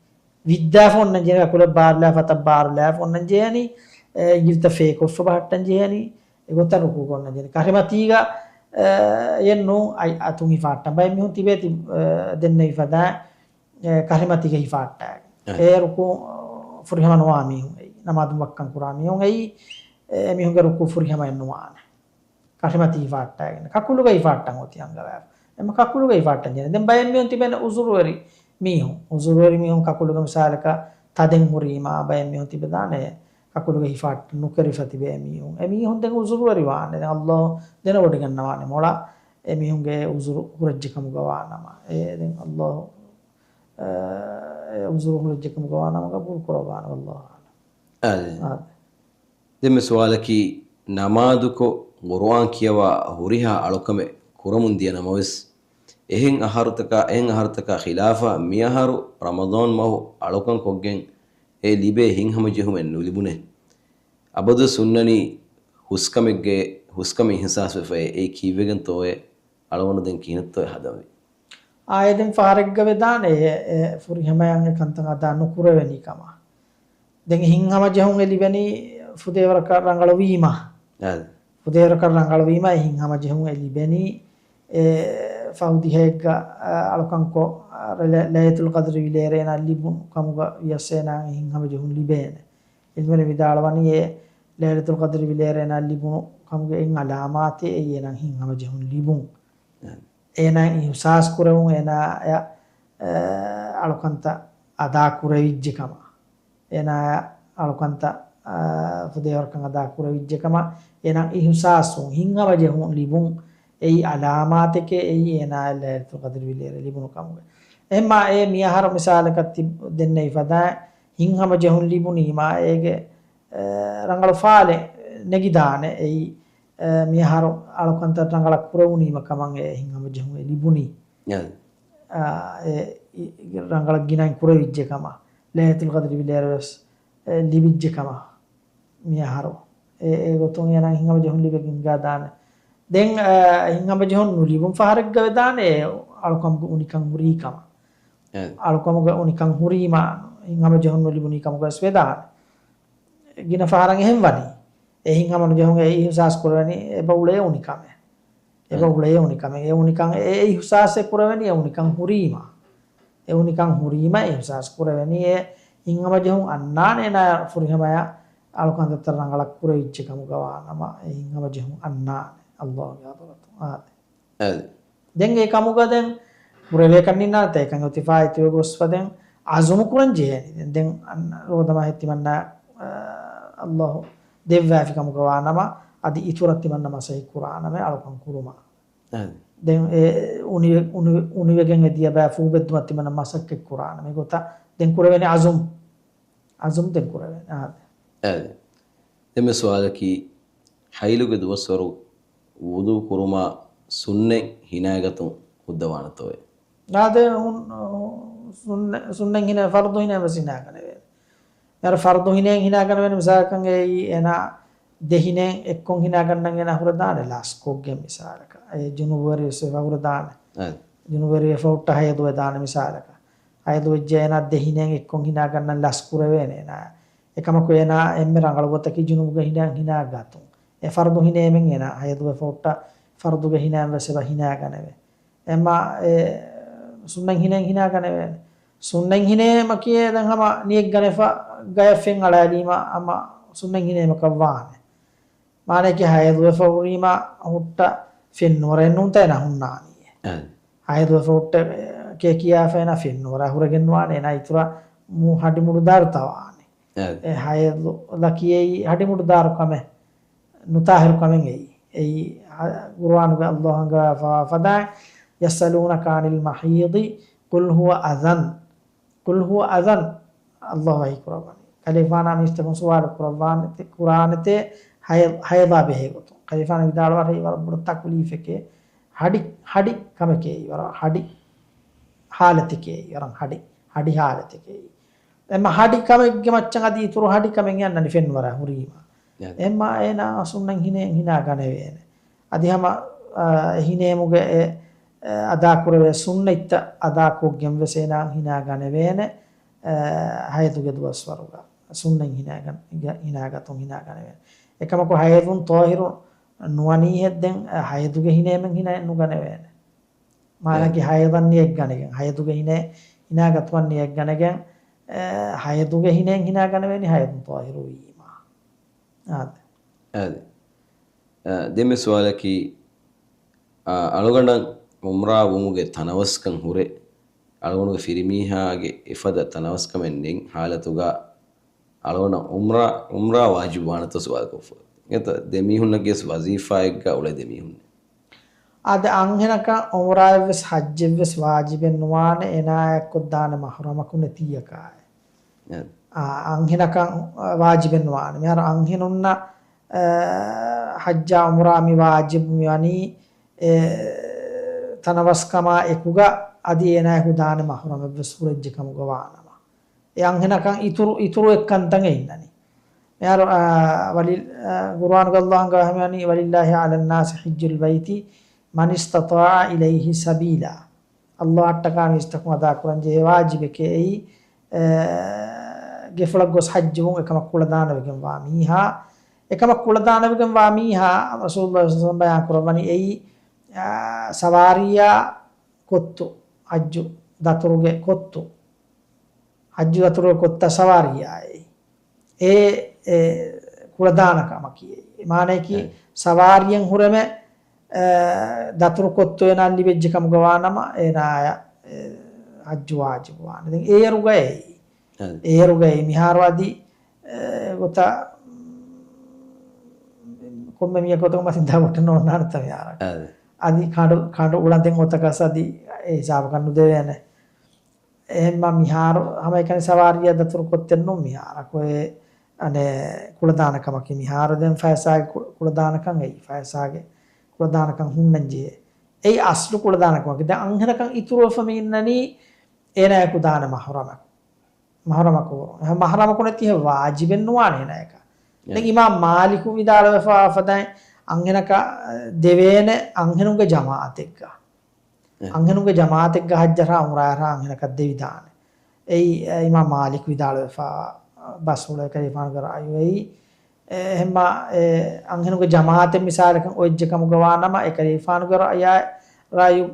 ވިއްދާފަ އޮންނަން ޖެހޭނީ، ކަކުލަށް ބާރު ލާފަ އަތަށް ބާރު ލާފަ އޮންނަން ޖެހޭނީ. އެ، އިނގިލިތައް ފޭކޮށްފަ ބަހައްޓަން ޖެހޭނީ. އެގޮތަށް ރުކޫ ކޮށްނަން ޖެހޭނީ. ކަށިމަތީގަ، އެ، އެއްނޫން އަތް އަތުން ހިފާއްޓަން. ބައެއް މީހުން ތިބޭތި، އެ، ދެންނެވި ފަދަ، އެ، ކަށިމަތީގަ ހިފާއްޓާގެން. އެ. އެ ރުކޫ، އެ، ފުރިހަމަ ނުވާ މީހުން އެއީ. ނަމާދު ވައްކަން ކުރާ މީހުން އެއީ. އެ، އެމީހުންގެ ރުކޫ ފުރިހަމައެއް ނުވާނެ. ކަށިމަތީ ހިފާއްޓާގެން. ކަކުލުގަ ހިފާއްޓަން އޮތީ އަނގަވާފަ. އެމަ ކަކުލުގަ ހިފާއްޓަން ޖެހޭނެ. ދެން ބައެއް މީހުން ތިބޭނެ އުޒުރުވެރި މީހުން. އުޒުރުވެރި މީހުން ކަކުލުގަ މިސާލަކަށް ތަދެއް ހުރީމާ ބައެއް މީހުން ތިބެދާނެ ކަކުލުގަ ހިފާއްޓަން ނުކެރިފަ ތިބޭ މީހުން. އެ މީހުން ދެން އުޒުރުވެރި ވާނެ. ދެން ﷲ ދެނެވޮޑިގަންނަވާނެ މޮޅަށް އެ މީހުންގެ އުޒުރު ހުރެއްޖެ ކަމުގަ ވާނަމަ. އެ ދެން ﷲ، އެ، އެ އުޒުރު ހުރެއްޖެ ކަމުގަ ވާނަމަ ގަބޫލު ކުރައްވާނެ. ވައްލާހު އަޢުލަމް. އާދެ. އާދެ. ދެންމެ ސުވާލަކީ، ނަމާދުކޮށް ޤުރުއާން ކިޔަވާ ހުރިހާ އަޅުކަމެއް ކުރަމުން ދިޔަ ނަމަވެސް، އެހެން އަހަރުތަކާ، އެހެން އަހަރުތަކާ ޚިލާފަށް މިއަހަރު ރަމަޟާން މަހު އަޅުކަން ކޮށްގެން އެ ލިބޭ ހިތްހަމަޖެހުމެއް ނުލިބުނޭ. އަބަދުވެސް ހުންނަނީ ހުސްކަމެއްގެ، ހުސްކަމެއް އިހުސާސްވެފައޭ. އެއީ ކީއްވެގެންތޯއޭ؟ އަޅުގަނޑު ދެން ކިހިނެއްތޯއޭ ހަދަންވީ؟ އާއެ ދެން ފަހަރެއްގަ ވެދާނެ އެ، އެ ފުރިހަމަޔަށް އެ ކަންތައް އަދާ ނުކުރެވެނީ ކަމަށް. ދެން ހިތްހަމަޖެހުން އެ ލިބެނީ ފުދޭވަރަކަށް ރަނގަޅުވީމަ. އާދެ. ފުދޭވަރަކަށް ރަނގަޅުވީމަ އެ ހިތްހަމަޖެހުން އެ ލިބެނީ އެ ފަހު ދިހައެއްގަ، އަ، އަޅުކަންކޮށް، އަ، ލަ-، ލައިލަތުލް ޤަދްރި ވިލޭރޭ އޭނާ ލިބުނު ކަމުގަ ވިޔަސް އޭނާ ހިތްހަމަޖެހުން ލިބޭނެ. އިލްމުވެރިން ވިދާޅުވަނީ އެ ލައިލަތުލް ޤަދްރި ވިލޭރޭ އޭނާ ލިބުނު ކަމުގެ އެއް އަލާމާތެއް އެއީ އޭނާ ހިތްހަމަޖެހުން ލިބުން. އާދެ. އޭނާ އިހުސާސް ކުރެވުން އޭނާއަށް، އަ، އަޅުކަންތައް އަދާ ކުރެވިއްޖެ ކަމަށް. އޭނާއަށް އަޅުކަންތައް، އަ، ފުދޭވަރަކަށް އަދާ ކުރެވިއްޖެ ކަމަށް އޭނާ އިހުސާސްވުން، ހިތްހަމަޖެހުން ލިބުން އެއީ އަލާމާތެކޭ އެއީ އޭނާއަށް ލައިލަތުލް ޤަދްރި ވިލޭރޭ ލިބުނު ކަމުގެ. އެހެންމާ އެ މިއަހަރު މިސާލަކަށް ތި ދެންނެވި ފަދައިން ހިތްހަމަޖެހުން ލިބުނީމާ އޭގެ އެ، ރަނގަޅު ފާލެއް ނެގިދާނެ. އެއީ، އެ، މިއަހަރު އަޅުކަންތައް ރަނގަޅަށް ކުރެވުނީމަ ކަމަށް އެ ހިތްހަމަޖެހުން އެ ލިބުނީ. އެ. އާ، އެ، އި، ރަނގަޅަށް ގިނައިން ކުރެވިއްޖެ ކަމަށް، ލައިލަތުލް ޤަދްރި ވިލޭރަށް ވެސް، އެ، ލިބިއްޖެ ކަމަށް މިއަހަރު. އެ، އެގޮތުން އޭނާ ހިތްހަމަޖެހުން ލިބެގެން ހިނގާ ދާނެ. ދެން، އަ، ހިތްހަމަޖެހުން ނުލިބުން ފަހަރެއްގަ ވެދާނެ އެ އަޅުކަމުގެ އުނިކަން ހުރީ ކަމަށް. އެ. އަޅުކަމުގެ އުނިކަން ހުރީމަ ހިތްހަމަޖެހުން ނުލިބުނީ ކަމުގަވެސް ވެދާނެ. ގިނަ ފަހަރަށް އެހެން ވަނީ. އެ ހިތްހަމަނުޖެހުން އެ އިހުސާސް ކުރެވެނީ އެބަ އުޅޭ އުނިކަމެއް. އެބަ އެ. އުޅޭ އުނިކަމެއް. އެ އުނިކަން އެ، އެ އިހުސާސެއް ކުރެވެނީ އެ އުނިކަން ހުރީމަ. އެ އުނިކަން ހުރީމަ އިހުސާސް ކުރެވެނީ އެ ހިތްހަމަޖެހުން އަންނާނެ އޭނާ ފުރިހަމަޔަށް އަޅުކަންތައްތައް ރަނގަޅަށް ކުރެވިއްޖެ ކަމުގަ ވާނަމަ އެ ހިތްހަމަޖެހުން އަންނާނެ ﷲ ގެ ޙަޟްރަތު. އާދެ. އާދެ. ދެން އެ ކަމުގަ ދެން ކުރެވޭކަށް ނިންނާނެތާ އެކަން އޮތީ ފާއިތުވެ ގޮސްފަ ދެން އަޒުމު ކުރަން ޖެހޭނީ. ދެން، ދެން އަން-، ރޯދަމާހެއް ތިމަންނަ، އާ، ﷲ ދެއްވާފި ކަމުގަ ވާނަމަ އަދި އިތުރަށް ތިމަންނަ މަސައްކަތް ކުރާނަމޭ އަޅުކަން ކުރުމަށް. އާދެ. ދެން އެ އުނިވެ-، އުނިވެ-، އުނިވެގެން އެ ދިޔަބައި ފޫބެއްދުމަށް ތިމަންނަ މަސައްކަތް ކުރާނަމޭ. އެގޮތަށް ދެން ކުރެވޭނެ އަޒުމް. އަޒުމް ދެން ކުރެވޭނެ. އާދެ. އާދެ. ދެންމެ ސުވާލަކީ، ޙައިލުގެ ދުވަސްވަރު ވުޟޫ ކުރުމާ ސުންނަތް ހިނާގަތުން ހުއްދަވާނެތޯއޭ؟ އާދެ، ހުން-، ސުންނަ-، ސުންނަތް ހިނޭ، ފަރުޟު ހިނޭ ވެސް ހިނާގަނެވޭނެ. އަރަ ފަރުޟު ހިނޭ ހިނާގަނެވޭނެ މިސާލަކަށް އެއީ އޭނާ ދެ ހިނޭ އެއްކޮށް ހިނާގަންނަން އޭނާ ހުރެދާނެ ލަސްކޮށްގެން މިސާލަކަށް. އެ ޖުނުބުވެރި ވެސް ވެފަ ހުރެދާނެ. އެ. ޖުނުބުވެރި ވެފަ ހުއްޓަ ހައިޟު ވެދާނެ މިސާލަކަށް. ހައިޟު ވެއްޖެ އޭނާ ދެ ހިނޭ އެއްކޮށް ހިނާގަންނަން ލަސް ކުރެވޭނެ އޭނާ. އެކަމަކު އޭނާ އެންމެ ރަނގަޅު ގޮތަކީ ޖުނުބުގެ ހިނޭ ހިނާ ގަތުން. އެ ފަރުޟު ހިނޭމެން އޭނާ ހައިޟު ވެފަ ހުއްޓަ ފަރުޟުގެ ހިނޭ ވެސް އެބަ ހިނާގަނެވޭ. އެމާ އެ ސުންނަތް ހިނޭ ހިނާގަނެވޭނެ. ސުންނަތް ހިނޭމަކީ ދެން ހަމަ ނިޔަތް ގަނެފަ ގަޔަށް ފެން އަޅާލީމަ ހަމަ ސުންނަތް ހިނޭމަކަށް ވާނެ. މާނައަކީ ހައިޟު ވެފަ ހުރީމަ ހުއްޓަ ފެން ނުވަރެއް ނޫންތަ އޭނާ ހުންނާނީ. އެ. ހައިޟު ވެފަ ހުއްޓަ ކޭ ކިޔާފަ އޭނާ ފެން ނުވަރާ ހުރެގެން ވާނެ އޭނާ އިތުރަށް މު-، ހަޑި މުޑު ދާރުތަ ވާނެ. އެ. އެ ހައިޟު ލަކީ އެއީ ހަޑި މުޑު ދާރު ކަމެއް. ނުޠާހިރު ކަމެއް އެއީ. އެއީ، އަ، ޤުރުއާނުގަ ﷲ ހަނގަވާފަ ފަދައިން، "يسألونك عن المحيض قل هو أذى، قل هو أذى." ﷲ ވަޙީ ކުރައްވަނީ. ކަލޭގެފާނާ މީސްތަކުން ސުވާލު ކުރައްވާނެ، ކުރާނެތޭ ހައި-، ހައިޟާ ބެހޭ ގޮތުން. ކަލޭގެފާނު ވިދާޅުވާ ވަރަށް ބޮޑު ތަކުލީފެކޭ. ހަޑި، ހަޑި ކަމެކޭ ވަރަށް ހަޑި ހާލަތެކޭ ވަރަށް ހަޑި، ހަޑި ހާލަތެކޭ. އެމަ ހަޑި ކަމެއްގެ މައްޗަށް އަދި އިތުރު ހަޑި ކަމެއް އަންނަނީ ފެންވަރާ ހުރީމަ. އެމަ އޭނާ ސުންނަތް ހިނޭ ހިނާ ގަނެވޭނެ. އަދި ހަމަ، އަ، ހިނޭމުގެ އެ، އަ، އަދާކުރެވޭ ސުންނަތްތައް އަދާކޮށްގެން ވެސް އޭނާ ހިނާ ގަނެވޭނެ، އަ، ހައިޟުގެ ދުވަސްވަރުގަ ސުންނަތް ހިނާ ގަން-، ގަ-، ހިނާގަތުން ހިނާ ގަނެވޭނެ. އެކަމަކު ހައިޟުން ޠާހިރު ނުވަނީހެއް ދެން، އަ، ހައިޟުގެ ހިނޭމެން ހިނައެއް ނުގަނެވޭނެ. މާނައަކީ އެ. ހައިޟަށް ނިޔަތް ގަނެގެން، ހައިޟުގެ ހިނޭ ހިނާގަތުމަށް ނިޔަތް ގަނެގެން، އެ، ހައިޟުގެ ހިނޭ ހިނާ ގަނެވޭނީ ހައިޟުން ޠާހިރު ވީމަ. އާދެ. އާދެ. އަ، ދެންމެ ސުވާލަކީ، އަ، އަޅުގަނޑަށް ޢުމްރާ ވުމުގެ ތަނަވަސްކަން ހުރެ، އަޅުގަނޑުގެ ފިރިމީހާގެ އެފަދަ ތަނަވަސްކަމެއް ނެތް ޙާލަތުގަ، އަޅުގަނޑަށް ޢުމްރާ، ޢުމްރާ ވާޖިބު ވާނެތޯ ސުވާލުކޮށްފަ. އެތަ ދެމީހުންނަކީ ވަޒީފާއެއްގަ އުޅޭ ދެމީހުންނޭ. އާދެ، އަންހެނަކަށް ޢުމްރާއެއްވެސް ޙައްޖެއްވެސް ވާޖިބެއް ނުވާނެ، އޭނާއާ އެއްކޮށްދާނެ މަޙްރަމަކު ނެތިއްޔަކާއެ. އެ. އާ، އަންހެނަކަށް ވާޖިބެއް ނުވާނެ. މިހާރު އަންހެނުންނަށް، އާ، ޙައްޖާ ޢުމްރާ މި ވާޖިބު މިވަނީ، އެ، ތަނަވަސްކަމާ އެކުގަ އަދި އޭނާއެކު ދާނެ މަޙްރަމެއްވެސް ހުރެއްޖެ ކަމުގަ ވާނަމަ. އެ އަންހެނަކަށް އިތުރު، އިތުރު އެއްކަންތައް އެއް އިންނަނީ. މިހާރު، އާ، ވަލި-، އާ، ޤުރުއާނުގަ ﷲ ހަނގަވަނީ، "ولله على الناس حج البيت من استطاع إليه سبيلا." ﷲ އަށްޓަކާ މީސްތަކުން އަދާކުރަން ޖެހޭ ވާޖިބެކޭ އެއީ، އާ، ގެފުޅަށް ގޮސް ޙައްޖުވުން އެކަމަށް ކުޅަދާނަވެގެންވާ މީހާ، އެކަމަށް ކުޅަދާނަވެގެންވާ މީހާ، ރަސޫލުﷲ ޞައްލަﷲ ޢަލައިހި ވަސައްލަމަ ބަޔާން ކުރައްވަނީ އެއީ، އާ، ސަވާރީއާ ކޮއްތު، ޙައްޖު ދަތުރުގެ ކޮއްތު. ޙައްޖު ދަތުރު ކޮއްތައް ސަވާރީއާއެއް. އެ، އެ، ކުޅަދާނަ ކަމަކީ. މާނައަކީ އެ. ސަވާރީއެއް ހުރެމެ، އެ، ދަތުރު ކޮއްތު އޭނާ ލިބެއްޖެ ކަމުގަ ވާނަމަ، އޭނާއަށް، އެ، ޙައްޖު ވާޖިބު ވާނެ. ދެން އޭރުގައި، އެ. އޭރުގައި މިހާރު އަދި، އެ، ގޮތަށް، ކޮންމެ މީހަކު ގޮތަކަށް މަތިން ދާ ބޮޓެއް ނޯންނާނެތަ މިހާރަށް. އެ. އަދި ކަނޑު، ކަނޑު އުޅަނދެން އޮތަކަސް އަދި އެ ހިސާބަކަށް ނުދެވޭނެ. އެހެންމަ މިހާރު ހަމައެކަނި ސަވާރީއަށް ދަތުރު ކޮއްތެއް ނޫން މިހާރަކު އެ، އަނެއް ކުޅަދާނަކަމަކީ މިހާރު ދެން ފައިސާގެ ކު-، ކުޅަދާނަކަން އެއީ، ފައިސާގެ ކުޅަދާނަކަން ހުންނަން ޖެހޭ. އެއީ އަސްލު ކުޅަދާނަކަމަކީ. ދެން އަންހެނަކަށް އިތުރުވެފަ މި އިންނަނީ އޭނާއެކު ދާނެ މަޙްރަމަކު. މަޙްރަމަކު ހުރުން. އެހެން މަޙްރަމަކު ނެތި ހެން ވާޖިބެއް ނުވާނެ އޭނާއަކަށް. ދެން އިމާމް މާލިކު ވިދާޅުވެފާ ފަދައިން އަންހެނަކަށް ދެވޭނެ އަންހެނުންގެ ޖަމާއަތެއްގަ. އެ. އަންހެނުންގެ ޖަމާއަތެއްގަ ހައްޖަށް އުމްރާއަށް އަންހެނަކަށް ދެވިދާނެ. އެއީ، އެ، އިމާމް މާލިކު ވިދާޅުވެފާ ބަސްފުޅު އެކަލޭގެފާނުގެ ރާއި އެއީ. އެ، އެހެންމާ، އެ، އަންހެނުންގެ ޖަމާއަތެއް މިސާލަކަށް އޮތްޖެ ކަމުގަ ވާ ނަމަ، އެކަލޭގެފާނުގެ ރާއި، ރާއި، އެ،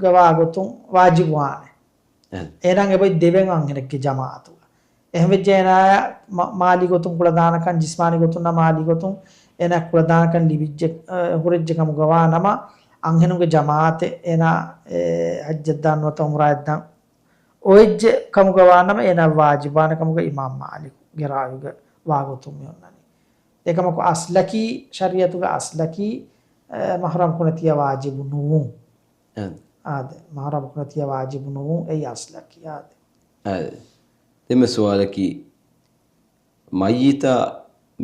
ގަ ވާ ގޮތުން ވާޖިބުވާނެ. އެ. އޭނާ އެބައި ދެވެން އަންހެނެއްގެ ޖަމާއަތުގަ. އެހެންވެއްޖެ އޭނާޔަށް މަ-، މާލީ ގޮތުން ކުޅަދާނަކަން، ޖިސްމާނީ ގޮތުން ނަމަ މާލީ ގޮތުން އޭނާ ކުޅަދާނަކަން ލިބިއްޖެ، އަ، ހުރެއްޖެ ކަމުގަ ވާ ނަމަ، އަންހެނުންގެ ޖަމާއަތެއް އޭނާ، އެ، ހައްޖަށް ދާން ނުވަތަ އުމްރާއަށް ދާން އޮތްޖެ ކަމުގަ ވާ ނަމަ، އޭނާ ވާޖިބާނެ ކަމުގަ އިމާމް މާލިކުގެ ރާއުގަ ވާގޮތުން މި އޮންނަނީ. އެކަމަކު އަސްލަކީ، ޝަރީއަތުގެ އަސްލަކީ، އެ، މަހްރަމް ކުނަތިޔަ ވާޖިބު ނުވުން. އެ. އާދެ، މަހްރަމް ކުނަތިޔަ ވާޖިބު ނުވުން، އެއީ އަސްލަކީ. އާދެ. އާދެ. ދެންމެ ސުވާލަކީ، މައްޔިތާ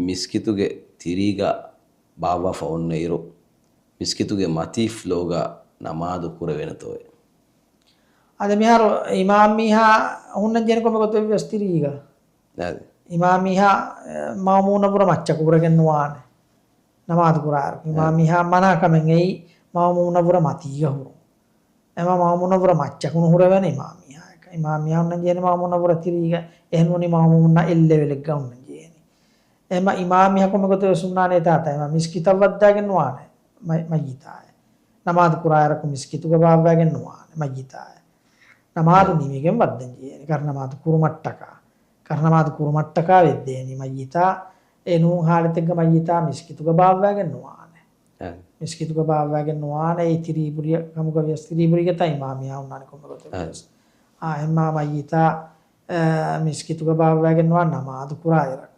މިސްކިތުގެ ތިރީގަ ބާއްވާފަ އޮންނައިރު، މިސްކިތުގެ މަތީ ފްލޯގަ ނަމާދު ކުރެވޭނެތޯއޭ؟ އަދި މިހާރު އިމާމް މީހާ ހުންނަން ޖެހޭނެ ކޮންމެ ގޮތެއް ވެސް ތިރީގަ. އާދެ. އިމާމް މީހާ، އެ، މައުމޫނަށް ވުރެ މައްޗަކު ހުރެގެން ނުވާނެ. ނަމާދު ކުރާއިރު. އެ. އިމާމް މީހާ މަނާ ކަމެއް އެއީ، މައުމޫނަށް ވުރެ މަތީގަ ހުރުން. އެމަ މައުމޫނަށް ވުރެ މައްޗަކު ނުހުރެވޭނެ އިމާމް މީހާއަކަށް. އިމާމް މީހާ ހުންނަން ޖެހޭނެ މައުމޫނަށް ވުރެ ތިރީގަ، އެހެން ވަނީ މައުމޫންނަށް އެއް ލެވެލެއްގަ ހުންނަން ޖެހޭނެ. އެމަ އިމާމް މީހާ ކޮންމެ ގޮތެއް ވެސް ހުންނާނެ ތާތަ. އެމަ މިސްކިތަށް ވައްދާގެން ނުވާނެ މަ-، މައްޔިތާއެއް. ނަމާދު ކުރާއިރަކު މިސްކިތުގަ ބާއްވައިގެން ނުވާނެ މައްޔިތާއެއް. ނަމާދު އެ. ނިމިގެން ވައްދަން ޖެހޭނެ. ކަށަ ނަމާދު ކުރުމަށްޓަކާ. ކަށަ ނަމާދު ކުރުމަށްޓަކާ ވެއްދޭނީ މައްޔިތާ. އެ ނޫން ހާލަތެއްގަ މައްޔިތާ މިސްކިތުގަ ބާއްވައިގެން ނުވާނެ. އެ. މިސްކިތުގަ ބާއްވައިގެން ނުވާނެ. އެ ތިރީބުރި ކަމުގަ ވިޔަސް، ތިރީބުރީގެ ތައް އިމާމް މީހާ ހުންނާނެ ކޮންމެ ގޮތެއް އެ. ވިޔަސް. އާ، އެހެންމާ މައްޔިތާ، އެ، މިސްކިތުގަ ބާއްވައިގެން ނުވާ ނަމާދު ކުރާއިރަކު.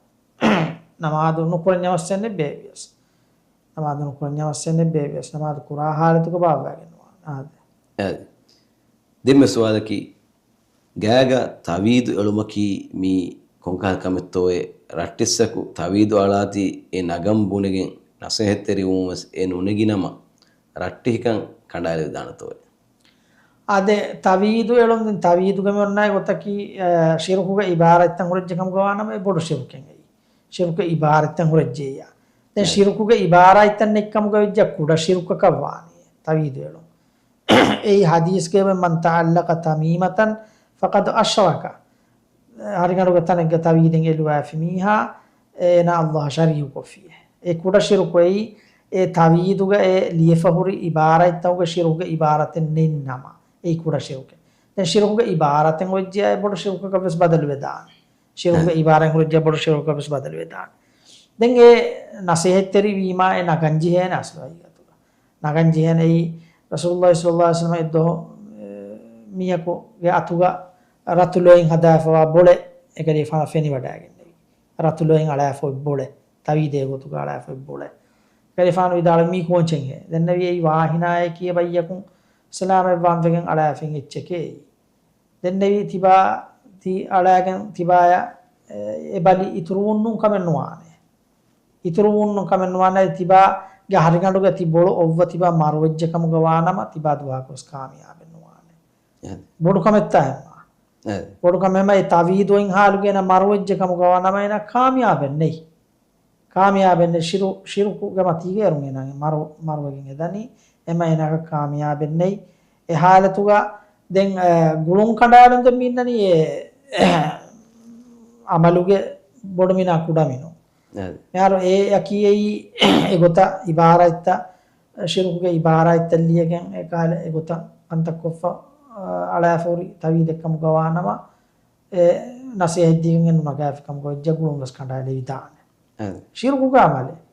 ނަމާދު ނުކުރަންޏާ މައްސަލައެއް ނެއްބޭ ވިޔަސް. ނަމާދު ނުކުރަންޏާ މައްސަލައެއް ނެއްބޭ ވިޔަސް. ނަމާދު ކުރާ ހާލަތުގަ ބާއްވައިގެން ނުވާނެ. އާދެ. އެ. ދެންމެ ސުވާލަކީ، ގާގަ ތަވީދު އެޅުމަކީ މީ ކޮންކަހަލަ ކަމެއްތޯއޭ؟ ރައްޓެއްސަކު ތަވީދު އަޅާތީ އެ ނަގަން ބުނެގެން ނަސޭހަތްތެރިވުމުން ވެސް އެ ނުނެގި ނަމަ، ރައްޓެހިކަން ކަނޑާލެވިދާނެތޯއޭ؟ އާދެ، ތަވީދު އެޅުން، ދެން ތަވީދުގެ މި އޮންނަ ގޮތަކީ، އަ، ޝިރުކުގެ އިބާރާތްތައް ހުރެއްޖެ ކަމުގަ ވާނަމަ އެ ބޮޑު ޝިރުކެއް އެއީ. ޝިރުކުގެ އިބާރާތްތައް ހުރެއްޖެއްޔާ. ދެން އެ. ޝިރުކުގެ އިބާރާތްތައް ނެތް ކަމުގަ ވެއްޖެ ކުޑަ ޝިރުކަކަށް ވާނީ ތަވީދު އެޅުން. އެއީ ޙަދީޘްގައި މަން ތަޢައްލަޤަ ތަމީމަތަން ފަޤަދް އަޝްރަކަ. ހަރިގަނޑުގެ ތަނެއްގަ ތަވީދެއް އެލުވާފި މީހާ، އޭނާ ﷲ އަށް ޝަރީކުކޮށްފިއެވެ. އެ ކުޑަ ޝިރުކު އެއީ، އެ ތަވީދުގަ އެ ލިޔެފަ ހުރި އިބާރާތްތަކުގެ ޝިރުކުގެ އިބާރާތެއް ނެތް ނަމަ، އެއީ ކުޑަ ޝިރުކެއް. ދެން ޝިރުކުގެ އިބާރާތެއް އޮތްޖެޔާ އެ ބޮޑު ޝިރުކަކަށް ވެސް ބަދަލުވެދާނެ. ޝިރުކުގެ އިބާރާތެއް ހުރެއްޖެޔާ ބޮޑު ޝިރުކަކަށް ވެސް ބަދަލުވެދާނެ. ދެން އެ ނަސޭހަތްތެރިވީމާ އެ ނަގަންޖެހޭނެ އަސްލު ހަގީގަތުގަ. ނަގަންޖެހޭނެ އެއީ، ރަސޫލުﷲ ޞައްލަﷲ ޢަލައިހި ވަސައްލަމަ އެއްދުވަހު، އެ، މީހަކުގެ އަތުގަ ރަތުލޯތް ހަދާފަވާ ބޮޅެއް އެކަލޭގެފާނަށް ފެނިވަޑައިގެންނެވި. ރަތުލޯތް އަޅާފަ އޮތް ބޮޅެއް، ތަވީދެއްގެ ގޮތުގަ އަޅާފަ އޮތް ބޮޅެއް. އެކަލޭގެފާނު ވިދާޅުވި މީ ކޯންޗެއްހޭ؟ ދެންނެވި އެއީ ވާހިނާއެކޭ ބައްޔަކުން ސަލާމަތްވާން ވެގެން އަޅާފައި އެއްޗެކޭ އެއީ. ދެންނެވީ ތިބާ ތި އަޅާގެން ތިބާޔަށް އެ، އެ ބަލި އިތުރުވުން ނޫން ކަމެއް ނުވާނެ. އިތުރުވުން ނޫން ކަމެއް ނުވާނެ. ތިބާގެ ހަރިގަނޑުގަ ތި ބޮޅު އޮއްވަ ތިބާ މަރުވެއްޖެ ކަމުގަ ވާނަމަ ތިބާ ދުވަހަކުވެސް ކާމިޔާބެއް ނުވާނެ. އެ. ބޮޑު ކަމެއްތާ ހަމަ. އެ. ބޮޑު ކަމެއް ހަމަ އެ ތަވީދު އޮތް ހާލުގަ އޭނާ މަރުވެއްޖެ ކަމުގަ ވާނަމަ އޭނާ ކާމިޔާބެއް ނެތް. ކާމިޔާބެއް ނެތް. ޝިރު-، ޝިރުކުގެ މަތީގަ އޭރުން އޭނާ މަރު-، މަރުވެގެން އެދަނީ. އެމަ އޭނާގެ ކާމިޔާބެއް ނެތް. އެ ހާލަތުގަ ދެން، އެ، ގުޅުން ކަނޑާލުން ދެން މި އިންނަނީ އެ، އެ، އަމަލުގެ ބޮޑު މިނާ ކުޑަ މިނުން. އެ. މިހާރު އެއަކީ އެއީ އެގޮތަށް އިބާރާތްތައް، ޝިރުކުގެ އިބާރާތްތައް ލިޔެގެން އެކަހަލަ އެގޮތަށް ކަންތައްކޮށްފަ، އަ، އަޅާފަ ހުރި ތަވީދެއް ކަމުގަ ވާނަމަ، އެ ނަސޭހަތް ދީގެން އެ ނުނަގާފި ކަމުގަ ވެއްޖެ ގުޅުން ވެސް ކަނޑާލެވިދާނެ. އެ. ޝިރުކުގެ އަމަލެއް.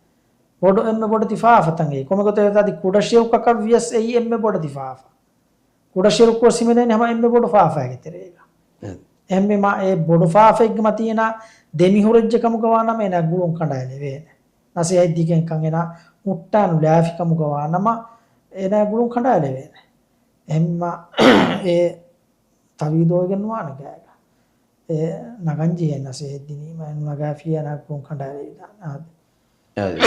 ބޮޑު އެންމެ ބޮޑެތި ފާފަތައް އެއީ. ކޮންމެ ގޮތެއް ވެސް އަދި ކުޑަ ޝިރުކަކަށް ވިޔަސް އެއީ އެންމެ ބޮޑެތި ފާފަ. ކުޑަ ޝިރުކު ވެސް ހިމެނޭނެ ހަމަ އެންމެ ބޮޑު ފާފައިގެ ތެރޭގަ. އެ. އެހެންވީމާ އެ ބޮޑު ފާފައެއްގެ މަތީ އޭނާ ދެމި ހުރެއްޖެ ކަމުގަ ވާނަމަ އޭނާ ގުޅުން ކަނޑާލެވޭނެ. ނަސޭހަތް ދީގެން ކަން އޭނާ ހުއްޓާ ނުލާފި ކަމުގަ ވާނަމަ އޭނާ ގުޅުން ކަނޑާލެވޭނެ. އެހެންވީމާ އެ ތަވީދު އޮވެގެން ނުވާނެ ގާގަ. އެ ނަގަން ޖެހޭ ނަސޭހަތް ދިނީމަ ނުނަގާފިޔާ ނަގުން ކަނޑާލެވިދާނެ. އާދެ. އާދެ.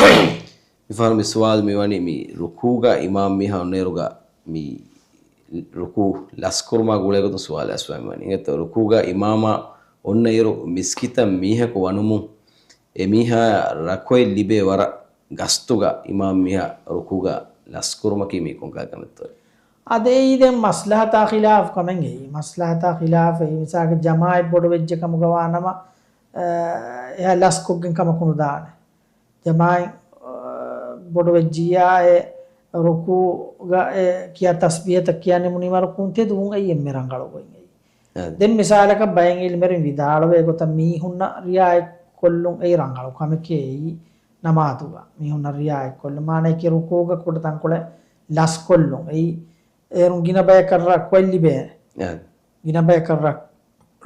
މިފަހަރު މި ސުވާލު މިވަނީ މި ރުކޫގަ އިމާމް މީހާ އޮންނައިރުގަ މި ރުކޫ ލަސްކުރުމާ ގުޅޭގޮތުން ސުވާލެއް އަސްވާ މިވަނީ. އިނގޭތޯ ރުކޫގަ އިމާމާ އޮންނައިރު މިސްކިތަށް މީހަކު ވަނުމުން އެމީހާ ރަކުވަތް ލިބޭ ވަރަށް ގަސްތުގަ އިމާމް މީހާ ރުކޫގަ ލަސްކުރުމަކީ މީ ކޮންކަހަލަ ކަމެއްތޯ؟ އަދި އެއީ ދެން މަސްލަހަތާ ޚިލާފު ކަމެއް އެއީ. މަސްލަހަތާ ޚިލާފު އެއީ. މިސާލަކަށް ޖަމާޢަތް ބޮޑު ވެއްޖެ ކަމުގަ ވާނަމަ، އަ، އެހާ ލަސްކޮށްގެން ކަމަކު ނުދާނެ. ޖަމާޢަތް، އަ، ބޮޑު ވެއްޖިއްޔާ އެ ރުކޫގަ އެ ކިޔާ ތަސްބީޙަތައް ކިޔާ ނިމުނީމަ ރުކޫން ތެދުވުން އެއީ އެންމެ ރަނގަޅު ގޮތް އެއީ. އެ. ދެން މިސާލަކަށް ބައެއް ޢިލްމުވެރިން ވިދާޅުވޭ ގޮތަށް މީހުންނަށް ރިޢާޔަތް ކޮށްލުން އެއީ ރަނގަޅު ކަމެކޭ އެއީ ނަމާދުގަ. މީހުންނަށް ރިޢާޔަތް ކޮށްލުން މާނައަކީ ރުކޫގަ ކުޑަ ތަންކޮޅެއް ލަސްކޮށްލުން. އެއީ އޭރުން ގިނަ ބަޔަކަށް ރަކުވަތް ލިބޭނެ. އެ. ގިނަ ބަޔަކަށް ރަ-،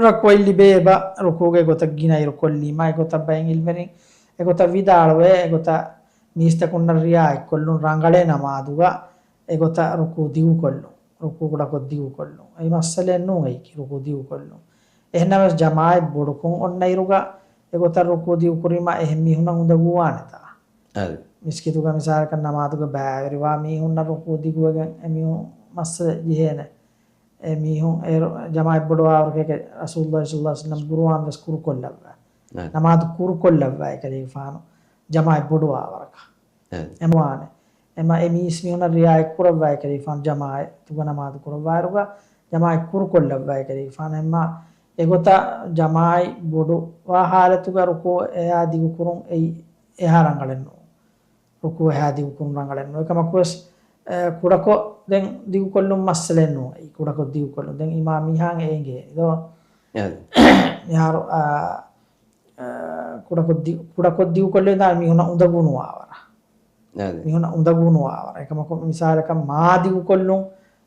ރަކުވަތް ލިބޭ އެބަ ރުކޫގަ އެގޮތަށް ގިނަ އިރު ކޮށްލީމަ، އެގޮތަށް ބައެއް ޢިލްމުވެރިން އެގޮތަށް ވިދާޅުވޭ، އެގޮތަށް މީސްތަކުންނަށް ރިޢާޔަތް ކޮށްލުން ރަނގަޅޭ ނަމާދުގަ، އެގޮތަށް ރުކޫ ދިގުކޮށްލުން. ރުކޫ ކުޑަކޮށް ދިގުކޮށްލުން. އެއީ މައްސަލައެއް ނޫން އެއީކީ، ރުކޫ ދިގުކޮށްލުން. އެހެންނަމަވެސް ޖަމާޢަތް ބޮޑުކޮށް އޮންނަ އިރުގަ އެގޮތަށް ރުކޫ ދިގުކުރީމަ އެހެން މީހުންނަށް އުނދަގޫވާނެތާ؟ އަދި. މިސްކިތުގަ މިސާލަކަށް ނަމާދުގަ ބައިވެރިވާ މީހުންނަށް ރުކޫ ދިގުވެގެން އެމީހުން މައްސަލަ ޖެހޭނެ. އެ މީހުން އޭރު ޖަމާޢަތް ބޮޑުވާވަރަކަށް ރަސޫލުﷲ ޞައްލަﷲ ޢަލައިހި ވަސައްލަމް ޤުރުއާން ވެސް ކުރުކޮށްލައްވާ. އަދި. ނަމާދު ކުރުކޮށްލައްވާ އެކަލޭގެފާނު ޖަމާޢަތް ބޮޑުވާވަރަކަށް. އެ. އެމަ ވާނެ. އެމަ އެ މީސް މީހުންނަށް ރިޢާޔަތް ކުރައްވާ އެކަލޭގެފާނު ޖަމާޢަތުގަ ނަމާދު ކުރައްވާއިރުގަ ޖަމާޢަތް ކުރުކޮށްލައްވާ އެކަލޭގެފާނު. އެމަ އެގޮތަށް ޖަމާޢަތް ބޮޑުވާ ޙާލަތުގަ ރުކޫޢު އެހާ ދިގުކުރުން އެއީ އެހާ ރަނގަޅެއް ނޫން. ރުކޫޢު އެހާ ދިގުކުރުން ރަނގަޅެއް ނޫން. އެކަމަކުވެސް، އެ، ކުޑަކޮށް ދެން ދިގުކޮށްލުން މައްސަލައެއް ނޫން. އެއީ ކުޑަކޮށް ދިގުކޮށްލުން. ދެން އިމާމް މީހާން އެ އެނގޭ ދޯ؟ އެ. މިހާރު، އާ، އާ، ކުޑަކޮށް ދި-، ކުޑަކޮށް ދިގުކޮށްލެވިދާނެ މީހުންނަށް އުނދަގޫ ނުވާވަރަށް. އަދި. މީހުންނަށް އުނދަގޫ ނުވާވަރަށް. އެކަމަކު މިސާލަކަށް މާ ދިގުކޮށްލުން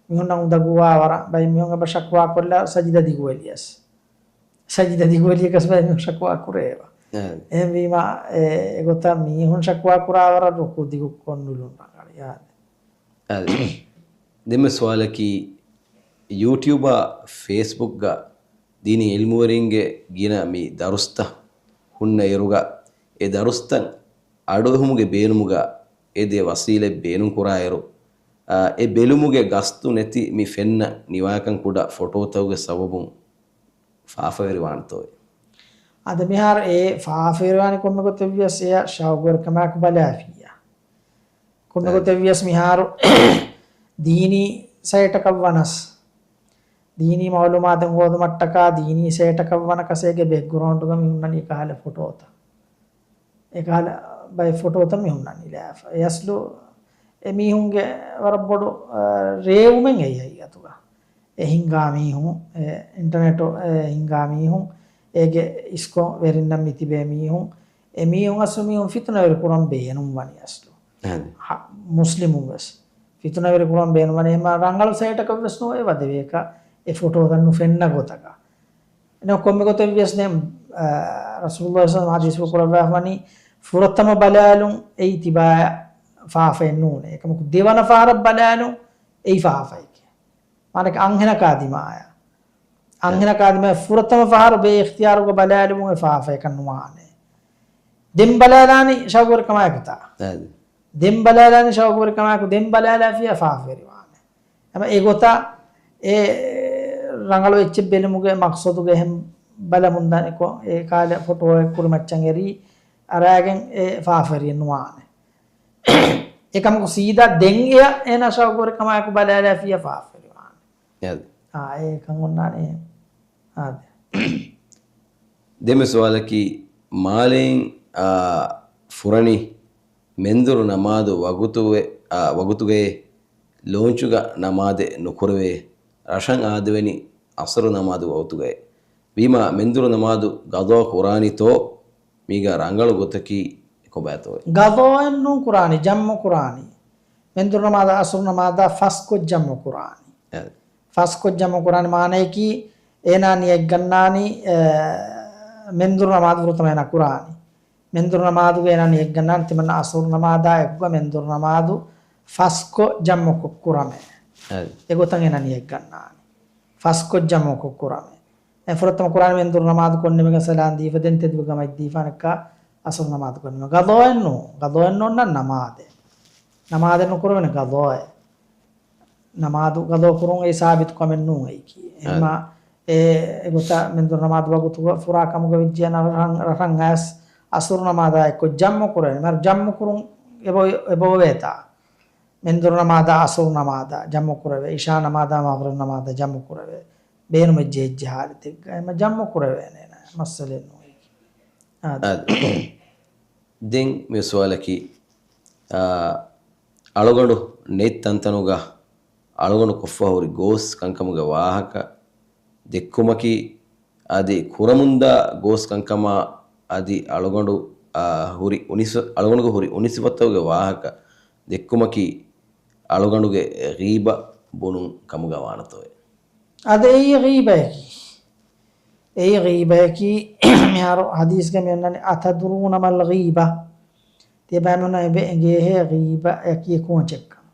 މީހުންނަށް އުނދަގޫ ވާވަރަށް. ބައެއް މީހުން އެބަ ޝަކުވާ ކޮށްލާ ސަޖިދަ ދިގުވެލިޔަސް. ސަޖިދަ ދިގުވެލިޔަކަސް ބައެއް މީހުން ޝަކުވާ ކުރޭ އެބަ. އަދި. އެހެންވީމަ އެ، އެގޮތަށް މީހުން ޝަކުވާ ކުރާވަރަށް ރުކޫ ދިގު ކޮށްނުލުން ރަނގަޅި. އަދި. އަދި. ދެންމެ ސުވާލަކީ، ޔޫޓިއުބާ ފޭސްބުކްގަ ދީނީ ޢިލްމުވެރިންގެ ގިނަ މި ދަރުސްތައް ހުންނަ އިރުގަ، އެ ދަރުސްތައް އަޑުއެހުމުގެ ބޭނުމުގަ އެ ދެ ވަސީލަތް ބޭނުންކުރާއިރު، އާ، އެ ބެލުމުގެ ގަސްތު ނެތި މި ފެންނަ ނިވާކަން ކުޑަ ފޮޓޯތަކުގެ ސަބަބުން ފާފަވެރިވާނެތޯއޭ؟ އަދި މިހާރު އެ ފާފަވެރިވާނެ ކޮންމެ ގޮތެއްވިޔަސް އެޔަށް ޝައުގުވެރިކަމާއެކު ބަލާފިއްޔާ. ކޮންމެ އެ. ގޮތެއްވިޔަސް މިހާރު ދީނީ ސައިޓަކަށް ވަނަސް، ދީނީ މަޢުލޫމާތު ހޯދުމަށްޓަކާ ދީނީ ސައިޓަކަށް ވަނަ ކަސޭގެ ބެކްގްރައުންޑުގަ މި ހުންނަނީ އެކަހަލަ ފޮޓޯތައް. އެކަހަލަ ބައެއް ފޮޓޯތައް މި ހުންނަނީ ލާފަ. އެ އަސްލު އެ މީހުންގެ ވަރަށް ބޮޑު، އަ، ރޭވުމެއް އެއީ ހަގީގަތުގަ. އެ ހިންގާ މީހުން، އެ އިންޓަނެޓު އެ ހިންގާ މީހުން، އޭގެ އިސްކޮށް ވެރިންނަށް މިތިބޭ މީހުން، އެ މީހުން އަސްލު މީހުން ފިތުނަވެރި ކުރަން ބޭނުންވަނީ އަސްލު. އަދި. ހަ-، މުސްލިމުން ވެސް ފިތުނަވެރި ކުރަން ބޭނުންވަނީ އެމާ ރަނގަޅު ސައިޓަކަށް ވެސް ނުވެ ވަދެވޭކަށް އެ ފޮޓޯތައް ނުފެންނަ ގޮތަކަށް. އެނަ ކޮންމެ ގޮތެއް ވިޔަސް ދެން، އަ، ރަސޫލުﷲ ޞައްލަﷲ ޢަލައިހި ވަސައްލަމަ ޙަދީޘް ކުރައްވާފަނީ ފުރަތަމަ ބަލާލުން އެއީ ތިބާޔަށް ފާފައެއް ނޫނޭ. އެކަމަކު ދެވަނަ ފަހަރަށް ބަލާލުން އެއީ ފާފައެކޭ. މާނަކަ އަންހެނަކާ ދިމާޔަށް. އަންހެނަކާ ދިމާޔަށް ފުރަތަމަ ފަހަރު ބޭ އިޚްތިޔާރުގަ ބަލާލުމުން އެ ފާފައެއްކަން ނުވާނެ. ދެން ބަލާލާނީ ޝައުގުވެރިކަމާއެކުތާ. އަދި. ދެން ބަލާލާނީ ޝައުގުވެރިކަމާއެކު ދެން ބަލާލާފިޔާ ފާފަވެރިވާނެ. އެމަ އެގޮތަށް އެ ރަނގަޅު އެއްޗެއް ބެލުމުގެ މަޤްޞަދުގަ އެހެން ބަލަމުންދާނެ ކޮ-، އެ ކާލެ ފޮޓޯއެއް ކުރިމައްޗަށް އެރީ އަރާގެން އެ ފާފަވެރިއެއް ނުވާނެ. އެކަމަކު ސީދާ ދެން އެޔަށް އޭނާ ޝައުގުވެރިކަމާއެކު ބަލާލާފިޔާ ފާފަވެރިވާނެ. އަދި. އާ، އެކަން އޮންނާނެ. އާދެ. ދެންމެ ސުވާލަކީ، މާލެއިން، އާ، ފުރަނީ މެންދުރު ނަމާދު ވަގުތުވެ-، އާ، ވަގުތުގައޭ ލޯންޗުގަ ނަމާދެއް ނުކުރެވޭ، ރަށަށް އާދެވެނީ އަސަރު ނަމާދު ވަގުތުގައޭ. ވީމާ މެންދުރު ނަމާދު ގަޟާ ކުރާނީތޯ؟ މީގަ ރަނގަޅު ގޮތަކީ ކޮބާތޯއޭ؟ ގަޟާއެއް ނޫން ކުރާނީ، ޖަމްޢު ކުރާނީ. މެންދުރު ނަމާދާ އަސަރު ނަމާދާ ފަސްކޮށް ޖަމްޢު ކުރާނީ. އެ. ފަސްކޮށް ޖަމްޢު ކުރާނީ މާނަޔަކީ، އޭނާ ނިޔަތްގަންނާނީ، އެ، މެންދުރު ނަމާދު ފުރަތަމަ އޭނާ ކުރާނީ. މެންދުރު ނަމާދުގަ އޭނާ ނިޔަތްގަންނާނީ ތިމަންނަ އަސަރު ނަމާދާ އެކުގަ މެންދުރު ނަމާދު ފަސްކޮށް ޖަމްޢުކޮށް ކުރަމޭ. އެ. އެގޮތަށް އޭނާ ނިޔަތްގަންނާނީ. ފަސްކޮށް ޖަމްޢުކޮށް ކުރަމޭ. އެ ފުރަތަމަ ކުރާނީ މެންދުރު ނަމާދު ކޮށްނިމިގެން ސަލާން ދީފަ ދެން ތެދުވެ ގަމައި ދީފާނެއްކާ އަސަރު ނަމާދު ކޮށްނިމޭ. ގަޟާއެއް ނޫން. ގަޟާއެއް ނޫން ނަން ނަމާދެއް. ނަމާދެއް ނުކުރެވޭނެ ގަޟާއެއް. ނަމާދު ގަޟާ ކުރުން އެއީ ސާބިތު ކަމެއް ނޫން އެއީކީ. އެހެންމާ އެ، އެގޮތަށް މެންދުރު ނަމާދު ވަގުތުގަ ފުރާ ކަމުގަ ވެއްޖެއްޔާ ނަން ރަށަށް، ރަށަށް އައިސް އަސުރު ނަމާދާ އެއްކޮށް ޖަމްޢު ކުރެވޭ. މިހާރު ޖަމްޢު ކުރުން އެބަ-، އެބައޮވޭތާ. މެންދުރު ނަމާދާ އަސުރު ނަމާދާ ޖަމްޢު ކުރެވޭ. އިޝާ ނަމާދާ މަޣްރިބް ނަމާދާ ޖަމްޢު ކުރެވޭ. ބޭނުމެއްޖެ އެއްޖެ ހާލަތެއްގަ އެމަ ޖަމްޢު ކުރެވޭނެ. މައްސަލައެއް ނޫން. އާދެ. އާދެ. ދެން މި ސުވާލަކީ، އާ، އަޅުގަނޑު ނެތް ތަންތަނުގަ އަޅުގަނޑު ކޮށްފަ ހުރި ގޯސް ކަންކަމުގެ ވާހަކަ ދެއްކުމަކީ، އަދި ކުރަމުންދާ ގޯސް ކަންކަމާ އަދި އަޅުގަނޑު، އާ، ހުރި އުނިސް-، އަޅުގަނޑުގެ ހުރި އުނިސިފަތުގެ ވާހަކަ ދެއްކުމަކީ، އަޅުގަނޑުގެ ޣީބަ ބުނުން ކަމުގަ ވާނެތޯއެ؟ އަދި އެއީ ޣީބަޔަކީ. އެއީ ޣީބަޔަކީ. މިހާރު ޙަދީޘްގަ މި އޮންނަނީ، "أتدرون ما الغيبة؟" ތިޔަބައިމީހުންނަށް އެބަ އެނގޭހޭ ޣީބަޔަކީ ކޮންޗެއްކަން؟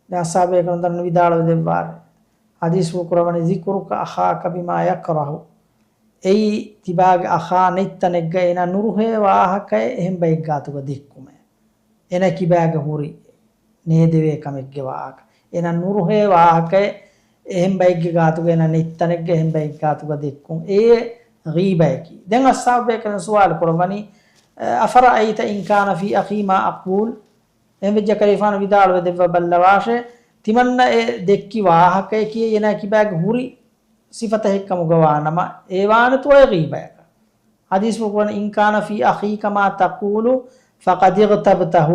ދެން އަޞްޙާބު ބޭކަލުން ދަންނަ ވިދާޅުވެ ދެއްވާރެ. ޙަދީޘްފުޅު ކުރައްވަނީ، "ذكرك أخاك بما يكره." އެއީ ތިބާގެ އަޚާ ނެތް ތަނެއްގަ އޭނާ ނުރުހޭ ވާހަކައެއް އެހެން ބައެއްގާތުގަ ދެއްކުމޭ. އޭނާ ކިބާގަ ހުރި ނޭދެވޭ ކަމެއްގެ ވާހަކަ. އޭނާ ނުރުހޭ ވާހަކައެއް އެހެން ބައެއްގެ ގާތުގަ އޭނާ ނެތް ތަނެއްގަ އެހެން ބައެއްގާތުގަ ދެއްކުން. އެއީ ޣީބަޔަކީ. ދެން އަޞްޙާބު ބޭކަލުން ސުވާލު ކުރައްވަނީ، "أفرأيت إن كان في أخي ما أقول؟" އެހެން ވެއްޖެ ކަލޭގެފާނު ވިދާޅުވެ ދެއްވަ ބައްލަވާށޭ، ތިމަންނަ އެ ދެއްކި ވާހަކަޔަކީ އޭނާ ކިބާގެ ހުރި ސިފަތަކެއް ކަމުގަ ވާނަމަ، އެ ވާނެތޯއޭ ޣީބަޔަކަށް؟ ޙަދީޘްފުޅު ކުރަނީ، "إن كان في أخيك ما تقول فقد اغتبته."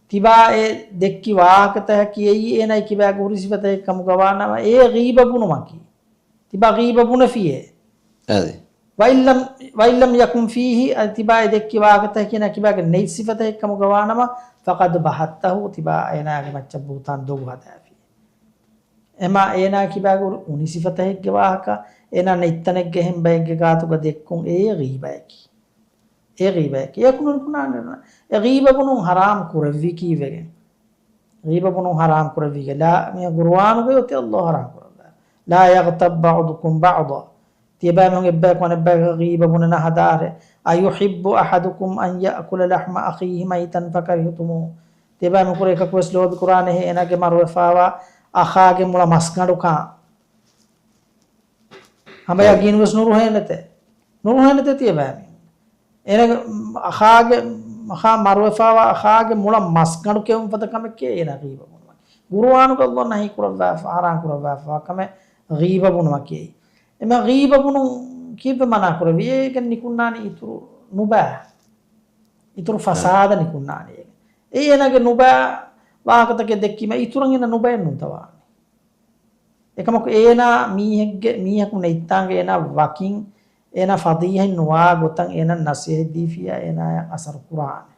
ތިބާ އެ ދެއްކި ވާހަކަތަކަކީ އެއީ އޭނާ ކިބާގެ ހުރި ސިފަތަކެއް ކަމުގަ ވާނަމަ، އެ ޣީބަ ބުނުމަކީ. ތިބާ ޣީބަ ބުނެފިއޭ. އަދި. "وإن لم، وإن لم يكن فيه." އަދި ތިބާ އެ ދެއްކި ވާހަކަތަކަކީ އޭނާ ކިބާގެ ނެތް ސިފަތަކެއް ކަމުގަ ވާނަމަ، "فقد بهته." ތިބާ އޭނާގެ މައްޗަށް ބުހުތާން ދޮގު ހަދާފި. އެމާ އޭނާ ކިބާގެ ހުރި އުނި ސިފަތަކެއްގެ ވާހަކަ، އޭނާ ނެތް ތަނެއްގަ އެހެން ބައެއްގެ ގާތުގަ ދެއްކުން އެއީ ޣީބަޔަކީ. އެ ޣީބަޔަކީ. އެކު ނުކުނާނެ. އެ ޣީބަ ބުނުން ޙަރާމް ކުރެއްވީ ކީއްވެގެން؟ ޣީބަ ބުނުން ޙަރާމް ކުރެއްވީގެ ލާ، މި ޤުރުއާނުގައި އޮތީ ﷲ ޙަރާމް ކުރައްވާ. "لا يغتب بعضكم بعضا." ތިޔަބައިމީހުން އެއްބަޔަކު އަނެއްބަޔަކަށް ޣީބަ ބުނެ ނަހަދާށޭ. "أيحب أحدكم أن يأكل لحم أخيه ميتا فكرهتموه." ތިޔަބައިމީހުން ކުރެ އެކަކުވެސް ލޯބި ކުރާނެހޭ އޭނާގެ މަރުވެފާވާ އަޚާގެ މުޅަ މަސްގަނޑުކާ. ހަމަ ޔަގީނުވެސް ނުރުހޭނެތޭ. ނުރުހޭނެތޭ ތިޔަބައިމީހުން. އޭނާގެ އަޚާގެ، އަޚާ މަރުވެފާވާ އަޚާގެ މުޅަ މަސްގަނޑު ކެއުން ފަދަ ކަމެއް އޭނާ ޣީބަ ބުނުމަކީ. ޤުރުއާނުގަ ﷲ ނަހީ ކުރައްވާފަ، ޙަރާމް ކުރައްވާފަ ކަމެއް ޣީބަ ބުނުމަކީ. އެމަ ޣީބަ ބުނުން ކީއްވެ މަނާ ކުރެވި؟ އޭގެން ނިކުންނާނީ އިތުރު ނުބައި. އިތުރު ފަސާދަ ނިކުންނާނީ އޭގެން. އެއީ އޭނާގެ ނުބައި ވާހަކަތަކެއް ދެއްކީމަ އިތުރަށް އޭނާ ނުބައެއް ނޫންތަ ވާނީ. އެކަމަކު އޭނާ މީހެއްގެ، މީހަކު ނެތްތާނގެ އޭނާ ވަކިން އޭނާ ފަޟީޙަތް ނުވާ ގޮތަށް އޭނާ ނަޞޭޙަތް ދީފިއްޔާ އޭނާއަށް އަސަރު ކުރާނެ.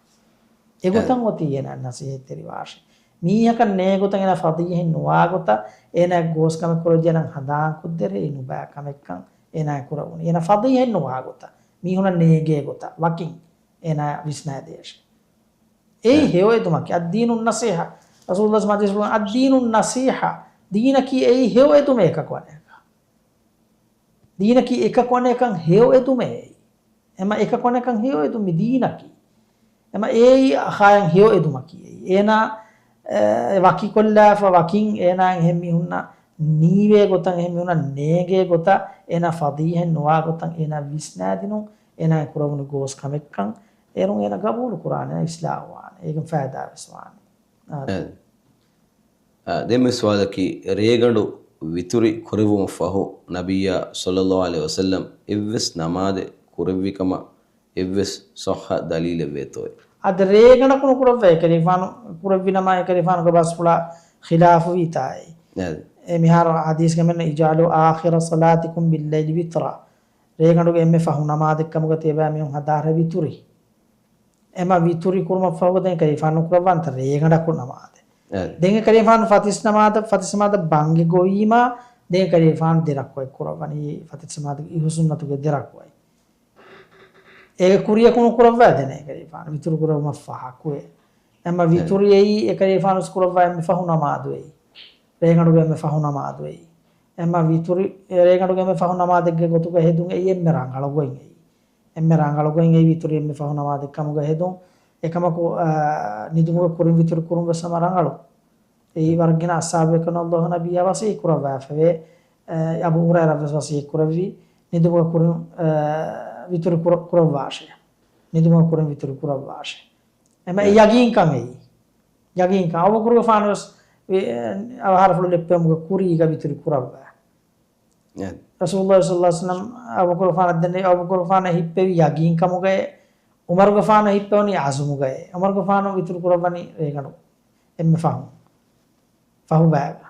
އެގޮތަށް އޮތީ އޭނާ ނަޞޭޙަތްތެރިވާށޭ. މީހަކަށް ނޭ ގޮތަށް އޭނާ ފަޟީޙަތް ނުވާ ގޮތަށް އޭނާ ގޯސް ކަމެއް ކުރެއްވިއްޔާ ނަން ހަނދާން ކޮށްދޭށޭ އެއީ ނުބައި ކަމެއްކަން އޭނާ ކުރެވުނީ. އޭނާ ފަޟީޙަތް ނުވާ ގޮތަށް މީހުންނަށް ނޭގޭ ގޮތަށް ވަކިން އޭނާ ވިސްނައިދޭށޭ. އެއީ ހެޔޮއެދުމަކީ. الدين النصيحة. ރަސޫލުﷲ ޙަދީޘްފުޅު، الدين النصيحة. ދީނަކީ އެއީ ހެޔޮއެދުމޭ އެކަކު އަނެކަކަށް. ދީނަކީ އެކަކު އަނެކަން ހެޔޮއެދުމޭ އެއީ. އެމަ އެކަކު އަނެކަން ހެޔޮއެދުން މި ދީނަކީ. އެމަ އެއީ އަޚާޔަށް ހެޔޮއެދުމަކީ އެއީ. އޭނާ، އެ، ވަކިކޮށްލާފަ ވަކިން އޭނާއަށް އެހެން މީހުންނަށް ނީވޭ ގޮތަށް، އެހެން މީހުންނަށް ނޭނގޭ ގޮތަށް، އޭނާ ފަޟީޙަތް ނުވާ ގޮތަށް އޭނާ ވިސްނާދިނުން، އޭނާ ކުރެވުނު ގޯސް ކަމެއްކަން އޭރުން އޭނަ ގަބޫލު ކުރާނެ، އިޞްލާޙު ވާނެ، އޭގެން ފައިދާވެސް ވާނެ. އާދެ. އެ. އާ، ދެން މި ސުވާލަކީ، ރޭގަނޑު ވިތުރި ކުރެއްވުމަށް ފަހު، ނަބިއްޔާ ޞައްލައްލާހު ޢަލައިހި ވަސައްލަމް އެއްވެސް ނަމާދެއް ކުރެއްވި ކަމަށް އެއްވެސް ޞައްޙަ ދަލީލެއް ވޭތޯއޭ؟ އަދި ރޭގަނޑަކު ނުކުރައްވައޭ ކަލޭގެފާނު ކުރެއްވި ނަމާ، އެ ކަލޭގެފާނުގެ ބަސްފުޅާ ޚިލާފުވީތާއޭ. އާދެ. އެ މިހާރު ޙަދީޘްގަ މިއޮންނަ، اجعلوا آخر صلاتكم بالليل وترا. ރޭގަނޑުގެ އެންމެ ފަހު ނަމާދެއް ކަމުގަ ތިޔަބައިމީހުން ހަދާށޭ ވިތުރި. އެމަ ވިތުރި ކުރުމަށްފަހުގަ ދެން ކަލޭގެފާނު ނުކުރައްވާނެތަ ރޭގަނޑަކު ނަމާދެއް. އެ. ދެން ކަލޭގެފާނު ފަތިސް ނަމާދަށް، ފަތިސް ނަމާދަށް ބަންގި ގޮވީމާ، ދެން ކަލޭގެފާނު ދެ ރަކުޢަތް ކުރައްވަނީ، ފަތިސް ނަމާދުގެ އިހުސުންނަތުގެ ދެ ރަކުޢަތް. އޭގެ ކުރިޔަކު ނުކުރައްވާ ދެނެ ކަލޭގެފާނު ވިތުރު ކުރެއްވުމަށް ފަހަކު އެ. އެމަ އެ. ވިތުރި އެއީ އެ ކަލޭގެފާނު ވެސް ކުރައްވާ އެންމެ ފަހު ނަމާދު އެއީ. ރޭގަނޑުގެ އެންމެ ފަހު ނަމާދު އެއީ. އެމަ ވިތުރި، އެ ރޭގަނޑުގެ އެންމެ ފަހު ނަމާދެއްގެ ގޮތުގަ ހެދުން އެއީ އެންމެ ރަނގަޅު ގޮތް އެއީ. އެންމެ ރަނގަޅު ގޮތް އެއީ ވިތުރި އެންމެ ފަހު ނަމާދެއް ކަމުގަ ހެދުން. އެކަމަކު، އާ، ނިދުމުގެ ކުރިން ވިތުރި ކުރުން ވެސް ހަމަ ރަނގަޅު. އެއީ ވަރަށް ގިނަ އަޞްޙާބު ބޭކަލުން ﷲ ނަބިއްޔާ ވަޞިއްޔަތް ކުރައްވާފަވޭ. އާ، އަބޫ ހުރައިރާ ވެސް ވަޞިއްޔަތް ކުރެއްވި، ނިދުމުގެ ކުރިން، އާ، ވިތުރި ކުރަ-، ކުރައްވާށޭ. ނިދުމުގަ ކުރިން ވިތުރި ކުރައްވާށޭ. އެމަ އެ ޔަގީންކަން އެއީ. ޔަގީންކަން. އަބޫބަކުރުގެފާނުވެސް އަވަހާރަފުޅު ލެއްޕެވުމުގެ ކުރީގަ ވިތުރި ކުރައްވާ. ރަސޫލުﷲ ޞައްލަﷲ ޢަލައިހި ވަސައްލަމް އަބޫބަކުރުގެފާނަށް ދެންނެވި، އަބޫބަކުރުގެފާނަށް ހިއްޕެވި ޔަގީންކަމުގައޭ، ޢުމަރުގެފާނަށް ހިއްޕެވުނީ ޢަޒުމުގައޭ. ޢުމަރުގެފާނު ވިތުރި ކުރައްވަނީ ރޭގަނޑު އެންމެ ފަހުން. ފަހުބައިގަ.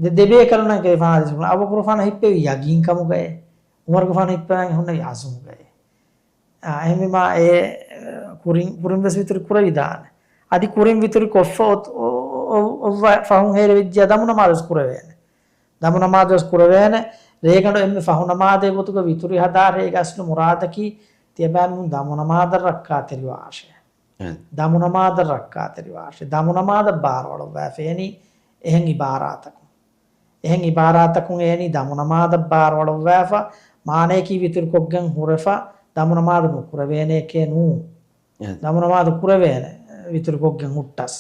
ދެ-، ދެބޭކަލުންނަށް ކެރިފާނު ޙަދީޘް ކުރަން. އަބޫބަކުރުގެފާނަށް ހިއްޕެވި ޔަގީންކަމުގައޭ، ޢުމަރުގެފާނަށް ހިއްޕެވަން ހުންނެވި ޢަޒުމުގައޭ. އާ، އެހެންވީމާ އެ، ކުރިން، ކުރިން ވެސް ވިތުރި ކުރެވިދާނެ. އަދި ކުރިން ވިތުރި ކޮށްފަ އޮތް-، އޮ-، އޮ-، އޮއްވަ ފަހުން ހޭލެވިއްޖެ ދަމު ނަމާދު ވެސް ކުރެވޭނެ. ދަމު ނަމާދު ވެސް ކުރެވޭނެ. ރޭގަނޑު އެންމެ ފަހު ނަމާދޭ ގޮތުގަ ވިތުރި ހަދާށޭ އޭގެ އަސްލު މުރާދަކީ ތިޔަބައިމީހުން ދަމު ނަމާދަށް ރައްކާތެރިވާށޭ. އެ. ދަމު ނަމާދަށް ރައްކާތެރިވާށޭ. ދަމު ނަމާދަށް ބާރުއަޅުއްވައިފަ އެނީ އެހެން އިބާރާތަކުން. އެހެން އިބާރާތަކުން އޭނީ ދަމު ނަމާދަށް ބާރުއަޅުއްވައިފަ، މާނަޔަކީ ވިތުރިކޮށްގެން ހުރެފަ، ދަމު ނަމާދު ނުކުރެވޭނެއެކޭ ނޫ. އެ. ދަމު ނަމާދު ކުރެވޭނެ، ވިތުރިކޮށްގެން ހުއްޓަސް.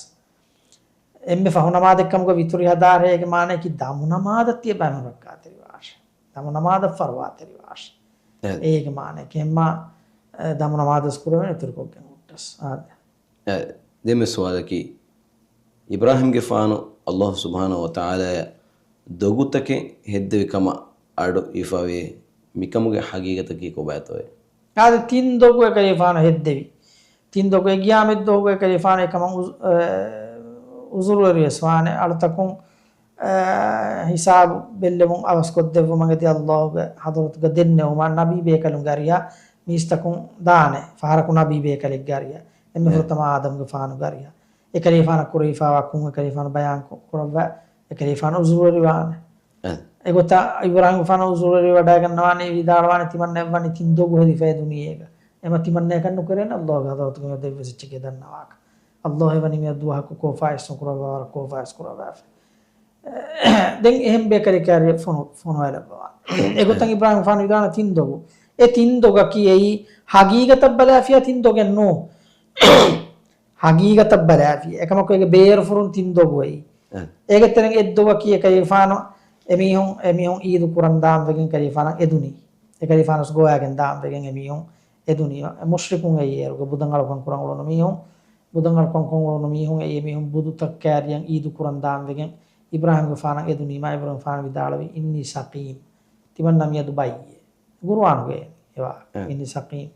އެންމެ ފަހު ނަމާދެއްކަމުގަ ވިތުރި ހަދާށޭ އޭގެ މާނަޔަކީ ދަމު ނަމާދަށް ތިޔަބައިމީހުން ރައްކާތެރިވާށޭ. ދަމު ނަމާދަށް ފަރުވާތެރިވާށޭ. އެ. އޭގެ މާނަޔަކީ އެހެންމާ، އެ، ދަމު ނަމާދު ވެސް ކުރެވޭނެ ވިތުރިކޮށްގެން ހުއްޓަސް. އާދެ. އެ، ދެންމެ ސުވާލަކީ، އިބްރާހީމްގެފާނު ﷲ ސުބްޙާނަހޫ ވަތަޢާލާއަށް ދޮގުތަކެއް ހެއްދެވި ކަމަށް އަޑު އިވިފަވޭ، މިކަމުގެ ޙަޤީޤަތަކީ ކޮބާތޯއޭ؟ އާދެ، ތިން ދޮގު އެކަލޭގެފާނު ހެއްދެވި. ތިން ދޮގު އެ ޤިޔާމަތް ދުވަހުގަ އެކަލޭގެފާނު އެކަމަށް އުޒު-، އެ، އުޒުރުވެރިވެސް ވާނެ. އަޅުތަކުން، އެ، ހިސާބު ބެއްލެވުން އަވަސްކޮށްދެއްވުމަށް އެދި ﷲ ގެ ޙަޟްރަތުގަ ދެންނެވުމަށް ނަބީ ބޭކަލުންގެ އަރިހަށް މީސްތަކުން ދާނެ. ފަހަރަކު ނަބީ ބޭކަލެއްގެ އަރިހަށް. އެންމެ އެ. ފުރަތަމަ އާދަމްގެފާނުގެ އަރިހަށް. އެކަލޭގެފާނަށް ކުރެވިފައިވާ ކުށް އެކަލޭގެފާނު ބަޔާން ކު-، ކުރައްވާ އެކަލޭގެފާނު އުޒުރުވެރިވާނެ. އެ. އެގޮތަށް އިބްރާހީމްގެފާނު އުޒުރުވެރިވެވަޑައިގަންނަވާނީ ވިދާޅުވާނީ ތިމަންނަ އެއްވަނީ ތިން ދޮގު ހެދިފައި ދުނިޔޭގަ. އެމަ ތިމަންނައަކަށް ނުކެރޭނެ ﷲ ގެ ޙަޟްރަތުގަ މިއަދު ދެއްވި އެއްޗެކޭ ދަންނަވާކަށް. ﷲ އެވަނީ މިއަދު ދުވަހަކު ކޯފާ އިސްނުކުރައްވާ ވަރަށް ކޯފާ އިސްކުރައްވާފަ. ދެން އެހެން ބޭކަލެއްގެ އަރިހަށް ފޮނު-، ފޮނުވާލައްވަވާނެ. އެގޮތަށް އިބްރާހީމްގެފާނު ވިދާޅުވާ ތިން ދޮގު. އެ ތިން ދޮގަކީ އެއީ ޙަޤީޤަތަށް ބަލާފިޔާ ތިން ދޮގެއް ނޫން. ޙަޤީޤަތަށް ބަލާފިޔާ. އެކަމަކު އޭގެ ބޭރުފުރުން ތިން ދޮގު އެއީ. އެ. އޭގެ ތެރެއިން އެއްދޮގަކީ އެކަލޭގެފާނު އެމީހުން، އެމީހުން ޢީދު ކުރަން ދާން ވެގެން އެކަލޭގެފާނަށް އެދުނީ. އެކަލޭގެފާނު ވެސް ގޮވައިގެން ދާން ވެގެން އެމީހުން އެދުނީ. މުޝްރިކުން އެއީ އޭރުގެ ބުދަށް އަޅުކަން ކުރަން އުޅުނު މީހުން، ބުދަށް އަޅުކަން ކޮށް އުޅުނު މީހުން އެއީ އެމީހުން ބުދުތައް ކައިރިއަށް ޢީދު ކުރަން ދާން ވެގެން އިބްރާހީމްގެފާނަށް އެދުނީމާ، އިބްރާހީމްގެފާނު ވިދާޅުވީ، "އިންނީ ސަޤީމް." ތިމަންނަ މިއަދު ބައްޔޭ. ގުރުއާނުގައި އެވާ، އެ. "އިންނީ ސަޤީމް."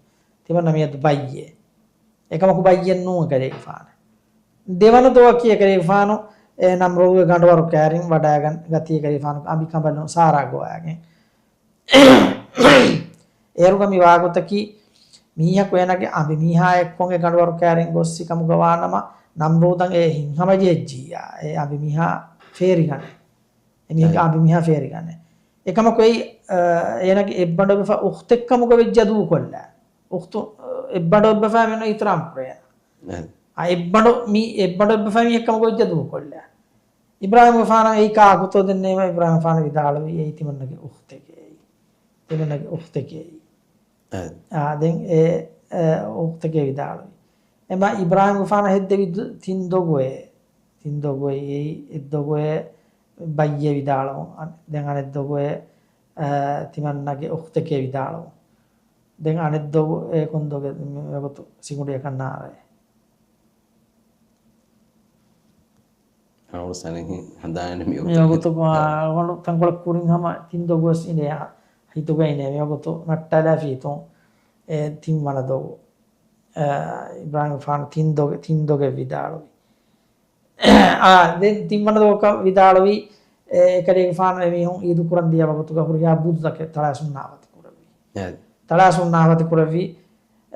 ތިމަންނަ މިއަދު ބައްޔޭ. އެކަމަކު ބައްޔެއް ނޫން އެކަލޭގެފާނެއް. ދެވަނަ ދޮގަކީ އެކަލޭގެފާނު އެ ނަމްރޫދުގެ ގަނޑުވަރު ކައިރިން ވަޑައިގަން ގަތީ އެކަލޭގެފާނު އަނބިކަނބަލުން ސާރާ ގޮވައިގެން. އޭރުގަ މި ވާގޮތަކީ މީހަކު އޭނާގެ އަނބިމީހާ އެއްކޮށް އެ ގަނޑުވަރު ކައިރިން ގޮއްސި ކަމުގަ ވާނަމަ، ނަމްރޫދަށް އެ ހިތްހަމަޖެހިއްޖިއްޔާ، އެ އަނބިމީހާ ފޭރިގަނެ. އެމީހުންގެ އަނބިމީހާ ފޭރިގަނެ. އެކަމަކު އެއީ، އަ، އޭނާގެ އެއްބަނޑު އެއްބަފާ އުޚްތެއްކަމުގަ ވެއްޖެ ދޫކޮށްލާ. އުޚްތު، އަ، އެއްބަނޑު އެއްބަފާ މިން އިޙްތިރާމް ކުރޭ. އެ. އަ، އެއްބަނޑު މީ، އެއްބަނޑު އެއްބަފާ މީހެއްކަމުގަ ވެއްޖެ ދޫކޮށްލާ. އިބްރާހީމްގެފާނަށް އެއީ ކާކުތޯ ދެންނެވީމަ، އިބްރާހީމްގެފާނު ވިދާޅުވީ އެއީ ތިމަންނަގެ އުޚްތެކޭ. ތިމަންނަގެ އުޚްތެކޭ. އެ. އާ، ދެން އެ، އެ، އުޚްތެކޭ ވިދާޅުވީ. އެމަ އިބްރާހީމްގެފާނަށް ހެއްދެވި ދު-، ތިން ދޮގުއޭ. ތިން ދޮގުއޭ އެއީ، އެއް ދޮގުއޭ ބައްޔޭ ވިދާޅުވުން. އަ، ދެން އަނެއް ދޮގުއޭ، އަ، ތިމަންނަގެ އުޚްތެކޭ ވިދާޅުވުން. ދެން އަނެއް ދޮގު އެ ކޮން ދޮގެއް މި-، މިވަގުތު ސިކުނޑިއަކަށް ނާރޭ. އަޅުގަނޑު ސަނެހި ހަނދާނެއް މިވަގުތު. މިވަގުތު އާ، އަޅުގަނޑު ތަންކޮޅެއް ކުރިން ހަމަ ތިން ދޮގުވެސް އިނދެ ހިތުގަ އިނދެ. މިވަގުތު ނައްޓާލާފި ހިތުން އެ ތިންވަނަ ދޮގު. އަ، އިބްރާހީމްގެފާނު ތިން ދޮގެ-، ތިން ދޮގެއް ވިދާޅުވި. އާ، ދެން ތިންވަނަ ދޮގަކަށް ވިދާޅުވި، އެ، އެކަލޭގެފާނު އެމީހުން ޢީދު ކުރަން ދިޔަ ވަގުތުގަ ހުރިހާ ބުދުތަކެއް ތަޅާ ސުންނާވަތި ކުރެއްވި. އެ. ތަޅާ ސުންނާވަތި ކުރެއްވި،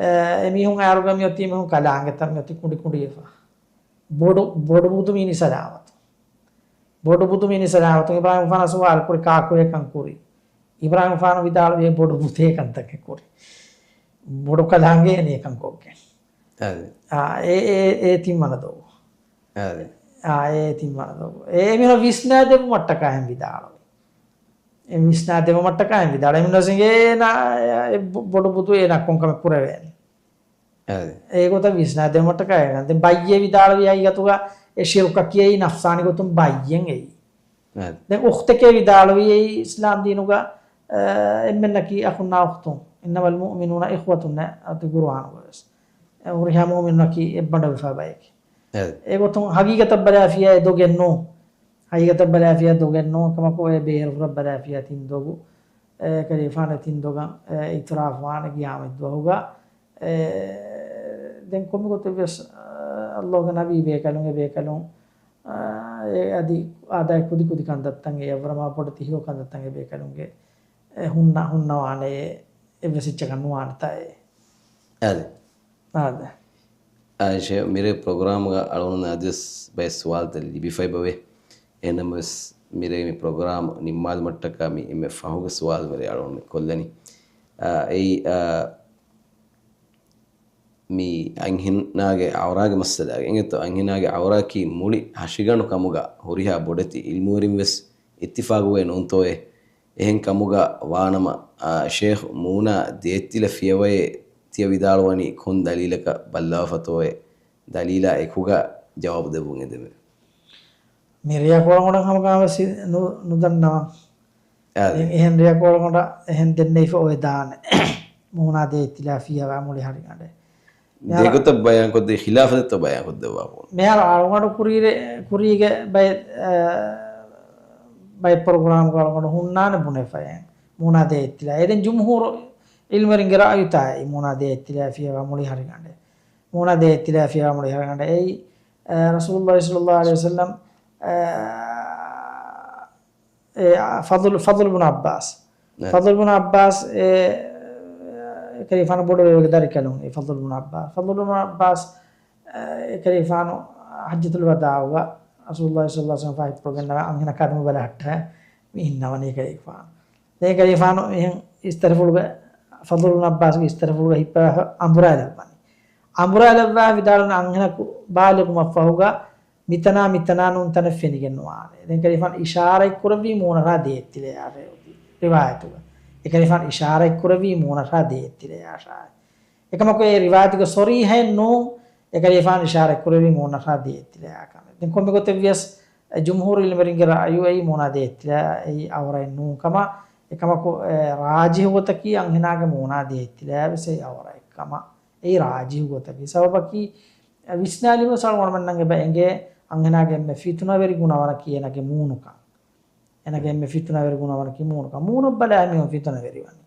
އެ، އެމީހުން އައިރުގަ މިއޮތީ މީހުން ކަލާނގެތައް މިއޮތީ ކުނޑި ކުނޑިވެފަ. ބޮޑު، ބޮޑު ބުދު މީނީ ސަލާމަތު. ބޮޑު ބުދު މީނީ ސަލާމަތު. އިބްރާހީމްގެފާނަށް ސުވާލު ކުރި ކާކު އެކަން ކުރީ؟ އިބްރާހީމްގެފާނު ވިދާޅުވި އެ ބޮޑު ބުދޭ ކަންތަކެއް ކުރި. ބޮޑު ކަލާނގެ އެނީ އެކަން ކޮށްގެން. އާ، އެ، އެ، އެ ތިންވަނަ ދޮގު. އާ، އެ ތިންވަނަ ދޮގު. އެ މީހުން ވިސްނާދެއްވުމަށްޓަކާ އެހެން ވިދާޅުވި. އެ ވިސްނާދެއްވުމަށްޓަކާ އެހެން ވިދާޅުވި. އެމީހުން ވިސްނާދެއްވުމަށްޓަކާ އެހެން ވިދާޅުވި. އެ ބޮ-، ބޮޑު ބުދު އޭނާ ކޮންކަމެއް ކުރެވޭނެ. އާ، އެ. އެގޮތަށް ވިސްނާދެވުމަށްޓަކާ އެހެން. ދެން ބައްޔޭ ވިދާޅުވި ހަގީގަތުގަ އެ ޝިރުކަކީ އެއީ ނަފްސާނީ ގޮތުން ބައްޔެއް އެއީ. އާ. ދެން އުޚްތެކޭ ވިދާޅުވީ އެއީ އިސްލާމް ދީނުގަ، އަ، އެންމެންނަކީ އަޚުންނާ އުޚްތުން. إنما المؤمنون إخوة ނޭ، އަދި ގުރުއާނުގަވެސް. އެ ހުރިހާ މުއުމިނުންނަކީ އެއްބަނޑު ވެފާ ބައެކޭ. އެ. އެގޮތުން ހަގީގަތަށް ބަލާފިޔާ އެ ދޮގެއް ނޫން. ހަގީގަތަށް ބަލާފިޔާ ދޮގެއް ނޫން. ކަމަކު އެ ބޭރުފުރަށް ބަލާފިޔާ ތިން ދޮގު. އެ ކަލޭފާނު ތިން ދޮގަށް އެ އިތުރާފުވާނެ ގިޔާމަތް ދުވަހުގަ. އެ، ދެން ކޮންމެ ގޮތެއްވިޔަސް، އަ، ﷲގެ ނަބީ ބޭކަލުން އެ ބޭކަލުން، އަ، އެ އަދި އާދައި ކުދި ކުދި ކަންތައްތައް އެ އަށްވުރެ މާ ބޮޑެތި ހެޔޮ ކަންތައްތައް އެ ބޭކަލުންގެ އެ ހުންނަ، ހުންނަވާނެ އެ އެއްވެސް އެއްޗަކަށް ނުވާނެތާ އެ. އާދެ. އާދެ. އާ، ޝޭ، މިރޭ ޕްރޮގްރާމްގަ އަޅުގަނޑު އަދިވެސް ބައެއް ސުވާލުތައް ލިބިފައި ބަވޭ. އެހެންނަމަވެސް މިރޭ މި ޕްރޮގްރާމް ނިންމާލުމަށްޓަކާ މި އެންމެ ފަހުގެ ސުވާލު މިރޭ އަޅުގަނޑު މި ކޮށްލަނީ. އާ، އެއީ، އާ، މި އަންހެނާގެ އައުރާގެ މައްސަލާގެ އިނގޭތޯ، އަންހެނާގެ އައުރާއަކީ މުޅި ހަށިގަނޑު ކަމުގަ ހުރިހާ ބޮޑެތި އިލްމުވެރިން ވެސް އިއްތިފާގުވޭ ނޫންތޯއޭ؟ އެހެން ކަމުގަ ވާނަމަ، އާ، ޝޭޚް މޫނާ ދޭތިލަ ފިޔަވައޭ ތިޔަ ވިދާޅުވަނީ ކޮން ދަލީލަކަށް ބައްލަވާފަތޯއޭ؟ ދަލީލާ އެކުގަ ޖަވާބު ދެއްވުން އެދެމެވެ. މި ރެކޯޑުގަނޑަށް ހަމަކަމަށް ވެސް ނު-، ނުދަންނަވަން. އާދެ. އެ-، އެހެން ރެކޯޑުގަނޑަށް އެހެން ދެންނެވިފަ އޮވެދާނެ. މޫނާ ދޭތިލާ ފިޔަވާ މުޅި ހަށިގަނޑެއް. މިހާރު ދެގޮތަށް ބަޔާންކޮށްދޭ، ޚިލާފަށް ދެއްތޯ ބަޔާންކޮށްދެއްވާފަ. މިހާރު އަޅުގަނޑު ކުރީ ރެ-، ކުރީގެ ބައެއް، އަ، ބައެއް ޕްރޮގްރާމްގަ އަޅުގަނޑު ހުންނާނެ ބުނެފައި މޫނާ ދޭތިލާ. އެ ދެން ޖުމްހޫރު އިލްމުވެރިންގެ ރައުޔުތާއި މޫނާ ދޭތިލާ ފިޔަވާ މުޅި ހަށިގަނޑެއް. މޫނާ ދޭތިލާ ފިޔަވާ މުޅި ހަށިގަނޑެއް. އެއީ، އަ، ރަސޫލުﷲ ޞައްލަﷲ ޢަލައިހި ވަސައްލަމް، އަ، އެ، ފަޟުލު، ފަޟުލު ބުނު ޢައްބާސް. ނަ. ފަޟުލު ބުނު ޢައްބާސް، އެ، ކަލީފާނު ބޮޑު ބޭބެގެ ދަރިކަލުން، އެ ފަޟުލު ބުނު ޢައްބާސް. ފަޟުލު ބުނު ޢައްބާސް، އެ، ކަލީފާނު ޙައްޖަތުލް ވަދާޢުގަ ރަސޫލުﷲ ޞައްލަﷲ ޢަލައިހި ވަސައްލަމަ ފާހިތްޕުޅު ގެންނަވާ އަންހެނަކާ ދިމަ ބަލަހައްޓާ މި އިންނަވަނީ ކަލީފާނު. ދެން ކަލީފާނު މިހެން އިސްތަށިފުޅުގަ، ފަޟުލު ބުނު ޢައްބާސްގެ އިސްތަށިފުޅުގަ ހިއްޕަވާ އަނބުރާލައްވަނީ. އަނބުރާލައްވާ ވިދާޅުވަނީ އަންހެނަކު ބާލިޣުވުމަށްފަހުގަ މިތަނާ މިތަނާ ނޫން ތަނެއް ފެނިގެން ނުވާނެ. ދެން ކަލީފާނު އިޝާރަތް ކުރެއްވީ މޫނަށާ ދޭތިލަޔާ ރިވާޔަތުގަ. އެ ކަލީފާނު އިޝާރަތް ކުރެއްވީ މޫނަށާ ދޭތިލަޔާ ޝާއި. އެކަމަކު އެ ރިވާޔަތުގެ ޞަރީޙައެއް ނޫން، އެ ކަލީފާނު އިޝާރަތް ކުރެއްވީ މޫނަށާ ދޭތިލަޔާ ކަމެއް. ދެން ކޮންމެ ގޮތެއް ވިޔަސް، އެ ޖުމްހޫރު އިލްމުވެރިންގެ ރައުޔު އެއީ މޫނާ ދޭތިލަޔާ އެއީ ޢައުރަތެއް ނޫން ކަމަށް. އެކަމަކު އެ ރާޖިޙު ގޮތަކީ އަންހެނާގެ މޫނާ ދޭތިލަޔާ ވެސް އެއީ ޢައުރަތެއް ކަމަށް. އެއީ ރާޖިޙު ގޮތަކީ. ސަބަބަކީ، އެ ވިސްނާލީމަ ސަޅުވަނަމެންނަށް އެބަ އެނގޭ އަންހެނާގެ އެންމެ ފިތުނަވެރި ގުނަވަނަކީ އޭނަގެ މޫނުކަން. އޭނަގެ އެންމެ ފިތުނަވެރި ގުނަވަނަކީ މޫނުކަން. މޫނަށް ބަލާ މީހުން ފިތުނަވެރިވަނީ.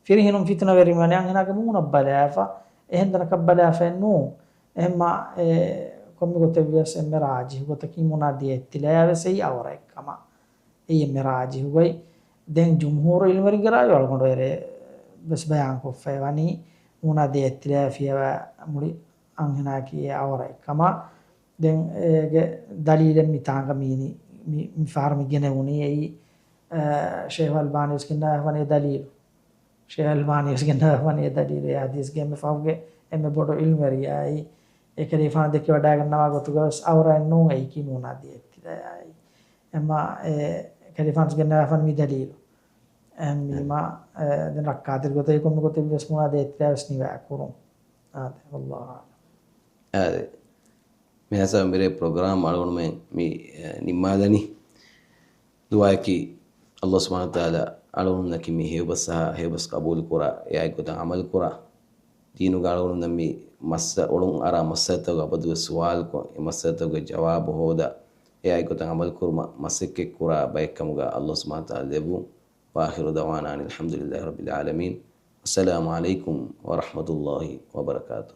ފިރިހެނުން ފިތުނަވެރިވަނީ އަންހެނާގެ މޫނަށް ބަލާފަ. އެހެން ތަނަކަށް ބަލާފައެއް ނޫން. އެހެންމާ އެ ކޮންމެ ގޮތެއް ވިޔަސް އެންމެ ރާޖިޙު ގޮތަކީ މޫނާ ދޭތިލަޔާ ވެސް އެއީ ޢައުރަތެއް ކަމަށް. އެއީ އެންމެ ރާޖިޙު ގޮތް. ދެން ޖުމްހޫރު އިލްމުވެރިންގެ ރައުޔު އަޅުގަނޑު އެރޭ ވެސް ބަޔާންކޮށްފައި ވަނީ މޫނާ ދޭތިލަޔާ ފިޔަވާ މުޅި އަންހެނާއަކީ އެ ޢައުރަތެއް ކަމަށް. ދެން އޭގެ ދަލީލެއް މިތާނގަ މީނި، މި، މި ފަހަރު މި ގެނެވުނީ އެއީ، އަ، ޝޭޚް އަލްބާނީ ވެސް ގެންނަވާފަ ވަނީ އެ ދަލީލު. ޝޭޚް އަލްބާނީ ވެސް ގެންނަވާފަ ވަނީ އެ ދަލީލު. އެ ޙަދީޘްގެ އެންމެ ފަހުގެ އެންމެ ބޮޑު ޢިލްމުވެރިޔާއި، އެ ކަލީފާނު ދެކިވަޑައިގަންނަވާ ގޮތުގަ ވެސް ޢައުރަތެއް ނޫން އެއީކީ މޫނާ ދޭތިލަޔާއި. އެމާ އެ ކަލީފާނު ވެސް ގެންނަވާފަ ވަނީ މި ދަލީލު. އެހެންވީމާ، އެ، ދެން ރައްކާތެރި ގޮތަކީ ކޮންމެ ގޮތެއް ވެސް މޫނާ ދޭތިލަޔާ ވެސް ނިވާ ކުރުން. އާދެ، ވައްލާހު އަޢްލަމް. އާދެ. މި ހިސާބުން މިރޭ ޕްރޮގްރާމް އަޅުގަނޑުމެން މި، އެ، ނިންމާލަނީ. ދުޢާއަކީ، ﷲ ސުބްޙާނަހޫ ވަތަޢާލާ އަޅުގަނޑުމެންނަކީ މި ހެޔޮބަސް އަހާ، ހެޔޮބަސް ޤަބޫލު ކުރާ، އެއާއެއްގޮތަށް ޢަމަލު ކުރާ. ދީނުގަ އަޅުގަނޑުމެން މި މައްސަ އޮޅުން އަރާ މައްސަލަތަކުގެ އަބަދުވެސް ސުވާލުކޮށް، އެ މައްސަލަތަކުގެ ޖަވާބު ހޯދާ، އެއާއެއްގޮތަށް ޢަމަލު ކުރުމަށް މަސައްކަތް ކުރާ ބައެއްކަމުގަ ﷲ ސުބްޙާނަހޫ ވަތަޢާލާ ލެއްވުން. وآخر دعوانا أن الحمد لله رب العالمين. والسلام عليكم ورحمة الله وبركاته.